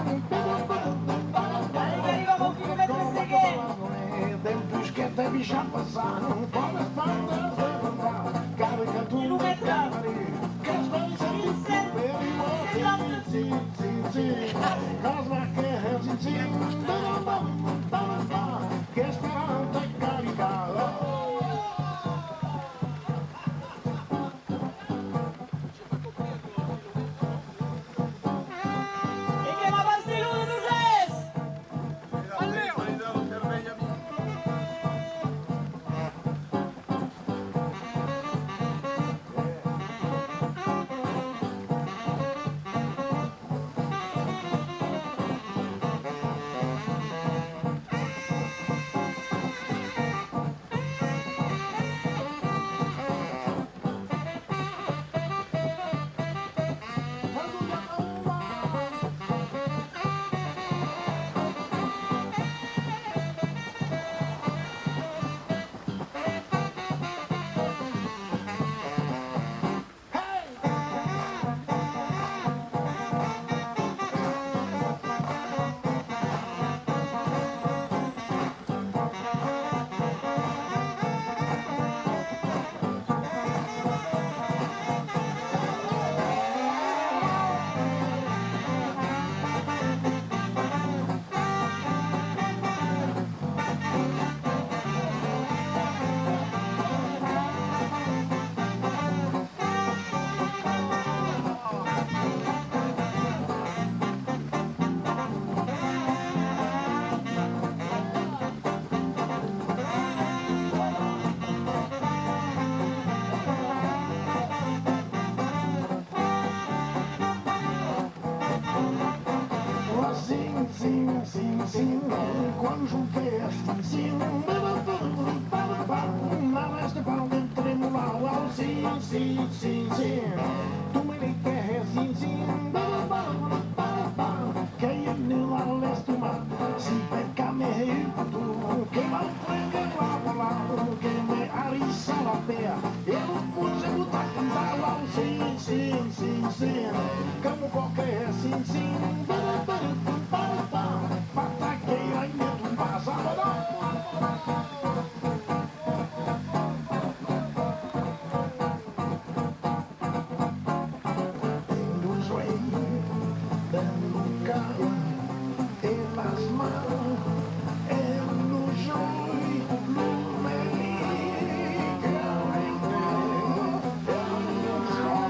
dempús que t'ai vist passar, quan es partes de cantar, cada que tu me... Quilomètre. Cinc cents setanta. E que m'avance lo de Lourdes! Son que es sin sin, ba, ba, ba, ba, ba, ba, la resta pal de tremolar, uau, sin, sin, sin, sin. Tu me dic que es sin sin, ba, ba, ba, ba, ba, ba, que i a nul a l'estomac. Si per cap me heu tu, que m'au prengue la bola, que me arissa la pea, e lo potse botar cantar, uau, sin, sin, sin, sin. Que m'au coque es sin sin, ba, ba, ba, ba, ba, ba. Pataqueira e tu passa, en los uelhs, en lo cau, e las mans, en los uelhs, lo melic, en los uelhs.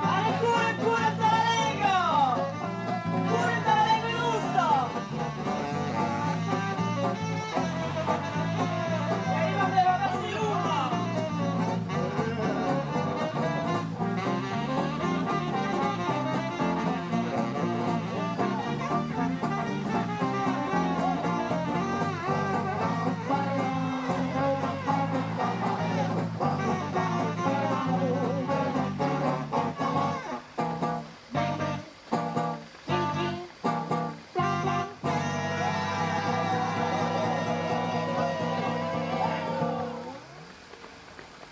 Allez, cours, cours, ta la lenga! Cours, ta la lenga nosta! E arribam de la Barcelona!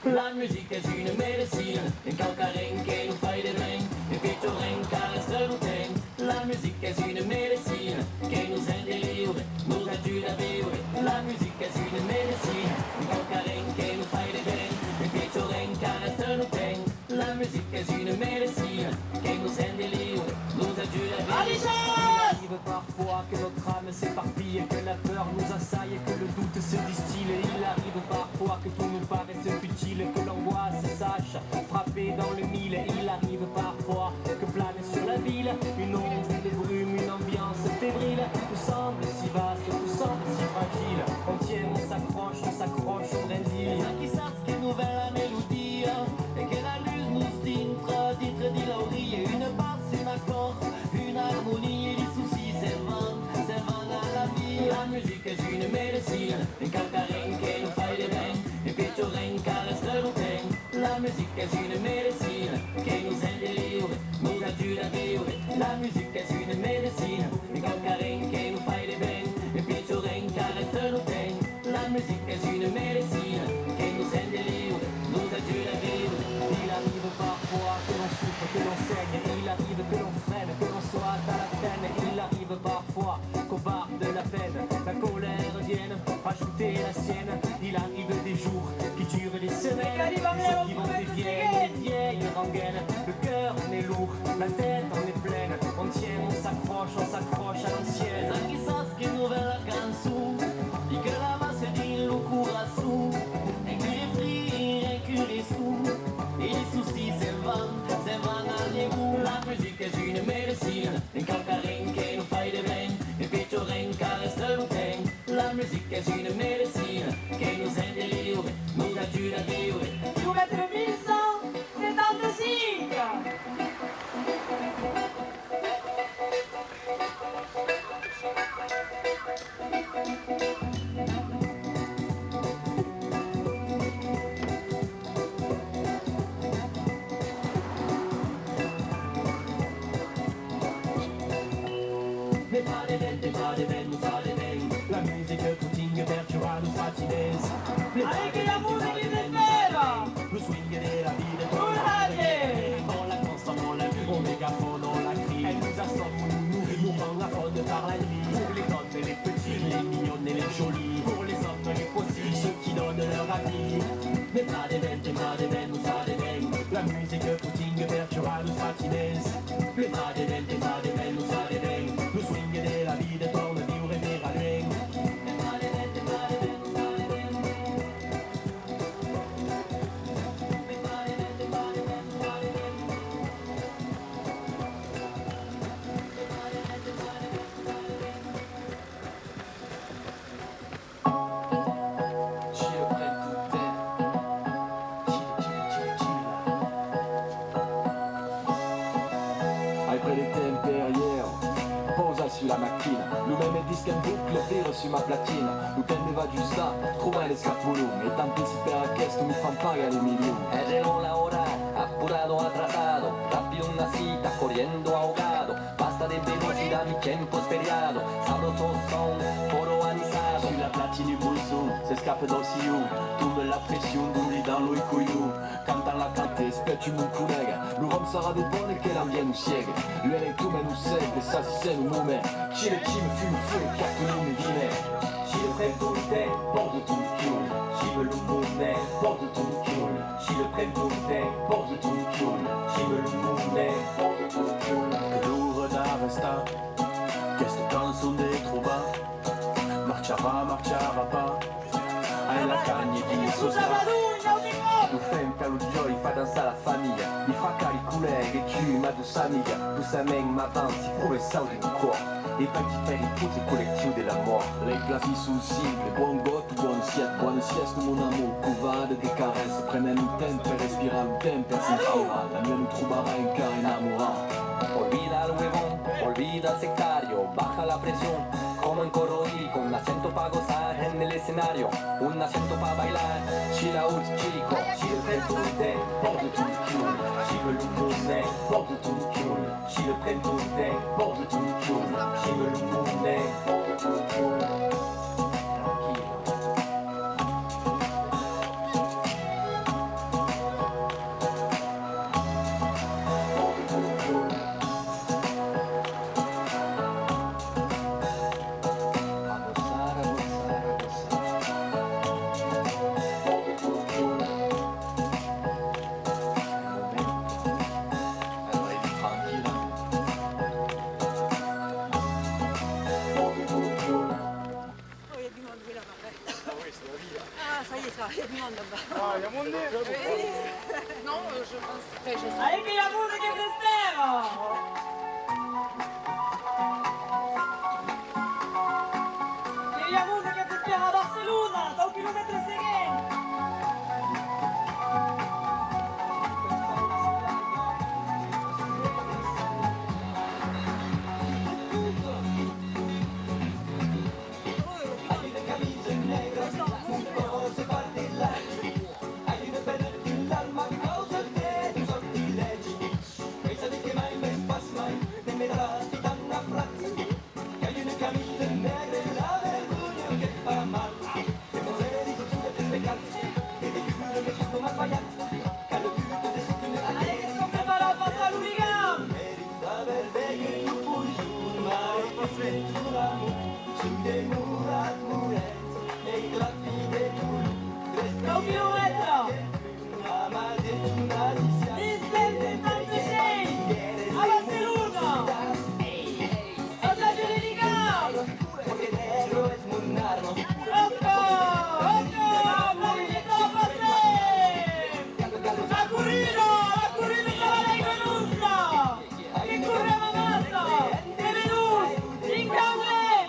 La musica es una medecina, en quauquarren que nos fai de ben, en pichorren qu'arrèsta lo temps. La musica es una medecina que nos rende liure, nos ajuda a viure. La musica es una medecina, en quauquarren que nos fai de ben, en pichorren qu'arrèsta lo temps. La musica es una medecina que nos rende liure, nos ajuda a viure. Alishas! Arrive parfois que notre âme s'éparpille, que la peur nous assaille, que le doute se distille. Il arrive parfois que tout nous paraisse futile, que l'angoisse sache frapper dans le mille. Il arrive parfois que plane sur la ville une ombre, une brume, une ambiance fébrile. Tout semble si vaste, tout semble si fragile. On tient, on s'accroche, on s'accroche, on brindille. Quizás que nos ven la melodia e que la lutz nos dintra, dintra de l'aurelha. Una basa, un acòrd, una armonia, e li sociis se'n van, se'n van a la via. La musica es una medecina, en quauquarren que nos fai de ben, en pichorren qu'arrèsta lo temps. La musica es una medecina que nos rende liure, nos ajuda a viure. La musica es una medecina, en quauquarren que nos fai de ben, en pichorren qu'arrèsta lo temps. La musica es una medecina que nos rende liure, nos ajuda a viure. Il arrive parfois que l'on souffre, que l'on saigne, il arrive que l'on freine, que l'on soit à la traîne, il arrive parfois qu'au bar de la peine, la colère vienne ajouter la sienne. Il arrive des jours qui durent des semaines, des jours qui vont et viennent, des vieilles rengaines. Le cœur en est lourd, la tête en est pleine. On tient, on s'accroche, on s'accroche à l'ancienne. Quizás que nos ven la cançon, e que la basa dins lo corason, en cure fri, en cure son, e li sociis se'n van, se'n van a l'ebon. La musica es una medecina, en quauquarren que nos fai de ben, en pichorren qu'arrèsta lo temps. La musica es una medecina que nos rende liure, nos ajuda a viure. Quilomètre mil cent setanta cinc. Me fa de ben, te fa de ben, nos fa de ben. La musica footing per curar los fatiments. Me fa de ben, te fa de ben, nos fa de ben. Lo swing de la vida torna. Dans la danse, dans la vue, on mégafone, on la crie. Elle nous assomme, nous nourrit, nous rend à fond par la nuit. Pour les grandes et les petites, les mignonnes et les jolies. Pour les hommes, les possibles, ceux qui donnent leur avis. Me fa de ben, te fa de ben, nos fa de ben. La musica footing per curar los fatiments. Me fa de ben, te fa de ben, nos fa de ben. Lo swing de la vida torna viure per a luènh. En boucle vira sus ma platine, lo temps me va ajustar, trobar l'escapolon, e tant pis si per aqueste me fan pagar de milions. Èrre un laurant, apurado, atrasado, rápido una cita, corriendo ahogado, basta de velocidad, mi tiempo es peleado, sabroso son, puro anisado. Sus la platine un bon son, s'escapa del sillon, tomba la pression, d'oblidar los colhons. Cantam la cante, espèr-tu mon collèga, lo rom sarà de bòne que l'ambient nos siègue, l'uèlh e tomen nos sègle, saisissèm lo moment, chile, chime, fume, feu, capte lo me vime. Si le pren ton temps, pòrta ton cul, chime lo moment, pòrta ton cul, si le pren ton temps, pòrta ton cul, chime lo moment, pòrta ton cul. Que l'ora d'arrestar, aquesta cançon de trobar, marcharà, marcharà pas. Ai la canha dins sos bras. Lo fem per lo jòi, fa dançar la familha, li fracàs, li collègas e tu, ma doça amiga. Doçament m'avanci, prove saudi mon còr e vaig fèr un fotut collectiu de la mòrt. Lei plasis son simples, bon gòt, bona sièsta, bona sièsta, mon amor, covada de carèssa, prenem un temps per respirar, un temps per s'inspirar. La nuèch nos trobarà encara enamorats. Olvida al huevón, olvida al sectario, baja la presión. Como en Coro Hill, con acento pa gozar en el escenario, un acento pa bailar, chill out, chico. Si le pren ton temps, pòrta ton cul, chime lo moment, pòrta ton cul, si le pren ton temps, pòrta ton cul, chime lo moment, pòrta ton cul. Tranquilo. Oh, il y a du monde, oui, là-bas, ouais. Ah oui, c'est la vie, hein. Ah, ça y est, ça, il y a du monde là-bas. Ah, il y a monde. Oui. Non, euh, je pense, enfin, je sais. Allez, que y a monde que t'espère. Que y a monde que t'espère à Barcelone, dau quilomètre seguent. Allez, qu'est-ce qu'on prépare à passer à l'hooligan ? Dau quilomètre. Mil cent setanta seis, a Barcelona. Passatge de Ligam. Òsca, òsca, passatge. La corrida, la corrida de la Lèiga Nossa. Que correm amassa, de menús, incaurets.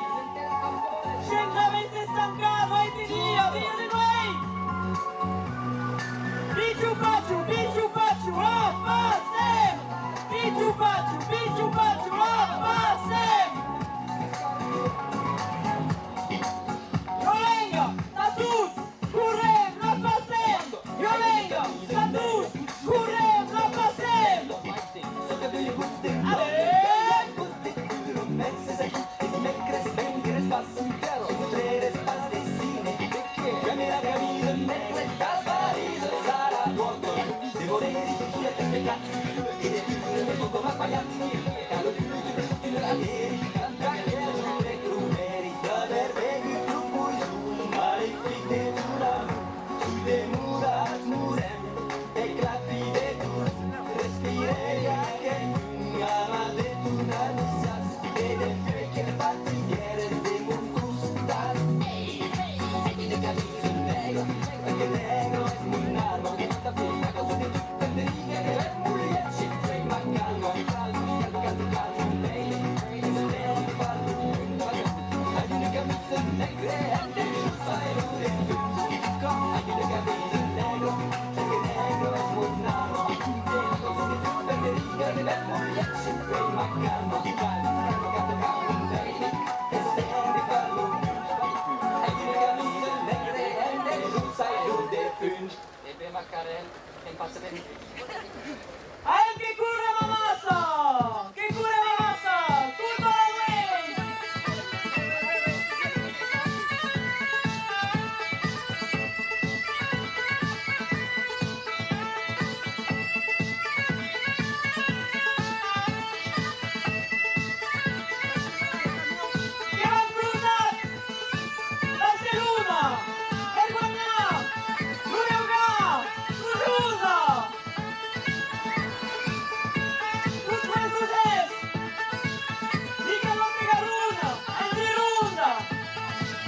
Anem que correm amassa! Que correm amassa! Corta la luènh! Que vam crosat! Barcelona! Perpinhan! Lo Leugar! Lo Rosa! Los Tres Rosèrs! Dinc a Nòstra Garona! Entre Ronda!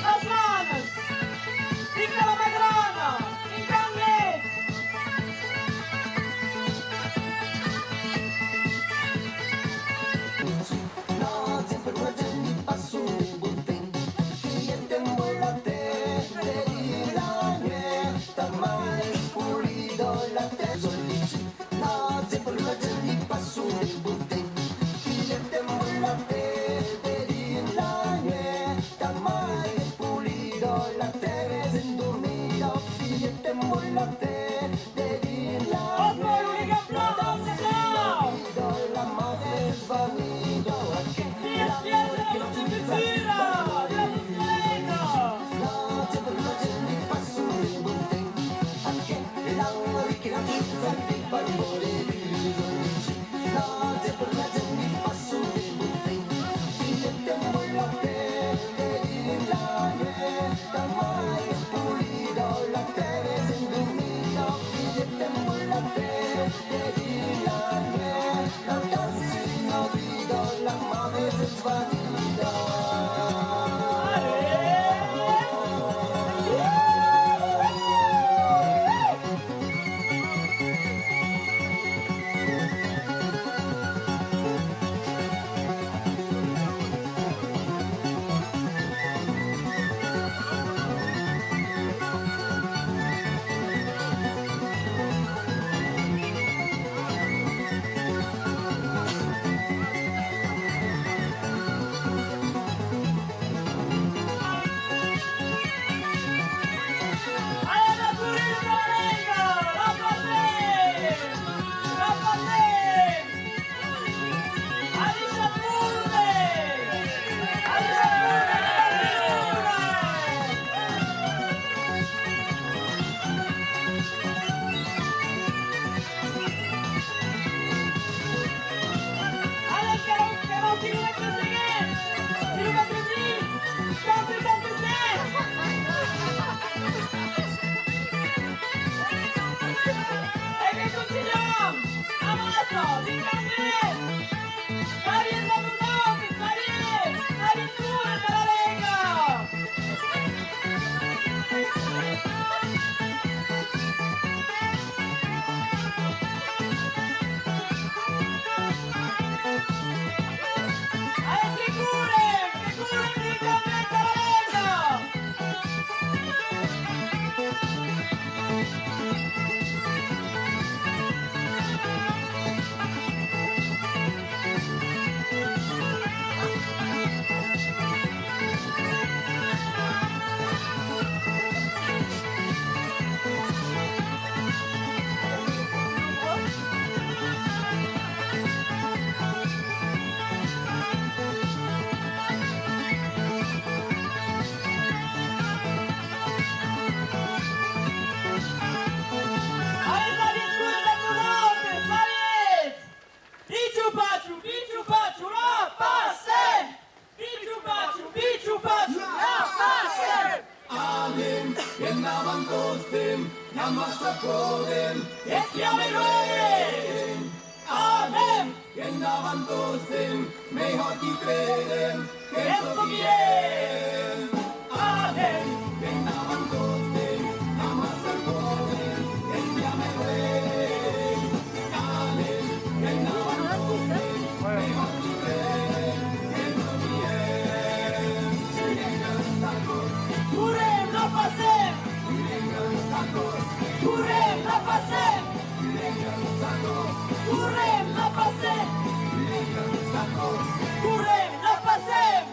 Las Lanas! Dinc a la Magrana! En Canguèt! Pichu pachu, pichu pachu, la Passem! Pichu pachu, pichu pachu, la Passem! Anem, endavant tostemp, la massa podem, espiam e luènh! Anem, endavant tostemp, mei hòrt i credem, que en somièm! Anem, endavant tostemp, la massa podem, espiam e luènh! Correm, la Passem! Correm, la Passem! Correm, la Passem! Correm, la Passem!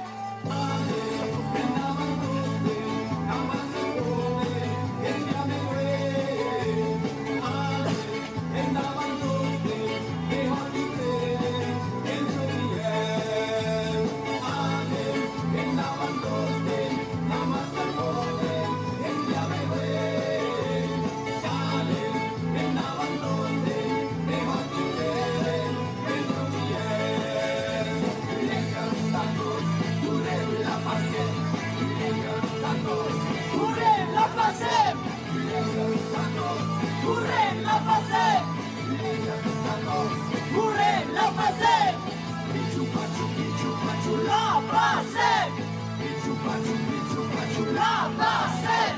Passem!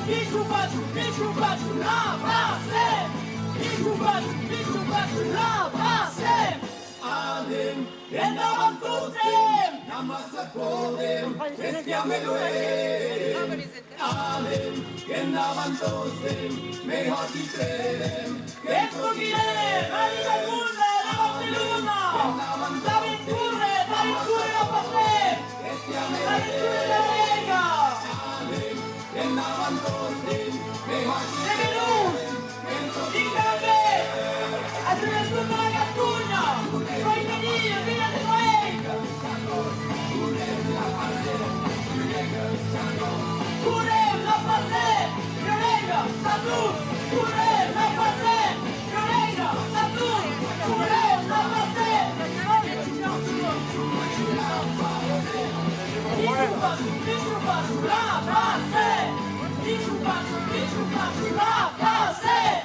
Pichu pachu, pichu pachu, la Passem! Pichu pachu, pichu pachu, la Passem! Anem endavant tostemps! Amassa podem, bestiam e luèi. Anem endavant tostemps, mei hòrt i trèiem. Qu'es lo que i a, la vida del monde, la Barcelona! Sabem córrer, sabem córrer la Passem! Sabem córrer la lenga! Revenons! Vinga, que! Ajudes tota la Gasconha! Vai venir, vine de noi! Correm la Passem! Violenga, Satús! Correm la Passem! Violenga, Satús! Correm la Passem! Pichu pachu, pichu pachu, la Passem! Pichu pachu, pichu pachu, la Passem!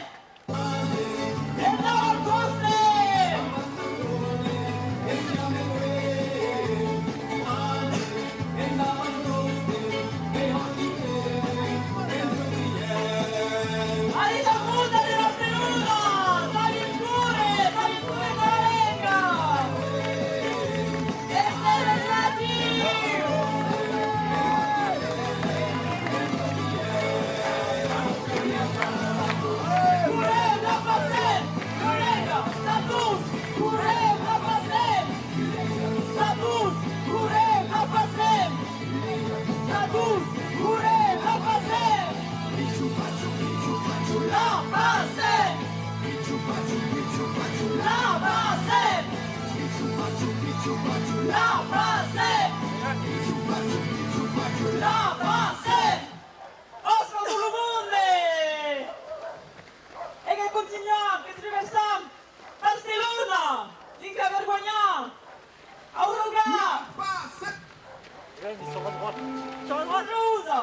Endavant, Coste! Adiu, monde de Barcelona! Sabem córrer, sabem córrer, Coralenca! Correm la Passem! Correm la Passem! Satús! Correm la Passem! Satús! Correm la Passem! Pichu pachu, pichu pachu, la Passem! Pichu pachu, pichu pachu, la Passem! Pichu pachu, pichu pachu, la Passem! Pichu pachu, pichu pachu, la Passem! Òsca tot lo monde! E que continuam, que traversam Barcelona, dinc a vergonhar, a rogar! Passem! Rosa!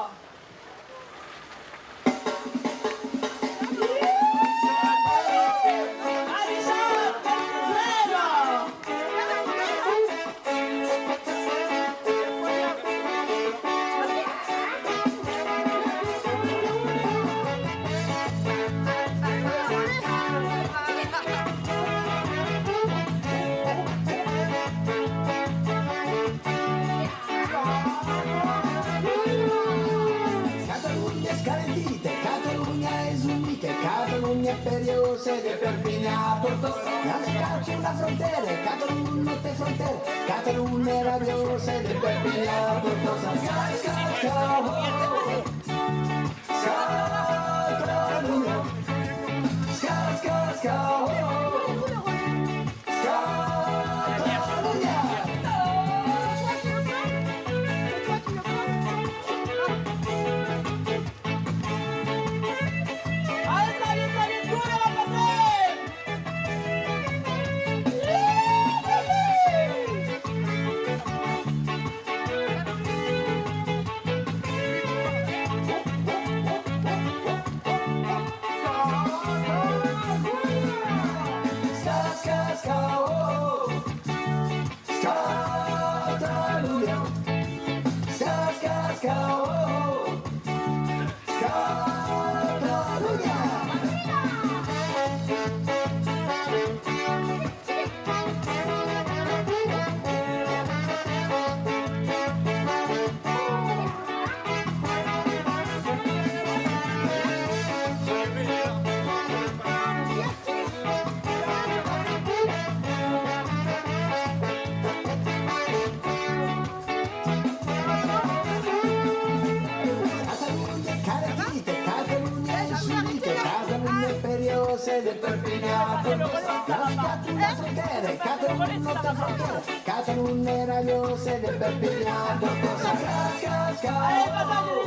Catalonha es calentita, Catalonha es unita, Catalonha periosa de Perpinhan a Tortosa. Nascat una frontera, Catalonha non té frontera, Catalonha rabiosa de Perpinhan a Tortosa. Sca, sca, sca, oh. Catalonha. Sca, sca, sca, oh. Catalonha! Sca, sca, sca, oh, oh. Catalonha! Catalonha, cara, dite, Catalonha es unita, Catalonha periosa de Perpinhan a Tortosa. Nascat una frontera, Catalonha non té frontera, Catalonha rabiosa de Perpinhan a Tortosa. Sca, sca, sca, oh.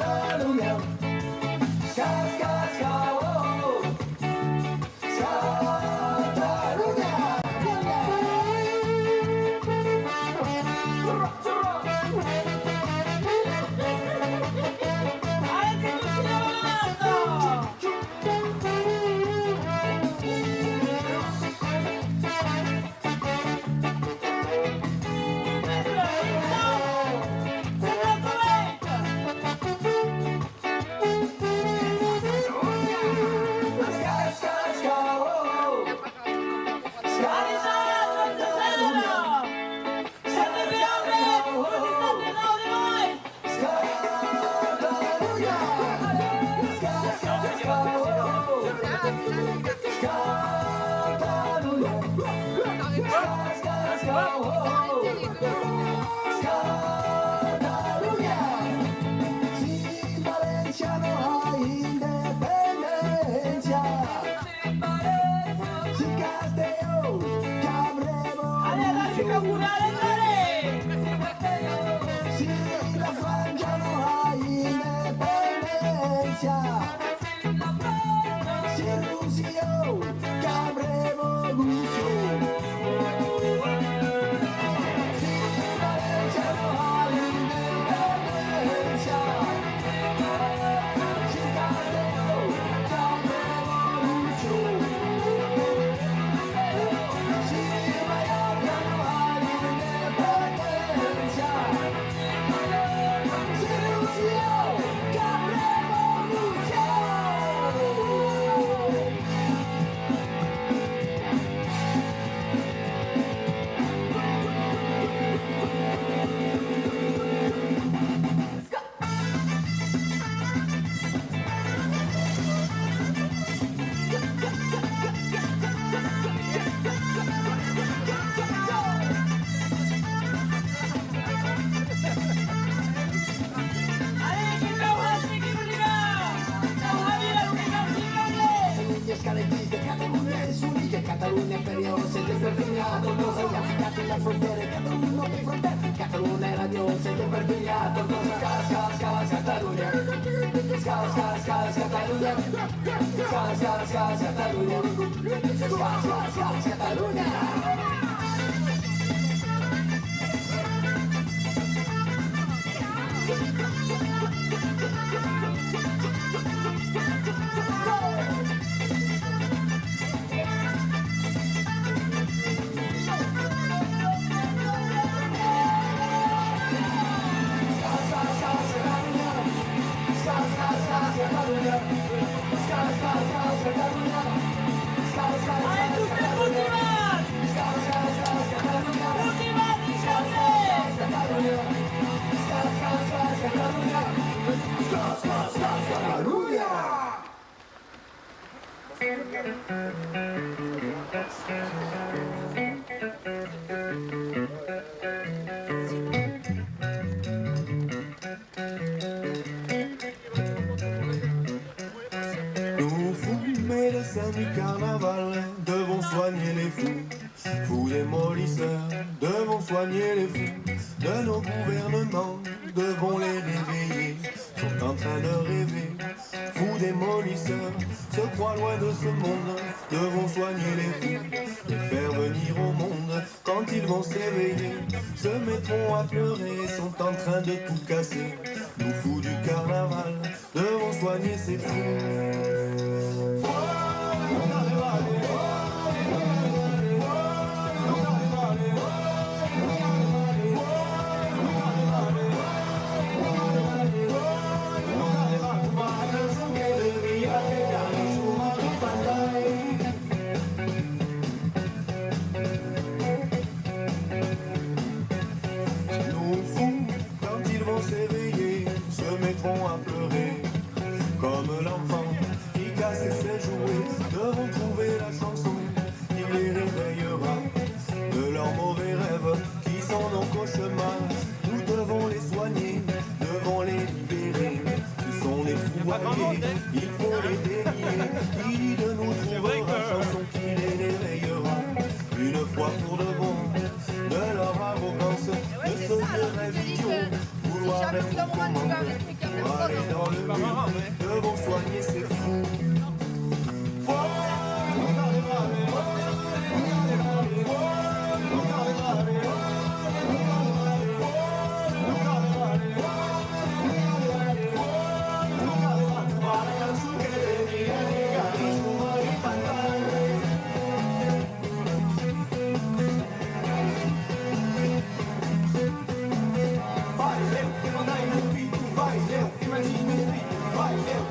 Catalonha. Sca, sca, sca, oh. Nous fous, médecins du carnaval, devons soigner les fous. Fous démolisseurs, devons soigner les fous. De nos gouvernements, devons les réveiller. Sont en train de rêver. Fous démolisseurs, se croient loin de ce monde. Devons soigner les fous, les faire venir au monde. Quand ils vont s'éveiller, se mettront à pleurer, sont en train de tout casser. Nous fous du carnaval, devons soigner ces fous. Nos fous, quand ils vont s'éveiller, se mettront à pleurer. Comme l'enfant qui casse ses jouets, devront trouver la chanson qui les réveillera de leurs mauvais rêves, qui sont nos cauchemars. Nous devons les soigner, devons les libérer. Ce sont des fous alliés, il faut les délier. Qui de nous trouvera la chanson qui les réveillera ? Une fois pour de bon, de leur arrogance, de ce vieux rêve idiot, vouloir être aux commandes, pour aller dans le mur, devons soigner ces fous. Vai, lèu, que mandai lo pito, vai, lèu, que mangi me pito, vai, lèu,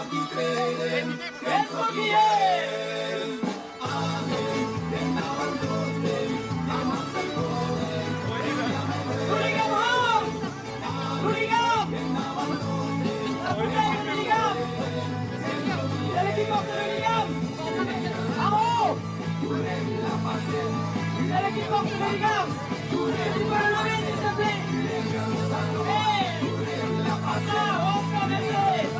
L'Oligam! La puta de l'Oligam! Qui a le qui porte l'Oligam? Bravo! Qui a le qui porte l'Oligam? Qui peut le nommer, s'il te plaît? Eh! Passa, Oscar Mercedes!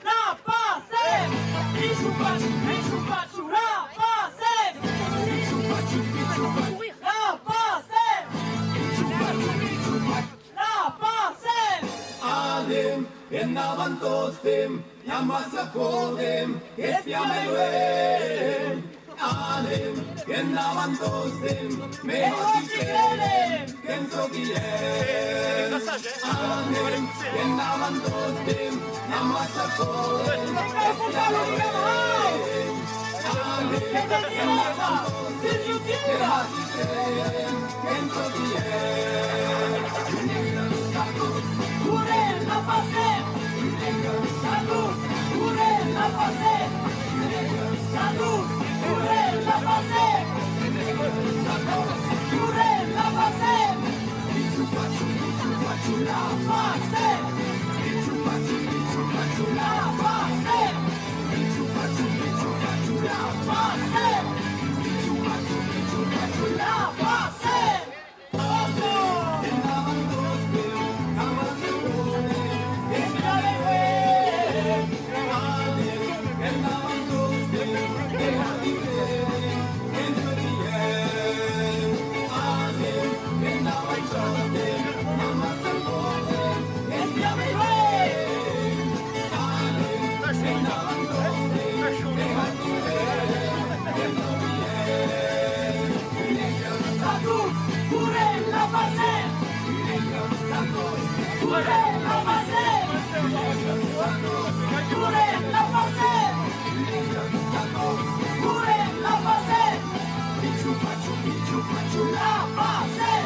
La Passem! Pichu pachu, pichu pachu, la Passem! Pichu pachu, pichu pachu, la Passem! Pichu pachu, pichu pachu, la Passem! Anem, endavant tostemp, i a massa cordem, espiam e luem. Anem, endavant tostemp, mejor si crelem, que'n sò guièr. Anem, endavant tostemp, i a massa cordem, espiam e luem. Anem, endavant tostemp, mejor si crelem. Correm, la Passem! Correm, la Passem! Correm, la Passem! Correm, la Passem! Pichu pachu, pichu pachu, la Passem! Pichu pachu, pichu pachu, la Passem! Pichu pachu, pichu pachu, la Passem! Pichu pachu, pichu pachu, la Passem! Correm, la Passem! Correm, la Passem! Correm, la Passem! Correm, la Passem! Pichu pachu, pichu pachu, la Passem!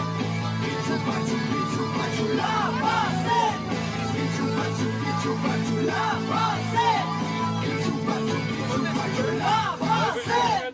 Pichu pachu, pichu pachu, la Passem! Pichu pachu, pichu pachu, la Passem! Pichu pachu, pichu pachu, la Passem!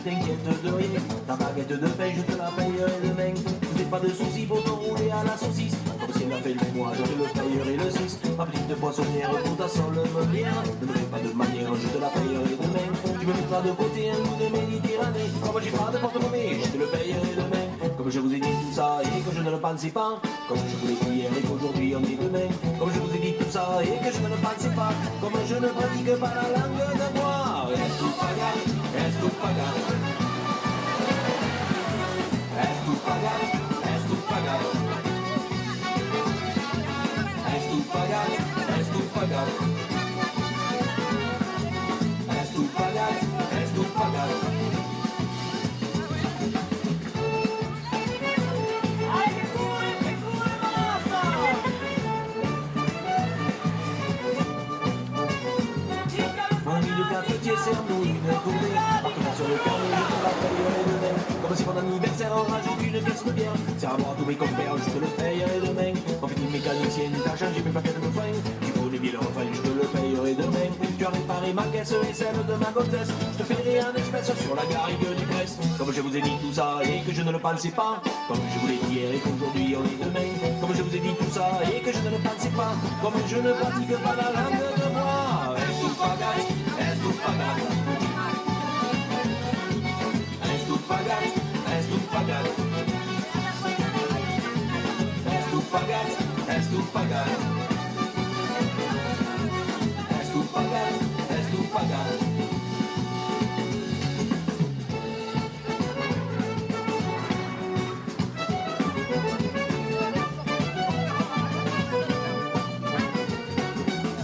T'inquiète de rien, ta baguette de pain, je te la payerai demain. Je n'ai pas de soucis pour t'enrouler à la saucisse. Comme si elle a fait le mois, je te le payerai le six. Ma petite poissonnière, pour ta seule meulière, ne me fais pas de manière, je te la payerai demain. Tu me mettras de côté un bout de Méditerranée. Comme j'ai pas de porte-monnaie, je te le payerai demain. Comme je vous ai dit tout ça et que je ne le pensais pas. Comme je vous l'ai dit hier et qu'aujourd'hui on est demain. Comme je vous ai dit tout ça et que je ne le pensais pas. Comme je ne pratique pas la langue de bois. Es tot pagat, es tot pagat. Es tot pagat, es tot pagat. Es tot pagat, es tot pagat. Es tot pagat, es tot pagat. Mon ami, le cafetier, serre-nous une tournée. Partout sur le carreau, je te la payerai demain. Comme c'est mon anniversaire, on rajoute une caisse de bière. Serre à boire à tous mes compères, je te le payerai demain. Mon petit mécanicien, t'as changé mes plaquettes de frein. Tu connais bien le refrain, je te le payerai demain. Tu as réparé ma caisse et celle de ma gonzesse. Je te paierai en espèces sur la garrigue du Grèce. Comme je vous ai dit tout ça et que je ne le pensais pas. Comme je vous l'ai dit hier et qu'aujourd'hui on est demain. Comme je vous ai dit tout ça et que je ne le pensais pas. Comme je ne pratique pas la langue de bois. Es tot pagat, es tot pagat. Es tot pagat, es tot pagat. Es tot pagat, es tot pagat. Es tot pagat, es tot pagat.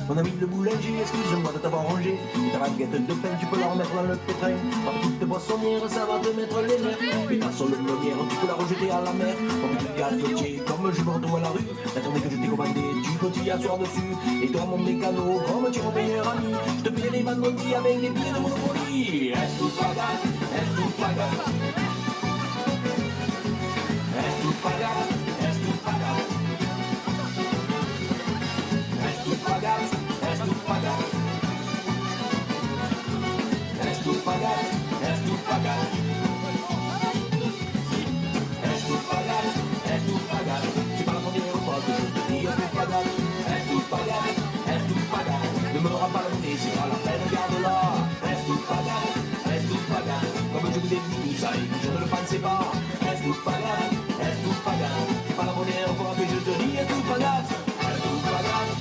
Mon ami le boulanger, excuse-moi de t'avoir rongé. Ta baguette de pain, tu peux la remettre dans le pétrin. Ma petite poissonnière, ça va te mettre les nerfs. Puis ta seule meulière, tu peux la rejeter à la mer. Mon petit gâteau, comme je me retrouve à la rue. Attendez que je t'ai commandé, tu peux t'y asseoir dessus. Et toi, mon mécano, comme tu es mon meilleur ami, je te paierai vendredi avec des billets de Monopoly. Es tot pagat, es tot pagat. Es tot pagat, es tot pagat. Es tot pagat, es tot pagat. Es tot pagat, es tot pagat. Es tot pagat, es tot pagat. C'est pas la première fois que je te dis es tot pagat. Es tot pagat, es tot pagat. Ne me rends pas la monnaie, c'est pas la peine, garde-la. Es tot pagat, es tot pagat. Comme je vous ai dit tout ça et que je ne le pensais pas. Es tot pagat, es tot pagat. C'est pas la première fois que je te dis es tot pagat. Es tot pagat.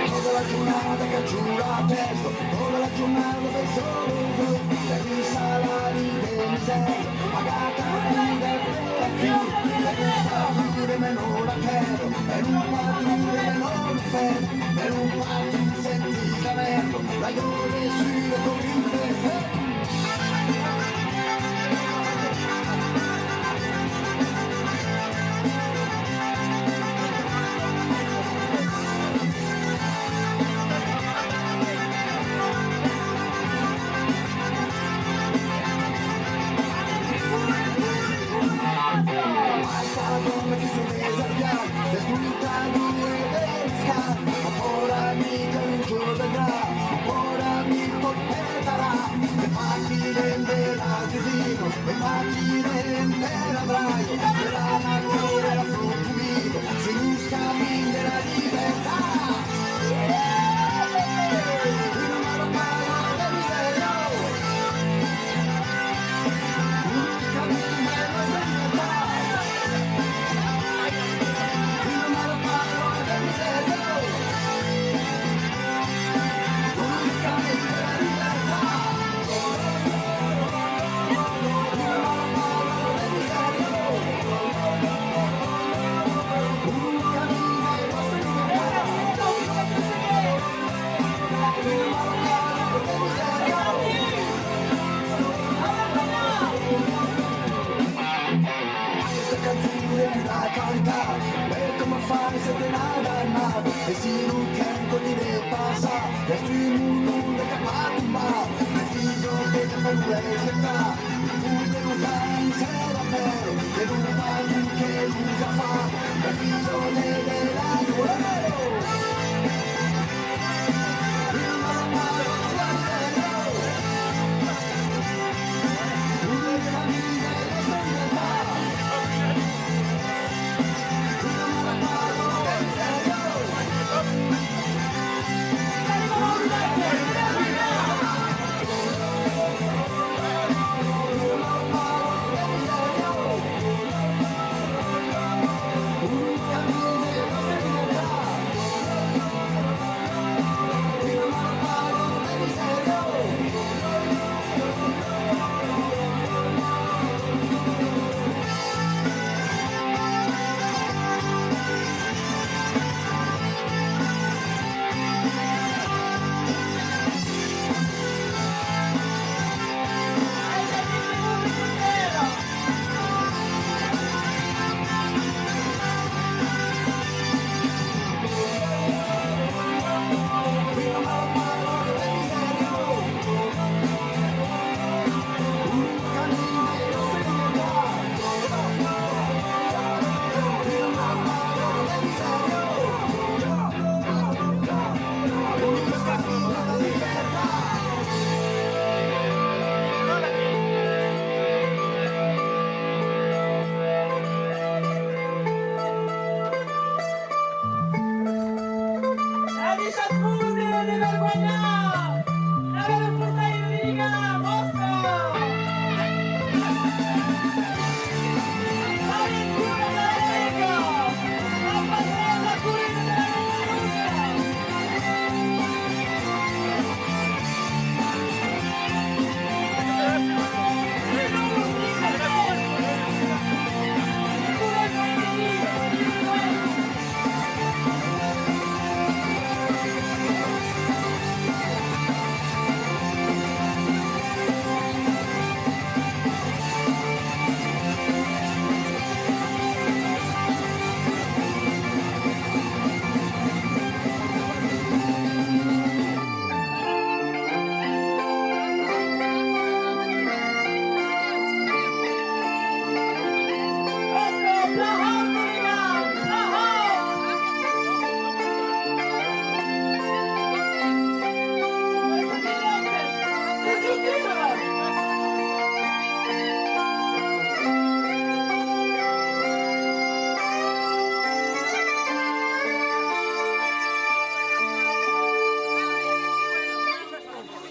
Tota la jornada que juga a pèstra, tota la jornada pensa los ulls, per un salari de misèria, pagat a cura per aquí, per un patró de menor la terra, per un patró de menor l'ofèn, per un patró sentir la merda, la gueule sur le commune de fer. Basta la dòna qui se mesa al viatge, descollida dure del cap. Aquesta cançon volem la cantar, per coma fa se te n'ha anat, e si lo temps continua passar, es tu mon nom de cap a tombar, e si jo te per voler escapar, tu te lo temps serà per, e lo patron que lo ja fa, e si jo te de la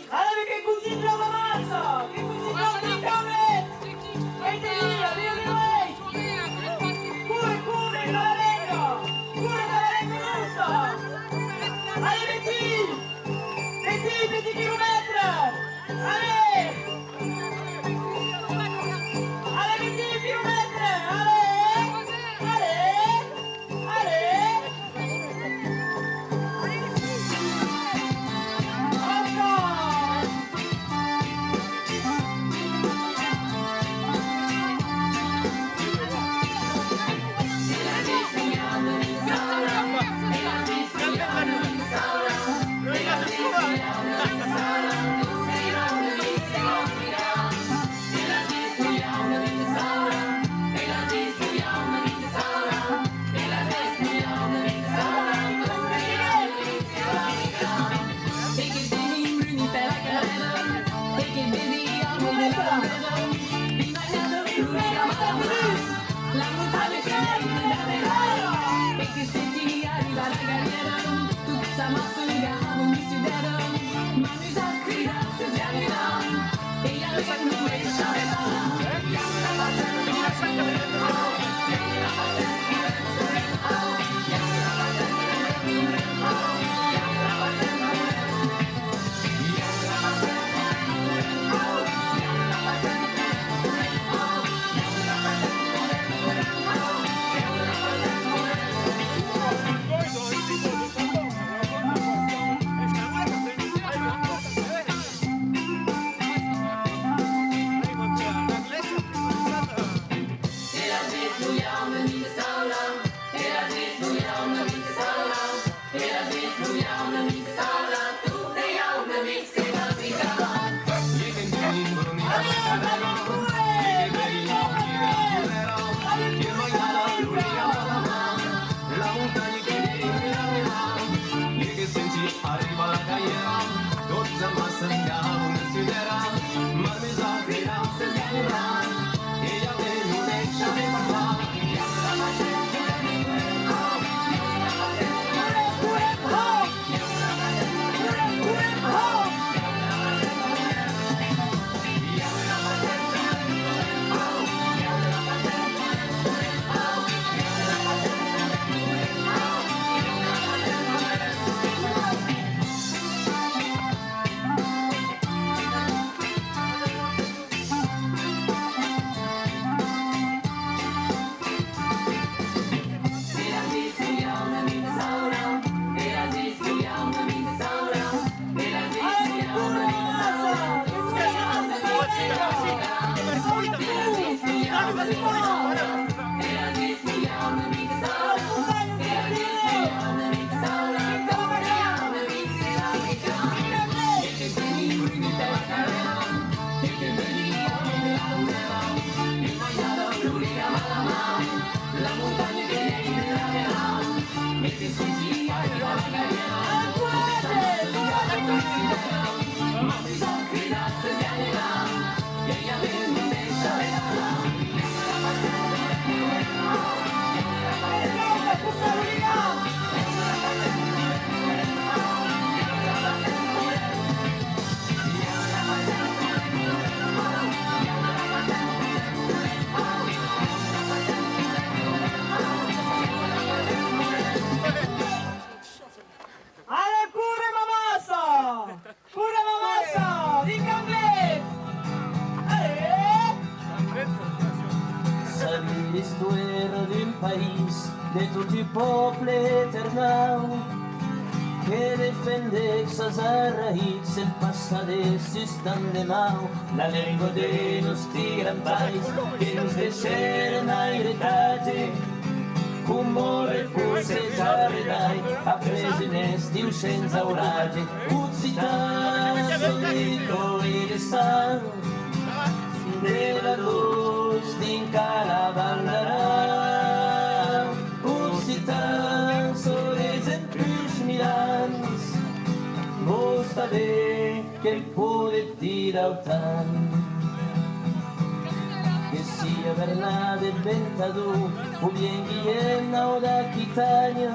Alavetz, que continua la massa, que continua la massa! Ai de dire, ai de dire! Corre, corre, cavalenga! Corre, cavalenga nosta! Allez, Betty! Betty, petit kilomètre! Allez! Allez, Betty, kilomètre! Allez! Allez! Allez! Allez, correm amassa! Correm amassa! Dic anglés! Allez! Sabi l'istòria d'un país de tot un pòble eternau que defendèc sas arraïtz en passar de sustan de mau. La lenga de nòsti grands-pairs que nos deishèren airetatge, coma repousset arredai après un estiu sens auratge. Occitan, sò de còr e de sang, de Vadós dinc a la Val d'Aran. Occitan, sò de Zempush Milans, vos tanben que'm pòde dire autant. Que sia Bernat de Ventador o bien Guilhèm Nau d'Aquitània,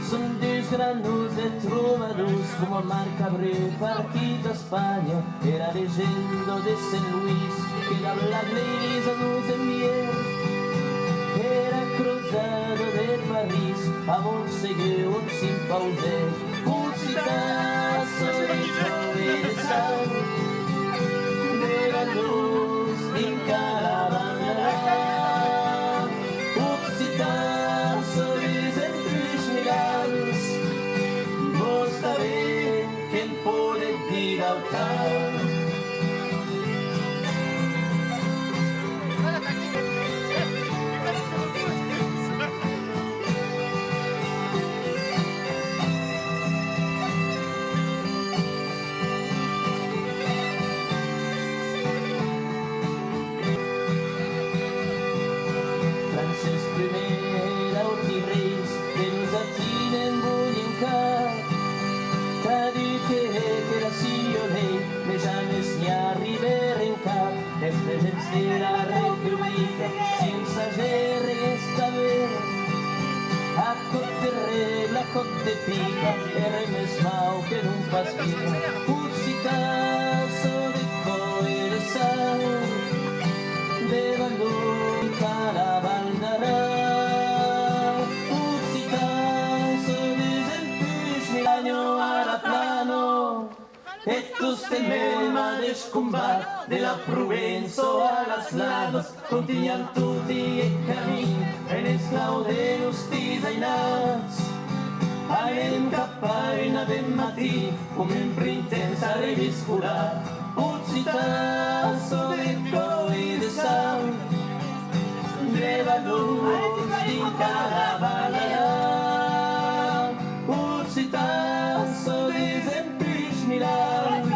son dus grands noms de trobadors coma Marc Cabré partit a Espanha, e la legenda de Sent Luís que la Black Ladies nos envièc, e la crosada de París a Montsegur on s'impausèc. Occitan, sò de còr e de sang, de Vadós dinc a la Val d'Aran. Occitan, sò de Zempush Milans, vos tanben que'm pòde dire autant. Francés Prumèr, d'auti reis que nos atinen bolhincar, cadun que hè que la siá lei, mès jamès n'i arribèren cap. Estrangèrs de la Republica, s'insagèren estar ben, a còp de règla, a còp de pica, ère mès mau que non pas bien. Occitan, sò de còr e de sang, de Vadós a la Val d'Aran. Occitan, sò de Zempush Milans a la Plana. E tostemp eth madeish combat, de la Provença a las Lanas, contunham toti eth camin en esclau de nòstis ainats. Anem cap a un avantmatin, com un printemps arreviscolat. Occitan, sò de còr e de sang, de Vadós dinc a la Val d'Aran. Occitan, sò de Zempush Milans,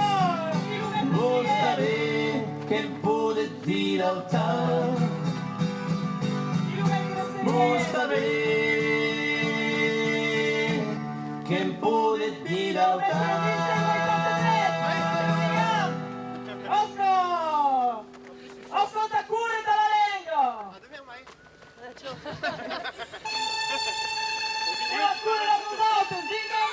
vos tanben que'm pòde dire autant. Vos tanben que'm pòde dire autant. Òsca! Òsca, tà córrer tà la lenga! Córrer amb nosautres, vinga,